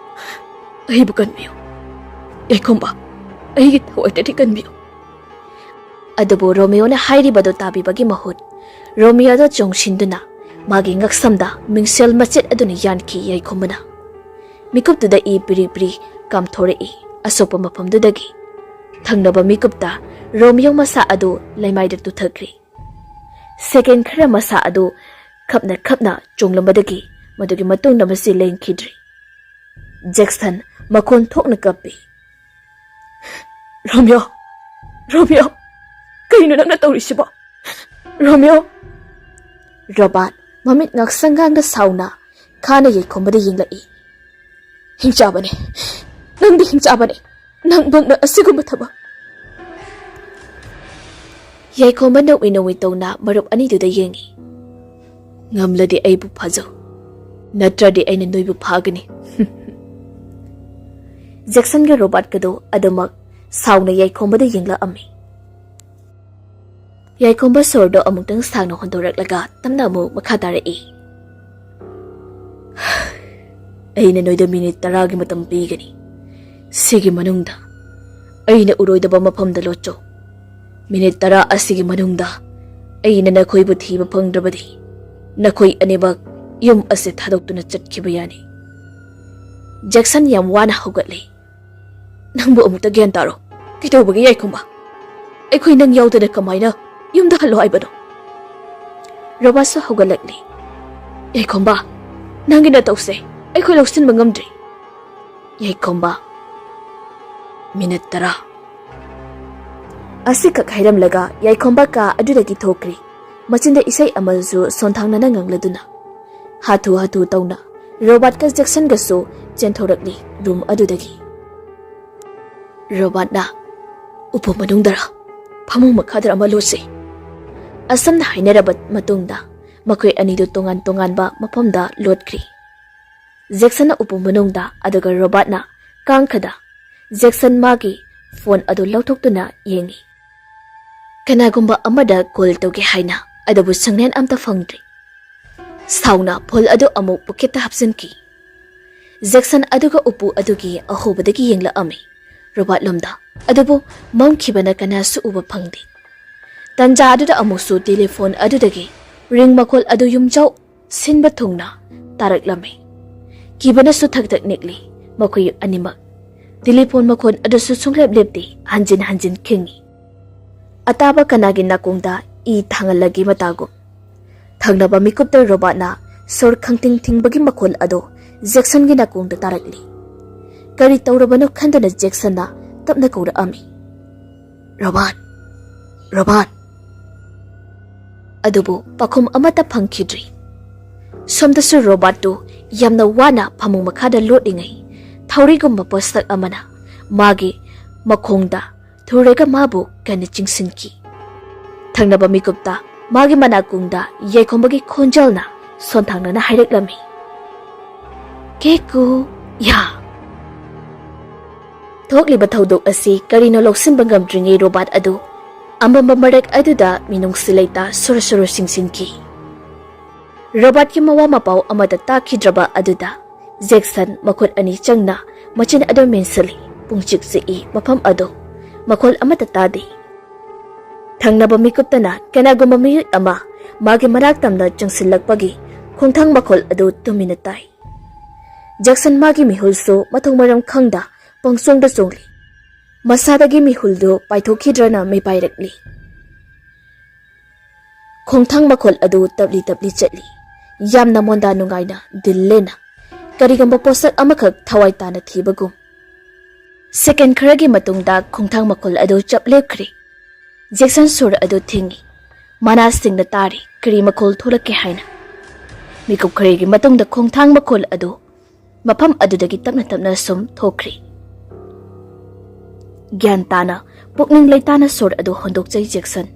"ꯑꯩꯕꯨ ꯀꯟꯕꯤꯌꯨ, ꯌꯥꯏꯈꯣꯝꯕ꯫ ꯑꯩꯒꯤ ꯊꯋꯥꯏꯗꯗꯤ ꯀꯟꯕꯤꯌꯨ꯫ ꯑꯗꯨꯕꯨ ꯔꯣꯃꯤꯌꯣꯅ ꯍꯥꯏꯔꯤꯕꯗꯨ ꯇꯥꯕꯤꯕꯒꯤ ꯃꯍꯨꯠ, ꯔꯣꯃꯤꯌꯣꯗ ꯆꯣꯡꯁꯤꯟꯗꯨꯅ ꯃꯥꯒꯤ ꯉꯛꯁꯝꯗ ꯃꯤꯡꯁꯦꯜ ꯃꯆꯦꯠ ꯑꯗꯨꯅ ꯌꯥꯟꯈꯤ ꯌꯥꯏꯈꯣꯝꯕꯅ꯫ ꯃꯤꯀꯨꯞꯇꯨꯗ ꯏ ꯄꯤꯔꯤ ꯄꯤꯔꯤ ꯀꯥꯝꯊꯣꯔꯛꯏ ꯑꯁꯣꯛꯄ ꯃꯐꯝꯗꯨꯗꯒꯤ꯫ ꯊꯪꯅꯕ ꯃꯤꯀꯨꯞꯇ ꯔꯣꯃꯤꯌꯣ ꯃꯁꯥ ꯑꯗꯨ ꯂꯩꯃꯥꯏꯗ ꯇꯨꯊꯈ꯭ꯔꯤ꯫ ꯁꯦꯀꯦꯟ ꯈꯔ ꯃꯁꯥ ꯑꯗꯨ ꯈꯞꯅ ꯈꯞꯅ ꯆꯣꯡꯂꯝꯕꯗꯒꯤ ꯃꯗꯨꯒꯤ ꯃꯇꯨꯡꯗ ꯃꯁꯤ ꯂꯦꯡꯈꯤꯗ꯭ꯔꯤ꯫ ꯖꯦꯛꯁꯟ ꯃꯈꯣꯟ ꯊꯣꯛꯅ ꯀꯞꯄꯤ꯫ "ꯔꯣꯃꯤꯌꯣ! ꯔꯣꯃꯤꯌꯣ! ꯀꯩꯅꯣ ꯅꯪꯅ ꯇꯧꯔꯤꯁꯤꯕꯣ? ꯔꯣꯃꯤꯌꯣ!" ꯔꯣꯕꯥꯔꯠ ꯃꯃꯤꯠ ꯉꯥꯛꯁꯪ ꯉꯥꯡꯅ ꯁꯥꯎꯅ ꯈꯥꯅ ꯌꯥꯏꯈꯣꯝꯕꯗ ꯌꯦꯡꯂꯛꯏ꯫ "ꯍꯤꯡꯆꯥꯕꯅꯦ꯫ ꯅꯪꯗꯤ ꯍꯤꯡꯆꯥꯕꯅꯦ꯫ ꯅꯪꯃꯛꯅ ꯑꯁꯤꯒꯨꯝꯕ ꯊꯕꯛ꯫" ꯌꯥꯏꯈꯣꯝꯕ ꯅꯧꯏ ꯅꯧꯏ ꯇꯧꯅ ꯃꯔꯨꯞ ꯑꯅꯤꯗꯨꯗ ꯌꯦꯡꯏ꯫ "ꯉꯝꯂꯗꯤ ꯑꯩꯕꯨ ꯐꯥꯖꯧ, ꯅꯠꯇ꯭ꯔꯗꯤ ꯑꯩꯅ ꯅꯣꯏꯕꯨ ꯐꯥꯒꯅꯤ꯫" ꯖꯦꯛꯁꯟꯒ ꯔꯣꯕꯥꯔꯠꯀꯗꯣ ꯑꯗꯨꯃꯛ ꯁꯥꯎꯅ ꯌꯥꯏꯈꯣꯝꯕꯗ ꯌꯦꯡꯂꯛꯑꯝꯃꯤ꯫ ꯌꯥꯏꯈꯣꯝꯕ ꯁꯣꯔꯗꯣ ꯑꯃꯨꯛꯇꯪ ꯁꯥꯡꯅ ꯍꯣꯟꯗꯣꯔꯛꯂꯒ ꯇꯞꯅ ꯑꯃꯨꯛ ꯃꯈꯥ ꯇꯥꯔꯛꯏ꯫ "ꯑꯩꯅ ꯅꯣꯏꯗ ꯃꯤꯅꯤꯠ ꯇꯔꯥꯒꯤ ꯃꯇꯝ ꯄꯤꯒꯅꯤ꯫ ꯁꯤꯒꯤ ꯃꯅꯨꯡꯗ ꯑꯩꯅ ꯎꯔꯣꯏꯗꯕ ꯃꯐꯝꯗ ꯂꯣꯠꯆꯧ꯫ ꯃꯤꯅꯤꯠ ꯇꯔꯥ ꯑꯁꯤꯒꯤ ꯃꯅꯨꯡꯗ ꯑꯩꯅ ꯅꯈꯣꯏꯕꯨ ꯊꯤꯕ ꯐꯪꯗ꯭ꯔꯕꯗꯤ ꯅꯈꯣꯏ ꯑꯅꯤꯃꯛ ꯌꯨꯝ ꯑꯁꯤ ꯊꯥꯗꯣꯛꯇꯨꯅ ꯆꯠꯈꯤꯕ ꯌꯥꯅꯤ꯫" ꯖꯦꯛꯁꯟ ꯌꯥꯝ ꯋꯥꯅ ꯍꯧꯒꯠꯂꯤ꯫ "ꯅꯪꯕꯨ ꯑꯃꯨꯛꯇ ꯒ꯭ꯌꯥꯟ ꯇꯥꯔꯣ꯫ ꯀꯩꯗꯧꯕꯒꯤ ꯌꯥꯏꯈꯣꯝꯕ? ꯑꯩꯈꯣꯏ ꯅꯪ ꯌꯥꯎꯗꯅ ꯀꯃꯥꯏꯅ ꯌꯨꯝꯗ ꯍꯜꯂꯣ ꯍꯥꯏꯕꯅꯣ?" ꯔꯣꯕꯥꯔꯠꯁꯨ ꯍꯧꯒꯠꯂꯛꯂꯤ꯫ "ꯌꯥꯏꯈꯣꯝꯕ, ꯅꯪꯒꯤ ꯅꯇꯧꯁꯦ ꯑꯩꯈꯣꯏ ꯂꯧꯁꯤꯟꯕ ꯉꯝꯗ꯭ꯔꯦ꯫" ꯌꯥꯏꯈꯣꯝꯕ, ꯃꯤꯅꯠ ꯇꯔꯥ꯫ ꯑꯁꯤꯈꯛ ꯍꯥꯏꯔꯝꯂꯒ ꯌꯥꯏꯈꯣꯝꯕ ꯀꯥ ꯑꯗꯨꯗꯒꯤ ꯊꯣꯛꯈ꯭ꯔꯤ꯫ ꯃꯆꯤꯟꯗ ꯏꯁꯩ ꯑꯃꯁꯨ ꯁꯣꯟꯊꯥꯡꯅꯅ ꯉꯪꯂꯗꯨꯅ꯫ ꯍꯥꯊꯨ ꯍꯥꯊꯨ ꯇꯧꯅ ꯔꯣꯕꯥꯔꯠꯀ ꯖꯦꯛꯁꯟꯒꯁꯨ ꯆꯦꯟꯊꯣꯔꯛꯂꯤ ꯔꯨꯝ ꯑꯗꯨꯗꯒꯤ꯫ ꯔꯣꯕꯥꯔꯠꯅ, "ꯎꯄꯨ ꯃꯅꯨꯡꯗꯔ, ꯐꯃꯨꯡ ꯃꯈꯥꯗꯔ ꯑꯃ ꯂꯣꯠꯁꯤ꯫" ꯑꯁꯨꯝꯅ ꯍꯥꯏꯅꯔꯕ ꯃꯇꯨꯡꯗ ꯃꯈꯣꯏ ꯑꯅꯤꯗꯨ ꯇꯣꯉꯥꯟ ꯇꯣꯉꯥꯟꯕ ꯃꯐꯝꯗ ꯂꯣꯠꯈ꯭ꯔꯤ꯫ ꯖꯦꯛꯁꯟꯅ ꯎꯄꯨ ꯃꯅꯨꯡꯗ, ꯑꯗꯨꯒ ꯔꯣꯕꯥꯔꯠꯅ ꯀꯥꯡꯈꯗ꯫ ꯖꯦꯛꯁꯟ ꯃꯥꯒꯤ ꯐꯣꯟ ꯑꯗꯨ ꯂꯧꯊꯣꯛꯇꯨꯅ ꯌꯦꯡꯉꯤ꯫ ꯀꯅꯥꯒꯨꯝꯕ ꯑꯃꯗ ꯀꯣꯜ ꯇꯧꯒꯦ ꯍꯥꯏꯅ, ꯑꯗꯨꯕꯨ ꯁꯤꯒꯅꯦꯜ ꯑꯝꯇ ꯐꯪꯗ꯭ꯔꯤ꯫ ꯁꯥꯎꯅ ꯐꯣꯟ ꯑꯗꯨ ꯑꯃꯨꯛ ꯄꯣꯀꯦꯠꯇ ꯍꯥꯞꯆꯤꯟꯈꯤ꯫ ꯖꯦꯛꯁꯟ ꯑꯗꯨꯒ ꯎꯄꯨ ꯑꯗꯨꯒꯤ ꯑꯍꯣꯕꯗꯒꯤ ꯌꯦꯡꯂꯛꯑꯝꯃꯤ꯫ ꯔꯣꯕꯥꯔꯠ ꯂꯣꯝꯗ꯫ ꯑꯗꯨꯕꯨ ꯃꯝꯈꯤꯕꯅ ꯀꯅꯥꯁꯨ ꯎꯕ ꯐꯪꯗꯦ꯫ ꯇꯟꯖꯥ ꯑꯗꯨꯗ ꯑꯃꯨꯛꯁꯨ ꯇꯦꯂꯤꯐꯣꯟ ꯑꯗꯨꯗꯒꯤ ꯔꯤꯡ ꯃꯈꯣꯜ ꯑꯗꯨ ꯌꯨꯝꯖꯥꯎ ꯁꯤꯟꯕ ꯊꯨꯡꯅ ꯇꯥꯔꯛꯂꯝꯃꯤ꯫ ꯀꯤꯕꯅꯁꯨ ꯊꯛ ꯊꯛ ꯅꯤꯛꯂꯤ ꯃꯈꯣꯏ ꯑꯅꯤꯃꯛ꯫ ꯇꯦꯂꯤꯐꯣꯟ ꯃꯈꯣꯜ ꯑꯗꯨꯁꯨ ꯁꯨꯡꯂꯦꯞ ꯂꯦꯞꯇꯦ, ꯍꯟꯖꯤꯟ ꯍꯟꯖꯤꯟ ꯈꯤꯡꯏ꯫ ꯑꯇꯥꯕ ꯀꯅꯥꯒꯤ ꯅꯥꯀꯣꯡꯗ ꯏ ꯊꯥꯡꯍꯜꯂꯒꯦ ꯃꯇꯥꯒꯨꯝ꯫ ꯊꯪꯅꯕ ꯃꯤꯀꯨꯞꯇ ꯔꯣꯕꯥꯔꯠꯅ ꯁꯣꯔ ꯈꯪꯊꯤꯡ ꯊꯤꯡꯕꯒꯤ ꯃꯈꯣꯜ ꯑꯗꯨ ꯖꯦꯛꯁꯟꯒꯤ ꯅꯥꯀꯣꯡꯗ ꯇꯥꯔꯛꯂꯤ꯫ ꯀꯔꯤ ꯇꯧꯔꯕꯅꯣ ꯈꯟꯗꯨꯅ ꯖꯦꯛꯁꯟꯅ ꯇꯞꯅ ꯀꯧꯔꯛꯑꯝꯃꯤ, "ꯔꯣꯕꯥꯔꯠ! ꯔꯣꯕꯥꯔꯠ!" ꯑꯗꯨꯕꯨ ꯄꯥꯎꯈꯨꯝ ꯑꯃꯠꯇ ꯐꯪꯈꯤꯗ꯭ꯔꯤ꯫ ꯁꯣꯝꯗꯁꯨ ꯔꯣꯕꯥꯔꯠꯇꯨ ꯌꯥꯝꯅ ꯋꯥꯅ ꯐꯃꯨꯡ ꯃꯈꯥꯗ ꯂꯣꯠꯂꯤꯉꯩ ꯊꯧꯔꯤꯒꯨꯝꯕ ꯄꯣꯠꯁꯛ ꯑꯃꯅ ꯃꯥꯒꯤ ꯃꯈꯣꯡꯗ ꯊꯨꯔꯒ ꯃꯥꯕꯨ ꯀꯟꯅ ꯆꯤꯡꯁꯤꯟꯈꯤ꯫ ꯊꯪꯅꯕ ꯃꯤꯀꯨꯞꯇ ꯃꯥꯒꯤ ꯃꯅꯥꯀꯣꯡꯗ ꯌꯥꯏꯈꯣꯝꯕꯒꯤ ꯈꯣꯟꯖꯦꯜꯅ ꯁꯣꯟꯊꯥꯡꯅꯅ ꯍꯥꯏꯔꯛꯂꯝꯃꯤ, "ꯀꯦꯀꯨ ꯌꯥ!" ꯊꯣꯛꯂꯤꯕ ꯊꯧꯗꯣꯛ ꯑꯁꯤ ꯀꯔꯤꯅꯣ ꯂꯧꯁꯤꯟꯕ ꯉꯝꯗ꯭ꯔꯤꯉꯩ ꯔꯣꯕꯥꯔꯠ ꯑꯗꯨ ꯑꯃꯝꯕ ꯃꯔꯛ ꯑꯗꯨꯗ ꯃꯤꯅꯨꯡꯁꯤ ꯂꯩꯇꯥ ꯁꯣꯔꯣ ꯁꯣꯔꯣ ꯆꯤꯡꯁꯤꯟꯈꯤ꯫ ꯔꯣꯕꯥꯔꯠꯀꯤ ꯃꯋꯥ ꯃꯄꯥꯎ ꯑꯃꯠꯇ ꯇꯥꯈꯤꯗ꯭ꯔꯕ ꯑꯗꯨꯗ ꯖꯦꯛꯁꯟ ꯃꯈꯨꯠ ꯑꯅꯤ ꯆꯪꯅ ꯃꯆꯤꯟ ꯑꯗꯨ ꯃꯦꯟꯁꯤꯜꯂꯤ꯫ ꯄꯨꯡꯆꯤꯛ ꯆꯤꯛꯏ ꯃꯐꯝ ꯑꯗꯨ꯫ ꯃꯈꯣꯜ ꯑꯃꯠꯇ ꯇꯥꯗꯦ꯫ ꯊꯪꯅꯕ ꯃꯤꯀꯨꯞꯇꯅ ꯀꯅꯥꯒꯨꯝꯕ ꯃꯤꯑꯣꯏ ꯑꯃ ꯃꯥꯒꯤ ꯃꯅꯥꯛ ꯇꯝꯅ ꯆꯪꯁꯤꯜꯂꯛꯄꯒꯤ ꯈꯣꯡꯊꯥꯡ ꯃꯈꯣꯜ ꯑꯗꯨ ꯇꯨꯃꯤꯟꯅ ꯇꯥꯏ꯫ ꯖꯦꯛꯁꯟ ꯃꯥꯒꯤ ꯃꯤꯍꯨꯜꯁꯨ ꯃꯊꯣꯡ ꯃꯔꯝ ꯈꯪꯗ ꯄꯪꯆꯣꯡꯗ ꯆꯣꯡꯂꯤ꯫ ꯃꯁꯥꯗꯒꯤ ꯃꯤꯍꯨꯜꯗꯨ ꯄꯥꯏꯊꯣꯛꯈꯤꯗ꯭ꯔꯅ ꯃꯤꯄꯥꯏꯔꯛꯂꯤ꯫ ꯈꯣꯡꯊꯥꯡ ꯃꯈꯣꯜ ꯑꯗꯨ ꯇꯞꯂꯤ ꯇꯞꯂꯤ ꯆꯠꯂꯤ꯫ ꯌꯥꯝꯅ ꯃꯣꯟꯗꯥ ꯅꯨꯡꯉꯥꯏꯅ ꯗꯤꯜ ꯂꯦꯟꯅ ꯀꯔꯤꯒꯨꯝꯕ ꯄꯣꯠꯁꯛ ꯑꯃꯈꯛ ꯊꯋꯥꯏ ꯇꯥꯅ ꯊꯤꯕꯒꯨꯝ꯫ ꯁꯦꯀꯦꯟ ꯈꯔꯒꯤ ꯃꯇꯨꯡꯗ ꯈꯣꯡꯊꯥꯡ ꯃꯈꯣꯜ ꯑꯗꯨ ꯆꯞ ꯂꯦꯞꯈ꯭ꯔꯦ꯫ ꯖꯦꯛꯁꯟ ꯁꯣꯔ ꯑꯗꯨ ꯊꯤꯡꯏ꯫ ꯃꯅꯥꯁꯤꯡꯅ ꯇꯥꯔꯤ ꯀꯔꯤ ꯃꯈꯣꯜ ꯊꯣꯛꯂꯛꯀꯦ ꯍꯥꯏꯅ꯫ ꯃꯤꯀꯨꯞ ꯈꯔꯒꯤ ꯃꯇꯨꯡꯗ ꯈꯣꯡꯊꯥꯡ ꯃꯈꯣꯜ ꯑꯗꯨ ꯃꯐꯝ ꯑꯗꯨꯗꯒꯤ ꯇꯞꯅ ꯇꯞꯅ ꯁꯨꯝ ꯊꯣꯛꯈ꯭ꯔꯦ꯫ ꯒ꯭ꯌꯥꯟ ꯇꯥꯅ, ꯄꯨꯛꯅꯤꯡ ꯂꯩꯇꯥꯅ ꯁꯣꯔ ꯑꯗꯨ ꯍꯣꯟꯗꯣꯛꯆꯩ ꯖꯦꯛꯁꯟ꯫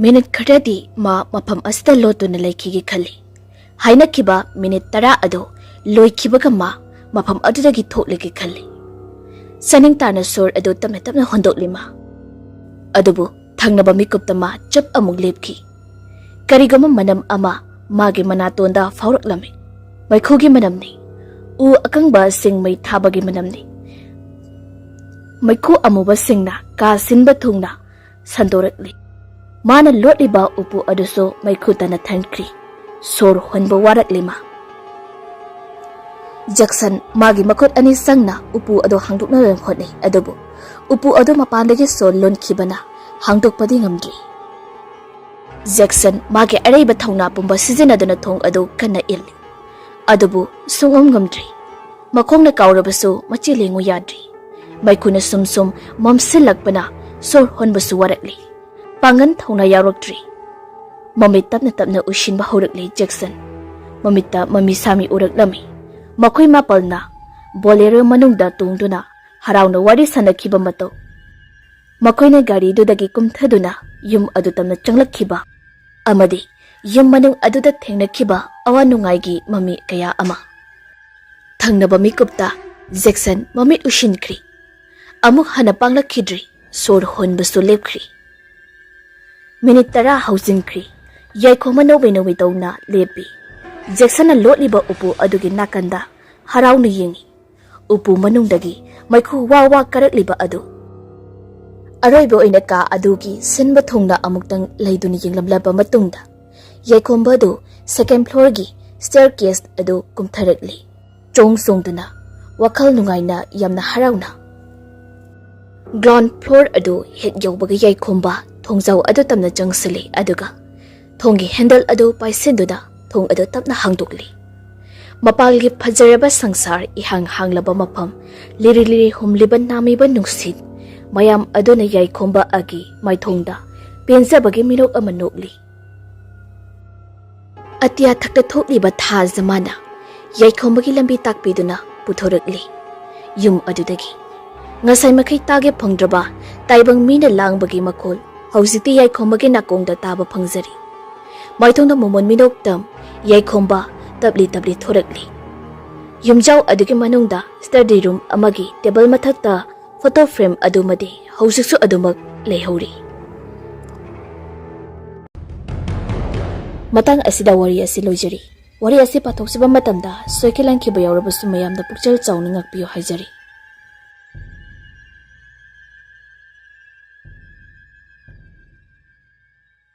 ꯃꯤꯅꯤꯠ ꯈꯔꯗꯤ ꯃꯥ ꯃꯐꯝ ꯑꯁꯤꯗ ꯂꯣꯠꯇꯨꯅ ꯂꯩꯈꯤꯒꯦ ꯈꯜꯂꯤ꯫ ꯍꯥꯏꯅꯈꯤꯕ ꯃꯤꯅꯤꯠ ꯇꯔꯥ ꯑꯗꯨ ꯂꯣꯏꯈꯤꯕꯒ ꯃꯥ ꯃꯐꯝ ꯑꯗꯨꯗꯒꯤ ꯊꯣꯛꯂꯒꯦ ꯈꯜꯂꯤ꯫ ꯆꯥꯅꯤꯡ ꯇꯥꯅ ꯁꯣꯔ ꯑꯗꯨ ꯇꯞꯅ ꯇꯞꯅ ꯍꯣꯟꯗꯣꯛꯂꯤ ꯃꯥ꯫ ꯑꯗꯨꯕꯨ ꯊꯪꯅꯕ ꯃꯤꯀꯨꯞꯇ ꯃꯥ ꯆꯞ ꯑꯃꯨꯛ ꯂꯦꯞꯈꯤ꯫ ꯀꯔꯤꯒꯨꯝꯕ ꯃꯅꯝ ꯑꯃ ꯃꯥꯒꯤ ꯃꯅꯥꯇꯣꯟꯗ ꯐꯥꯎꯔꯛꯂꯝꯃꯤ꯫ ꯃꯩꯈꯨꯒꯤ ꯃꯅꯝꯅꯤ꯫ ꯎ ꯑꯀꯪꯕ ꯁꯤꯡ ꯃꯩ ꯊꯥꯕꯒꯤ ꯃꯅꯝꯅꯤ꯫ ꯃꯩꯈꯨ ꯑꯃꯨꯕꯁꯤꯡꯅ ꯀꯥ ꯁꯤꯟꯕ ꯊꯨꯡꯅ ꯁꯟꯗꯣꯔꯛꯂꯤ꯫ ꯃꯥꯅ ꯂꯣꯠꯂꯤꯕ ꯎꯄꯨ ꯑꯗꯨꯁꯨ ꯃꯩꯈꯨ ꯇꯅ ꯊꯟꯈ꯭ꯔꯤ꯫ ꯁꯣꯔ ꯍꯣꯟꯕ ꯋꯥꯔꯛꯂꯤ ꯃꯥ꯫ ꯖꯦꯛꯁꯟ ꯃꯥꯒꯤ ꯃꯈꯨꯠ ꯑꯅꯤ ꯆꯪꯅ ꯎꯄꯨ ꯑꯗꯨ ꯍꯥꯡꯗꯣꯛꯅꯕ ꯍꯣꯠꯅꯩ, ꯑꯗꯨꯕꯨ ꯎꯄꯨ ꯑꯗꯨ ꯃꯄꯥꯟꯗꯒꯤ ꯁꯣ ꯂꯣꯟꯈꯤꯕꯅ ꯍꯥꯡꯗꯣꯛꯄꯗꯤ ꯉꯝꯗ꯭ꯔꯤ꯫ ꯖꯦꯛꯁꯟ ꯃꯥꯒꯤ ꯑꯔꯩꯕ ꯊꯧꯅꯥ ꯄꯨꯝꯕ ꯁꯤꯖꯤꯟꯅꯗꯨꯅ ꯊꯣꯡ ꯑꯗꯨ ꯀꯟꯅ ꯏꯜꯂꯤ, ꯑꯗꯨꯕꯨ ꯁꯨꯡꯉꯝ ꯉꯝꯗ꯭ꯔꯤ꯫ ꯃꯈꯣꯡꯅ ꯀꯥꯎꯔꯕꯁꯨ ꯃꯆꯤ ꯂꯦꯡꯉꯨ ꯌꯥꯗ꯭ꯔꯤ꯫ ꯃꯩꯈꯨꯅ ꯁꯨꯝ ꯁꯨꯝ ꯃꯝꯁꯤꯜꯂꯛꯄꯅ ꯁꯣꯔ ꯍꯣꯟꯕꯁꯨ ꯋꯥꯔꯛꯂꯤ꯫ ꯄꯥꯡꯒꯟ ꯊꯧꯅꯥ ꯌꯥꯎꯔꯛꯇ꯭ꯔꯤ꯫ ꯃꯃꯤꯠ ꯇꯞꯅ ꯇꯞꯅ ꯎꯏꯁꯤꯟꯕ ꯍꯧꯔꯛꯂꯤ ꯖꯦꯛꯁꯟ꯫ ꯃꯃꯤꯠꯇ ꯃꯃꯤ ꯁꯥꯃꯤ ꯎꯔꯛꯂꯝꯃꯤ꯫ ꯃꯈꯣꯏ ꯃꯥꯄꯜꯅ ꯕꯣꯂꯦꯔꯣ ꯃꯅꯨꯡꯗ ꯇꯣꯡꯗꯨꯅ ꯍꯔꯥꯎꯅ ꯋꯥꯔꯤ ꯁꯥꯟꯅꯈꯤꯕ ꯃꯇꯧ꯫ ꯃꯈꯣꯏꯅ ꯒꯥꯔꯤꯗꯨꯗꯒꯤ ꯀꯨꯝꯊꯗꯨꯅ ꯌꯨꯝ ꯑꯗꯨ ꯇꯝꯅ ꯆꯪꯂꯛꯈꯤꯕ ꯑꯃꯗꯤ ꯌꯨꯝ ꯃꯅꯨꯡ ꯑꯗꯨꯗ ꯊꯦꯡꯅꯈꯤꯕ ꯑꯋꯥ ꯅꯨꯡꯉꯥꯏꯒꯤ ꯃꯃꯤ ꯀꯌꯥ ꯑꯃ꯫ ꯊꯪꯅꯕ ꯃꯤꯀꯨꯞꯇ ꯖꯦꯛꯁꯟ ꯃꯃꯤꯠ ꯎꯏꯁꯤꯟꯈ꯭ꯔꯤ꯫ ꯑꯃꯨꯛ ꯍꯟꯅ ꯄꯥꯡꯂꯛꯈꯤꯗ꯭ꯔꯤ꯫ ꯁꯣꯔ ꯍꯣꯟꯕꯁꯨ ꯂꯦꯞꯈ꯭ꯔꯤ꯫ ꯃꯤꯅꯤꯠ ꯇꯔꯥ ꯍꯧꯖꯤꯟꯈ꯭ꯔꯤ꯫ ꯌꯥꯏꯈꯣꯝꯕ ꯅꯧꯕꯩ ꯅꯧꯕꯩ ꯇꯧꯅ ꯂꯦꯞꯄꯤ꯫ ꯖꯦꯛꯁꯟꯅ ꯂꯣꯠꯂꯤꯕ ꯎꯄꯨ ꯑꯗꯨꯒꯤ ꯅꯥꯀꯟꯗ ꯍꯔꯥꯎꯅ ꯌꯦꯡꯏ꯫ ꯎꯄꯨ ꯃꯅꯨꯡꯗꯒꯤ ꯃꯩꯈꯨ ꯋꯥ ꯋꯥ ꯀꯥꯔꯛꯂꯤꯕ ꯑꯗꯨ꯫ ꯑꯔꯣꯏꯕ ꯑꯣꯏꯅ ꯀꯥ ꯑꯗꯨꯒꯤ ꯁꯤꯟꯕ ꯊꯨꯡꯅ ꯑꯃꯨꯛꯇꯪ ꯂꯩꯗꯨꯅ ꯌꯦꯡꯂꯝꯂꯕ ꯃꯇꯨꯡꯗ, ꯌꯥꯏꯈꯣꯝꯕ ꯑꯗꯨ ꯁꯦꯀꯦꯟ ꯐ꯭ꯂꯣꯔꯒꯤ ꯁ꯭ꯇꯦꯌꯔ ꯀꯦꯁ ꯑꯗꯨ ꯀꯨꯝꯊꯔꯛꯂꯤ꯫ ꯆꯣꯡ ꯆꯣꯡꯗꯨꯅ, ꯋꯥꯈꯜ ꯅꯨꯡꯉꯥꯏꯅ, ꯌꯥꯝꯅ ꯍꯔꯥꯎꯅ꯫ ꯒ꯭ꯔꯥꯎꯟ ꯐ꯭ꯂꯣꯔ ꯑꯗꯨ ꯍꯦꯛ ꯌꯧꯕꯒ ꯌꯥꯏꯈꯣꯝꯕ ꯊꯣꯡꯖꯥꯎ ꯑꯗꯨ ꯇꯞꯅ ꯆꯪꯁꯤꯜꯂꯤ, ꯑꯗꯨꯒ ꯊꯣꯡꯒꯤ ꯍꯦꯟꯗꯜ ꯑꯗꯨ ꯄꯥꯏꯁꯤꯟꯗꯨꯅ ꯊꯣꯡ ꯑꯗꯨ ꯇꯞꯅ ꯍꯥꯡꯗꯣꯛꯂꯤ꯫ ꯃꯄꯥꯜꯒꯤ ꯐꯖꯔꯕ ꯁꯪꯁꯥꯔ, ꯏꯍꯥꯡ ꯍꯥꯡꯂꯕ ꯃꯐꯝ, ꯂꯤꯔꯤ ꯂꯤꯔꯤ ꯍꯨꯝꯂꯤꯕ ꯅꯥꯃꯤꯕ ꯅꯨꯡꯁꯤꯠ, ꯃꯌꯥꯝ ꯑꯗꯨꯅ ꯌꯥꯏꯈꯣꯝꯕ ꯑꯒꯤ ꯃꯥꯏꯊꯣꯡꯗ ꯄꯦꯟꯖꯕꯒꯤ ꯃꯤꯅꯣꯛ ꯑꯃ ꯅꯣꯛꯂꯤ꯫ ꯑꯇꯤꯌꯥ ꯊꯛꯇ ꯊꯣꯛꯂꯤꯕ ꯊꯥꯖ ꯃꯥꯅ ꯌꯥꯏꯈꯣꯝꯕꯒꯤ ꯂꯝꯕꯤ ꯇꯥꯛꯄꯤꯗꯨꯅ ꯄꯨꯊꯣꯔꯛꯂꯤ꯫ ꯌꯨꯝ ꯑꯗꯨꯗꯒꯤ ꯉꯁꯥꯏ ꯃꯈꯩ ꯇꯥꯒꯦ ꯐꯪꯗ꯭ꯔꯕ ꯇꯥꯏꯕꯪ ꯃꯤꯅ ꯂꯥꯡꯕꯒꯤ ꯃꯈꯣꯜ ꯍꯧꯖꯤꯛꯇꯤ ꯌꯥꯏꯈꯣꯝꯕꯒꯤ ꯅꯥꯀꯣꯡꯗ ꯇꯥꯕ ꯐꯪꯖꯔꯤ꯫ ꯃꯥꯏꯊꯣꯡꯗ ꯃꯣꯃꯣꯟ ꯃꯤꯅꯣꯛꯇꯝ ꯌꯥꯏꯈꯣꯝꯕ ꯇꯞꯂꯤ ꯇꯞꯂꯤ ꯊꯣꯔꯛꯂꯤ꯫ ꯌꯨꯝꯖꯥꯎ ꯑꯗꯨꯒꯤ ꯃꯅꯨꯡꯗ ꯁ꯭ꯇꯗꯤ ꯔꯨꯝ ꯑꯃꯒꯤ ꯇꯦꯕꯜ ꯃꯊꯛꯇ ꯐꯣꯇꯣ ꯐ꯭ꯔꯦꯝ ꯑꯗꯨꯃꯗꯤ ꯍꯧꯖꯤꯛꯁꯨ ꯑꯗꯨꯃꯛ ꯂꯩꯍꯧꯔꯤ꯫ ꯃꯇꯥꯡ ꯑꯁꯤꯗ ꯋꯥꯔꯤ ꯑꯁꯤ ꯂꯣꯏꯖꯔꯤ꯫ ꯋꯥꯔꯤ ꯑꯁꯤ ꯄꯥꯊꯣꯛꯆꯕ ꯃꯇꯝꯗ ꯁꯣꯏꯈꯤꯂꯥꯟꯈꯤꯕ ꯌꯥꯎꯔꯕꯁꯨ ꯃꯌꯥꯝꯗ ꯄꯨꯛꯆꯦꯜ ꯆꯥꯎꯅ ꯉꯥꯛꯄꯤꯌꯨ ꯍꯥꯏꯖꯔꯤ꯫